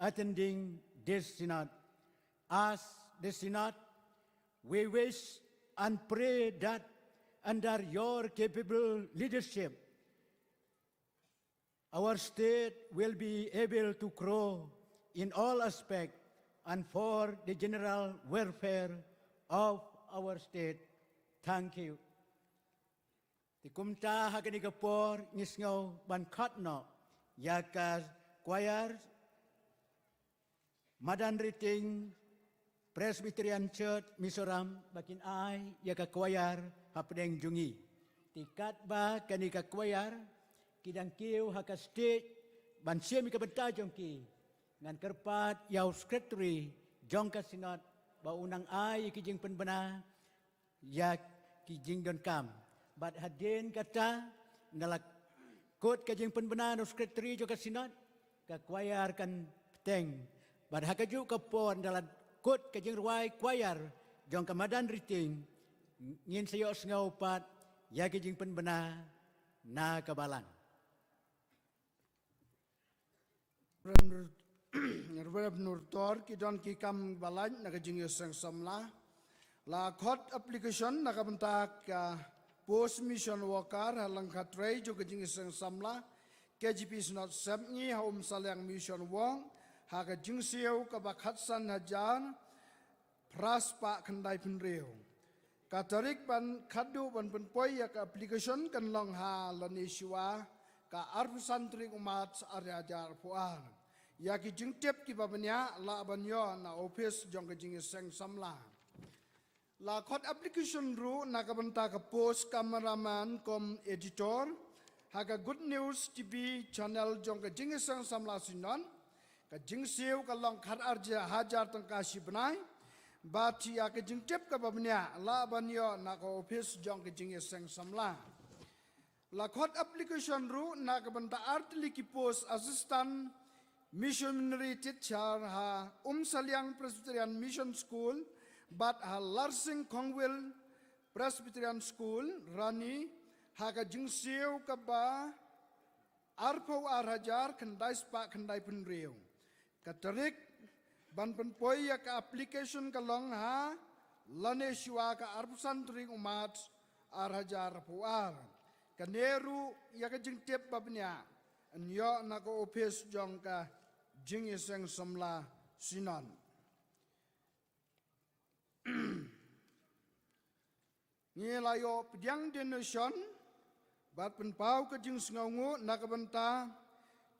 attending this Synod. As the Synod, we wish and pray that under your capable leadership, our state will be able to grow in all aspects and for the general welfare of our state. Thank you. Te kumta ha kane ka por ngi sngew ban khot noh ïa ka choir Madan Riting Presbyterian Church Mizoram ba kin ai ïa ka choir hapdeng jong ngi. Te katba kane ka choir ki dang kiew ha ka stage ban shim ïa ka bynta jong ki, ngan kyrpad ïa u secretary jong ka Synod ba un nang ai ïa ki jingpynbna ïa ki jingdonkam. Bad hadien kata, ynda la kut ka jingpynbna na u secretary jong ka Synod, ka choir kan bteng. Bad ha kajuh ka por ynda la kut ka jingrwai choir jong ka Madan Riting, ngin sa ïohsngew pat ïa ki jingpynbna na ka balang. Reverend Nur-, Reverend Nurtor, ki don ki kam ba lait na ka jingïaseng samla. La khot application na ka bynta ka post mission worker ha Lyngkha Trei jong ka jingïaseng samla K J P Synod Sepngi ha Umsaliang Mission Wong ha ka jingsiew kaba khatsan hajar phra spah khyndai phew hynriew. Ka tarik ban khadduh ban pynpoi ïa ka application kan long ha lane shuwa ka arphew san tarik u March ar hajar arphew ar. Ïa ki jingtip kiba bniah lah ban ïoh na office jong ka jingïaseng samla. La khot application ruh na ka bynta ka post cameraman cum editor ha ka Good News T V channel jong ka jingïaseng samla Synod. Ka jingsiew ka long khat ar hajar tyngka shi bnai. Bad ïa ka jingtip kaba bniah lah ban ïoh na ka office jong ka jingïaseng samla. La khot application ruh na ka bynta ar tylli ki post assistant missionary teacher ha Umsaliang Presbyterian Mission School bad ha Larsing Khongwil Presbyterian School, Rani, ha ka jingsiew kaba arphew ar hajar khyndai spah khyndai phew hynriew. Ka tarik ban pynpoi ïa ka application ka long ha lane shuwa ka arphew san tarik u March ar hajar arphew ar. Kane ruh ïa ka jingtip ba bniah yn ïoh na ka office jong ka jingïaseng samla Synod. Ngi la ïoh pdiang donation bad pynpaw ka jingsngewnguh na ka bynta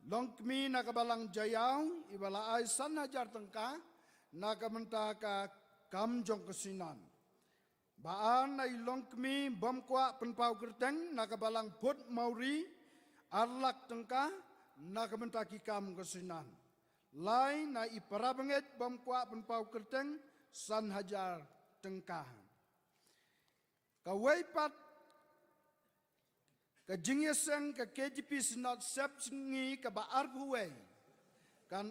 longkmie na ka balang Jaïaw iba la ai san hajar tyngka na ka bynta ka kam jong ka Synod. Ba ar na i longkmie bym kwah pynpaw kyrteng na ka balang Put Mawri ar lak tyngka na ka bynta ki kam ka Synod. Lai na i para bangeit bym kwah pynpaw kyrteng san hajar tyngka. Kawei pat ka jingïaseng ka K J P Synod Sepngi kaba arphew wei. Kan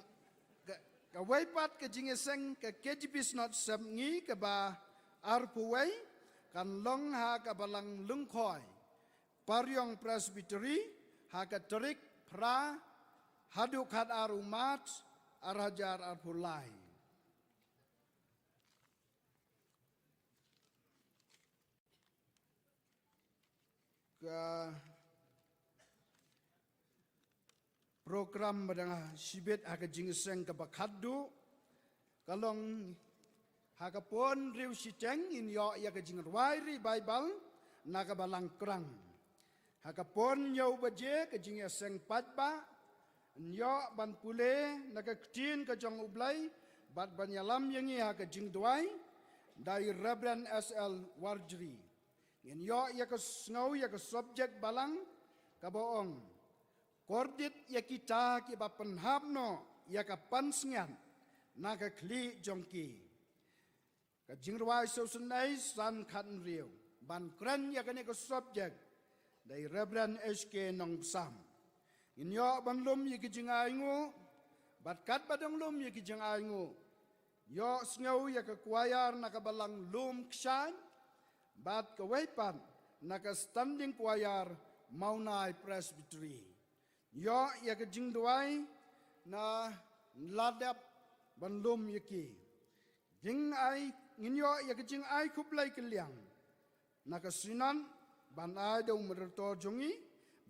ka, kawei pat ka jingïaseng ka K J P Synod Sepngi kaba arphew wei kan long ha ka balang Lyngkhoi Pariong Presbytery ha ka tarik phra haduh khat ar u March ar hajar arphew lai. Ka program ba dang shibit ha ka jingïaseng kaba khadduh ka long ha ka por hynriew shiteng ngin ïoh ïa ka jingrwai revival na ka balang Krang. Ha ka por hynñiew baje ka jingïaseng paidbah yn ïoh ban pule na ka ktien ka jong U Blei bad ban ïalam ïa ngi ha ka jingduwai da i Reverend S L Warjri. Ngin ïoh ïa ka sngew ïa ka subject balang kaba ong, kordit ïa kita kiba pynhap noh ïa ka pansngiat na ka khlieh jong ki. Ka jingrwai sngewsynei san khathynriew ban kren ïa kane ka subject da i Reverend H K Nongpynsam. Ngin ïoh ban lum ïa ki jingainguh bad katba dang lum ïa ki jingainguh ïoh sngew ïa ka choir na ka balang Lum Kshaid bad kawei pat na ka standing choir Mawnai Presbytery. Ïoh ïa ka jingduwai na la dep ban lum ïa ki. Jingai, ngin ïoh ïa ka jingai khublei kylliang na ka Synod ban ai da u Moderator jong ngi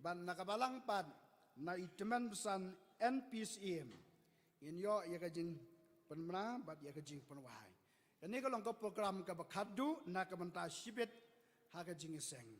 bad na ka balang pat na i tymmen basan N P C M. Ngin ïoh ïa ka jingpynbna bad ïa ka jingpynwai. Kane ka long ka program kaba khadduh na ka bynta shibit ha ka jingïaseng.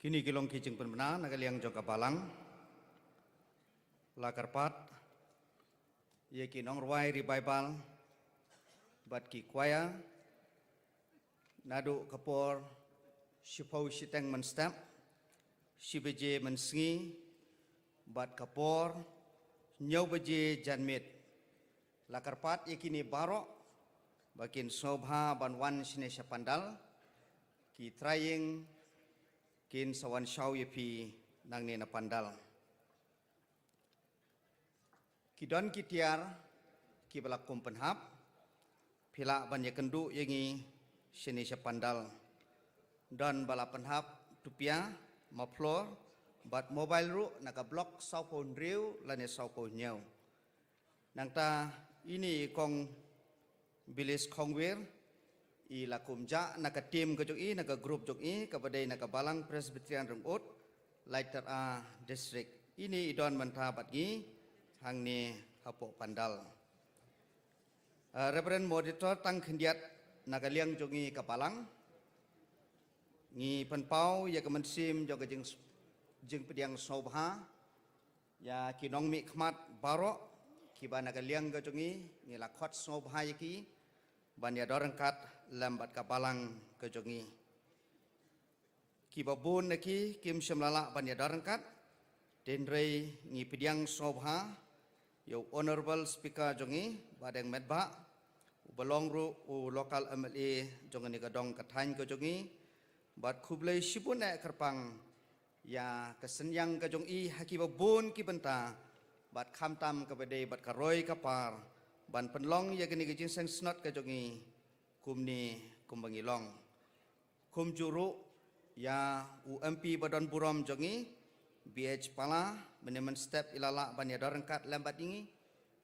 Kini ki long ki jingpynbna na ka liang jong ka balang. La kyrpad ïa ki nongrwai revival bad ki choir naduh ka por shiphew shiteng mynstep, shi baje mynsngi, bad ka por hynñiew baje janmiet. La kyrpad ïa kine baroh ba kin sngewbha ban wan shane sha pandal. Ki trai ïing kin sa wan shaw ïa phi nangne na pandal. Ki don ki tiar kiba la kum pynhap, phi lah ban ïakynduh ïa ngi shane sha pandal. Don ba la pynhap tupia, muffler bad mobile ruh na ka block sawphew hynriew lane sawphew hynñiew. Nangta ine i kong Bilis Khongwir i la kum jah na ka team ka jong i, na ka group jong i, kaba dei na ka Balang Presbyterian Rynggut, Laityra District. Ine i don mynta bad ngi hangne hapoh pandal. Ah, Reverend Moderator, tang khyndiat na ka liang jong i ka balang, ngi pynpaw ïa ka mynsiem jong ka jing, jingpdiang sngewbha ïa ki nongmihkhmat baroh kiba na ka liang ka jong i ngi la khot sngewbha ïa ki ban ïadon ryngkat lem bad ka balang ka jong i. Kiba bun na ki kim shym la lah ban ïadon ryngkat, hynrei ngi pdiang sngewbha ïa u Honourable Speaker jong i, Bah Deng Metbah, uba long ruh u local M L A jong kane ka dong ka thaiñ ka jong i, bad khublei shibun eh kyrpang ïa ka synñiang ka jong i ha kiba bun ki bynta, bad khamtam kaba dei bad ka roi ka par ban pynlong ïa kane ka jingïaseng synod ka jong i kumne kumba ngi long. Kumjuh ruh ïa u M P ba don burom jong i, B H Pala, mynne mynstep i la lah ban ïadon ryngkat lem bad ngi.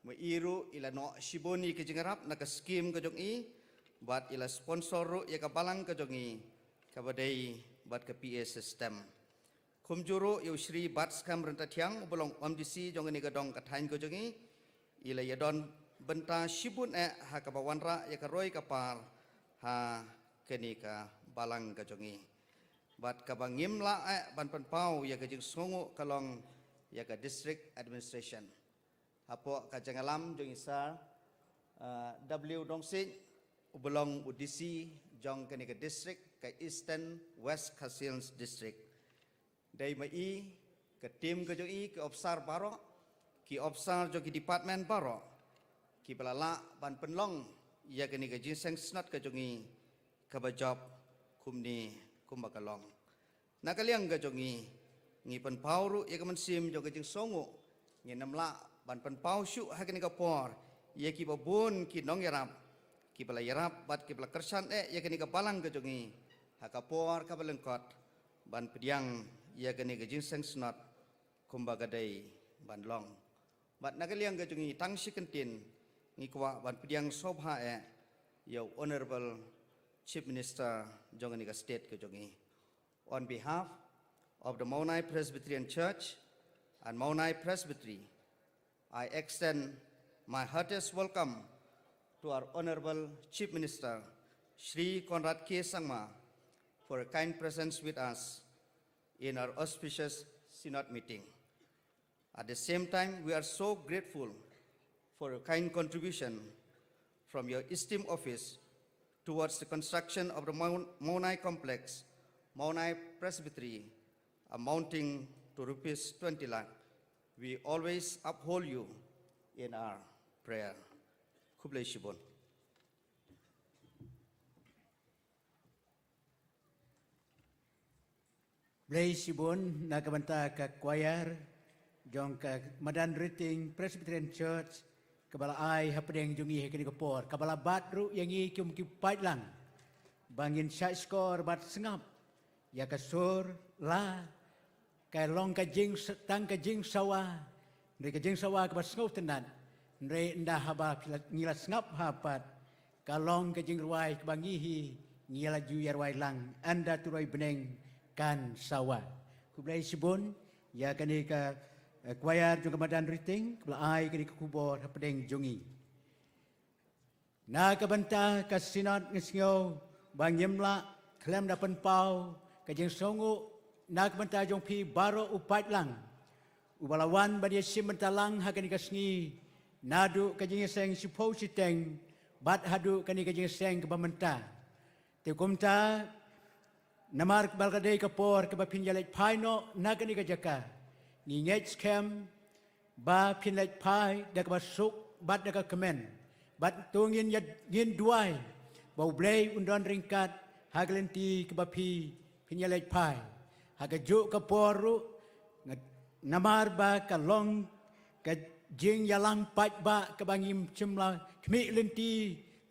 Ma i ruh i la noh shibun ïa ki jingïarap na ka skim ka jong i, bad i la sponsor ruh ïa ka balang ka jong i kaba dei bad ka P A system. Kumjuh ruh ïa u Shri Batskhem Ryntathiang uba long M D C jong kane ka dong ka thaiñ ka jong i, i la ïadon bynta shibun eh ha kaba wanrah ïa ka roi ka par ha kane ka balang ka jong i. Bad kaba ngim lah eh ban pynpaw ïa ka jingsngewnguh ka long ïa ka district administration. Hapoh ka jingïalam jong i Sir, ah, W Dongsit, uba long u D C jong kane ka district, ka Eastern West Khasi Hills District. Dei ma i, ka team ka jong i, ki opsar baroh, ki opsar jong ki department baroh, kiba la lah ban pynlong ïa kane ka jingïaseng synod ka jong i kaba jop kumne kumba ka long. Na ka liang ka jong i, ngi pynpaw ruh ïa ka mynsiem jong ka jingsngewnguh, ngin ym lah ban pynpaw shuh ha kane ka por ïa kiba bun ki nongïarap, kiba la ïarap bad kiba la kyrshan eh ïa kane ka balang ka jong i ha ka por kaba lyngkot ban pdiang ïa kane ka jingïaseng synod kumba ka dei ban long. Bad na ka liang ka jong i, tang shi kyntien ngi kwah ban pdiang sngewbha eh ïa u Honourable Chief Minister jong kane ka state ka jong i. On behalf of the Mawnai Presbyterian Church and Mawnai Presbytery, I extend my heartiest welcome to our Honorable Chief Minister, Shri Conrad K Sangma, for your kind presence with us in our auspicious Synod meeting. At the same time, we are so grateful for your kind contribution from your esteemed office towards the construction of the Mawn-, Mawnai Complex, Mawnai Presbytery, amounting to rupees twenty lakh. We always uphold you in our prayer. Khublei shibun. Khublei shibun na ka bynta ka choir jong ka Madan Riting Presbyterian Church, kaba la ai hapdeng jong ngi ha kane ka por, kaba la bat ruh ïa ngi kum ki paidlang ba ngin shah shkor bad sngap ïa ka sur la, ka long ka jing, tang ka jingsawa, hynrei ka jingsawa kaba sngewtynnat, hynrei ynda haba ngi la sngap ha pat, ka long ka jingrwai kaba ngi hi ngi la ju ïarwai lang, ynda tu roi bneng kan sawa. Khublei shibun ïa kane ka, eh, choir jong ka Madan Riting kaba la ai kane ka khubor hapdeng jong ngi. Na ka bynta ka Synod ngi sngew ba ngim lah khlem da pynpaw ka jingsngewnguh na ka bynta jong phi baroh u paidlang uba la wan ban ïashim bynta lang ha kane ka sngi, naduh ka jingïaseng shiphew shiteng bad haduh kane ka jingïaseng kaba mynta. Te kumta, namar ba ka dei ka por kaba phin ïaleit phai noh na kane ka jaka, ngi ngeit skhem ba phin leit phai da kaba suk bad da ka kmen. Bad to ngin ïa, ngin duwai ba U Blei un don ryngkat ha ka lynti kaba phi, phin ïaleit phai. Ha kajuh ka por ruh, nga, namar ba ka long ka jingïalang paidbah kaba ngim shym la khmih lynti,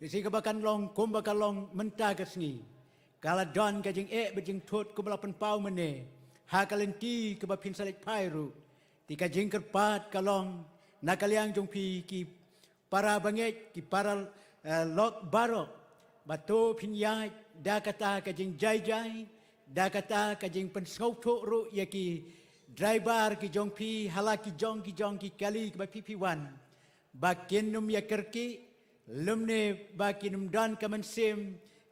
lehse kaba kan long kumba ka long mynta ka sngi. Ka la don ka jingeh bad jingthut kumba la pynpaw mynne ha ka lynti kaba phin sa leit phai ruh. Te ka jingkyrpad ka long na ka liang jong phi ki para bangeit, ki para, eh, lok baroh, ba to phin ïaid da kata ka jingjai jai, da kata ka jingpynsngewthuh ruh ïa ki driver ki jong phi ha la ki jong ki jong ki kali kaba phi phi wan, ba kin ym ïa kyrkieh, lymne ba kin ym don ka mynsiem,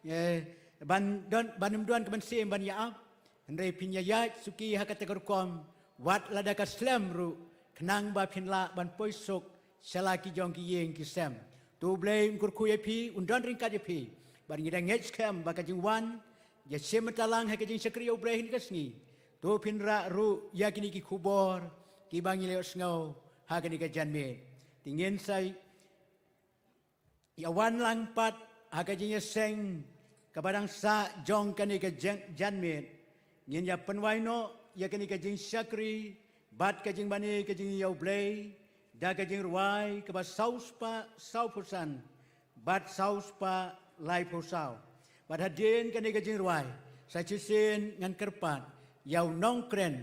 eh, ban don, ban ym don ka mynsiem ban ïa ap. Hynrei phin ïa ïaid suki ha kata ka rukom, wat lada ka slem ruh, khnang ba phin lah ban poi suk sha la ki jong ki ïing ki sem. To U Blei un kyrkhu ïa phi, un don ryngkat ïa phi. Bad ngi da ngeit skhem ba ka jingwan ïashim bynta lang ha ka jingshakri ïa U Blei ha kane ka sngi, to phin rah ruh ïa kine ki khubor kiba ngi la ïohsngew ha kane ka janmiet. Te ngin sa ïa wan lang pat ha ka jingïaseng kaba dang sah jong kane ka jing-, janmiet. Ngin ïa pynwai noh ïa kane ka jingshakri bad ka jingmane ka jong ngi ïa U Blei da ka jingrwai kaba saw spah saw phew san bad saw spah lai phew saw. Bad hadien kane ka jingrwai, sa shisien ngan kyrpad ïa u nongkren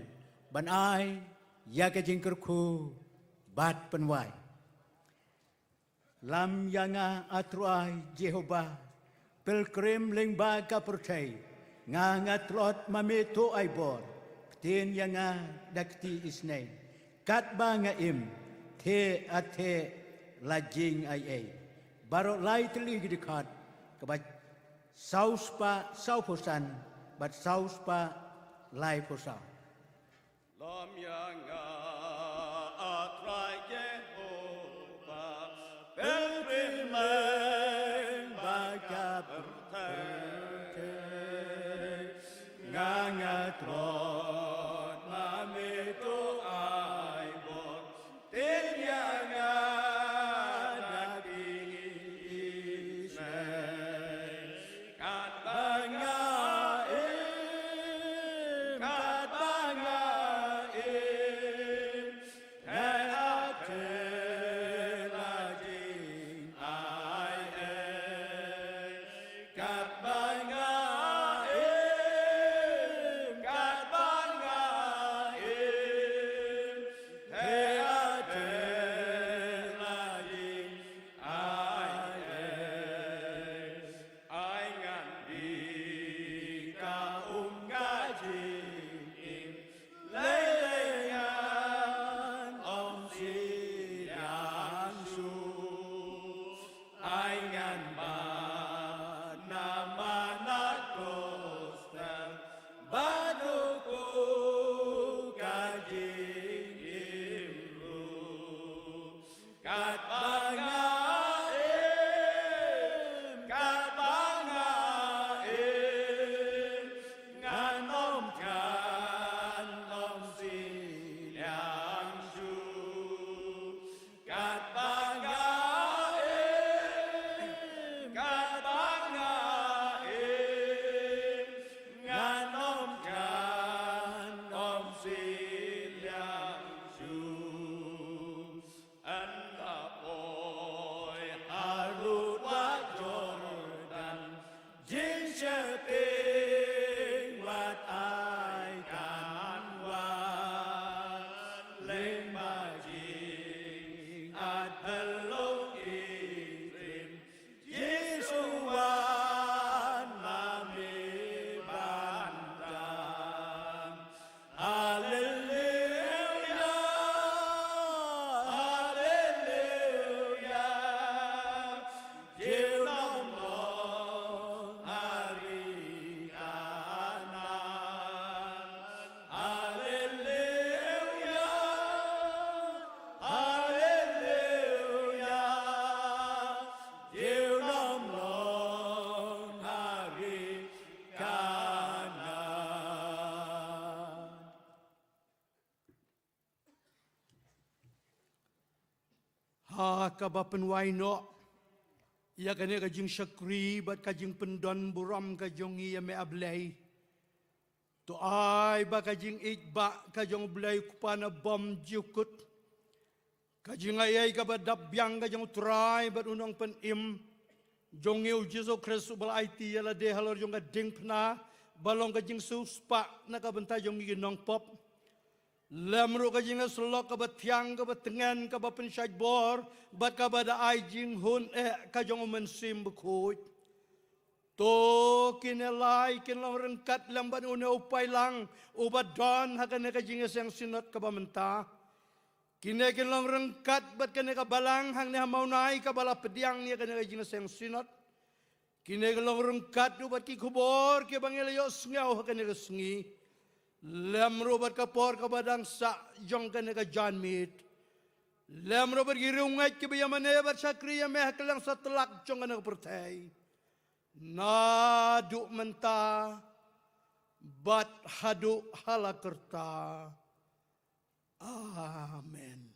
ban ai ïa ka jingkyrkhu bad pynwai. Lam ïa nga, A Trai Jehobah, pilgrim lyngba ka pyrthei, nga nga tlot ma me to ai bor, ktien ïa nga da kti isnei, katba nga im, te a te la jing ai ei. Baroh lai tylli ki dkhot, kaba saw spah saw phew san bad saw spah lai phew saw. Lum ïa nga, A Trai Jehobah, pilgrim lyngba ka pyrthei. Nga nga tlot ma me to ai bor, ktien ïa nga da kti isnei. Katba nga im, katba nga im, te a te la jing ai ei. Katba nga im, katba nga A kaba pynwai noh ïa kane ka jingshakri bad ka jingpyndon burom ka jong ngi ïa me, A Blei. To ai ba ka jingïeit ba ka jong U Blei U Kpa na bymjukut, ka jingaiei kaba dap biang ka jong U Trai bad U Nongpynim jong ngi U Jisu Khrist uba la aiti ïa lade halor jong ka diengphna ba long ka jingsiewspah na ka bynta jong ngi ki nongpop. Lem ruh ka jingïasyllok kaba thiang, kaba tngen, kaba pynshait bor bad kaba da ai jinghun eh ka jong U Mynsiem Bakhuid. To kine lai kin long ryngkat lem bad une u paidlang uba don ha kane ka jingïaseng synod kaba mynta. Kine kin long ryngkat bad kane ka balang hangne ha Mawnai kaba la pdiang ïa kane ka jingïaseng synod. Kine kin long ryngkat ruh bad ki khubor kiba ngi la ïohsngew ha kane ka sngi. Lem ruh bad ka por kaba dang sah jong kane ka janmiet. Lem ruh bad ki riewngeit kiba ïamane bad shakri ïa me ha kylleng satlak jong kane ka pyrthei, naduh mynta bad haduh hala karta. Amen.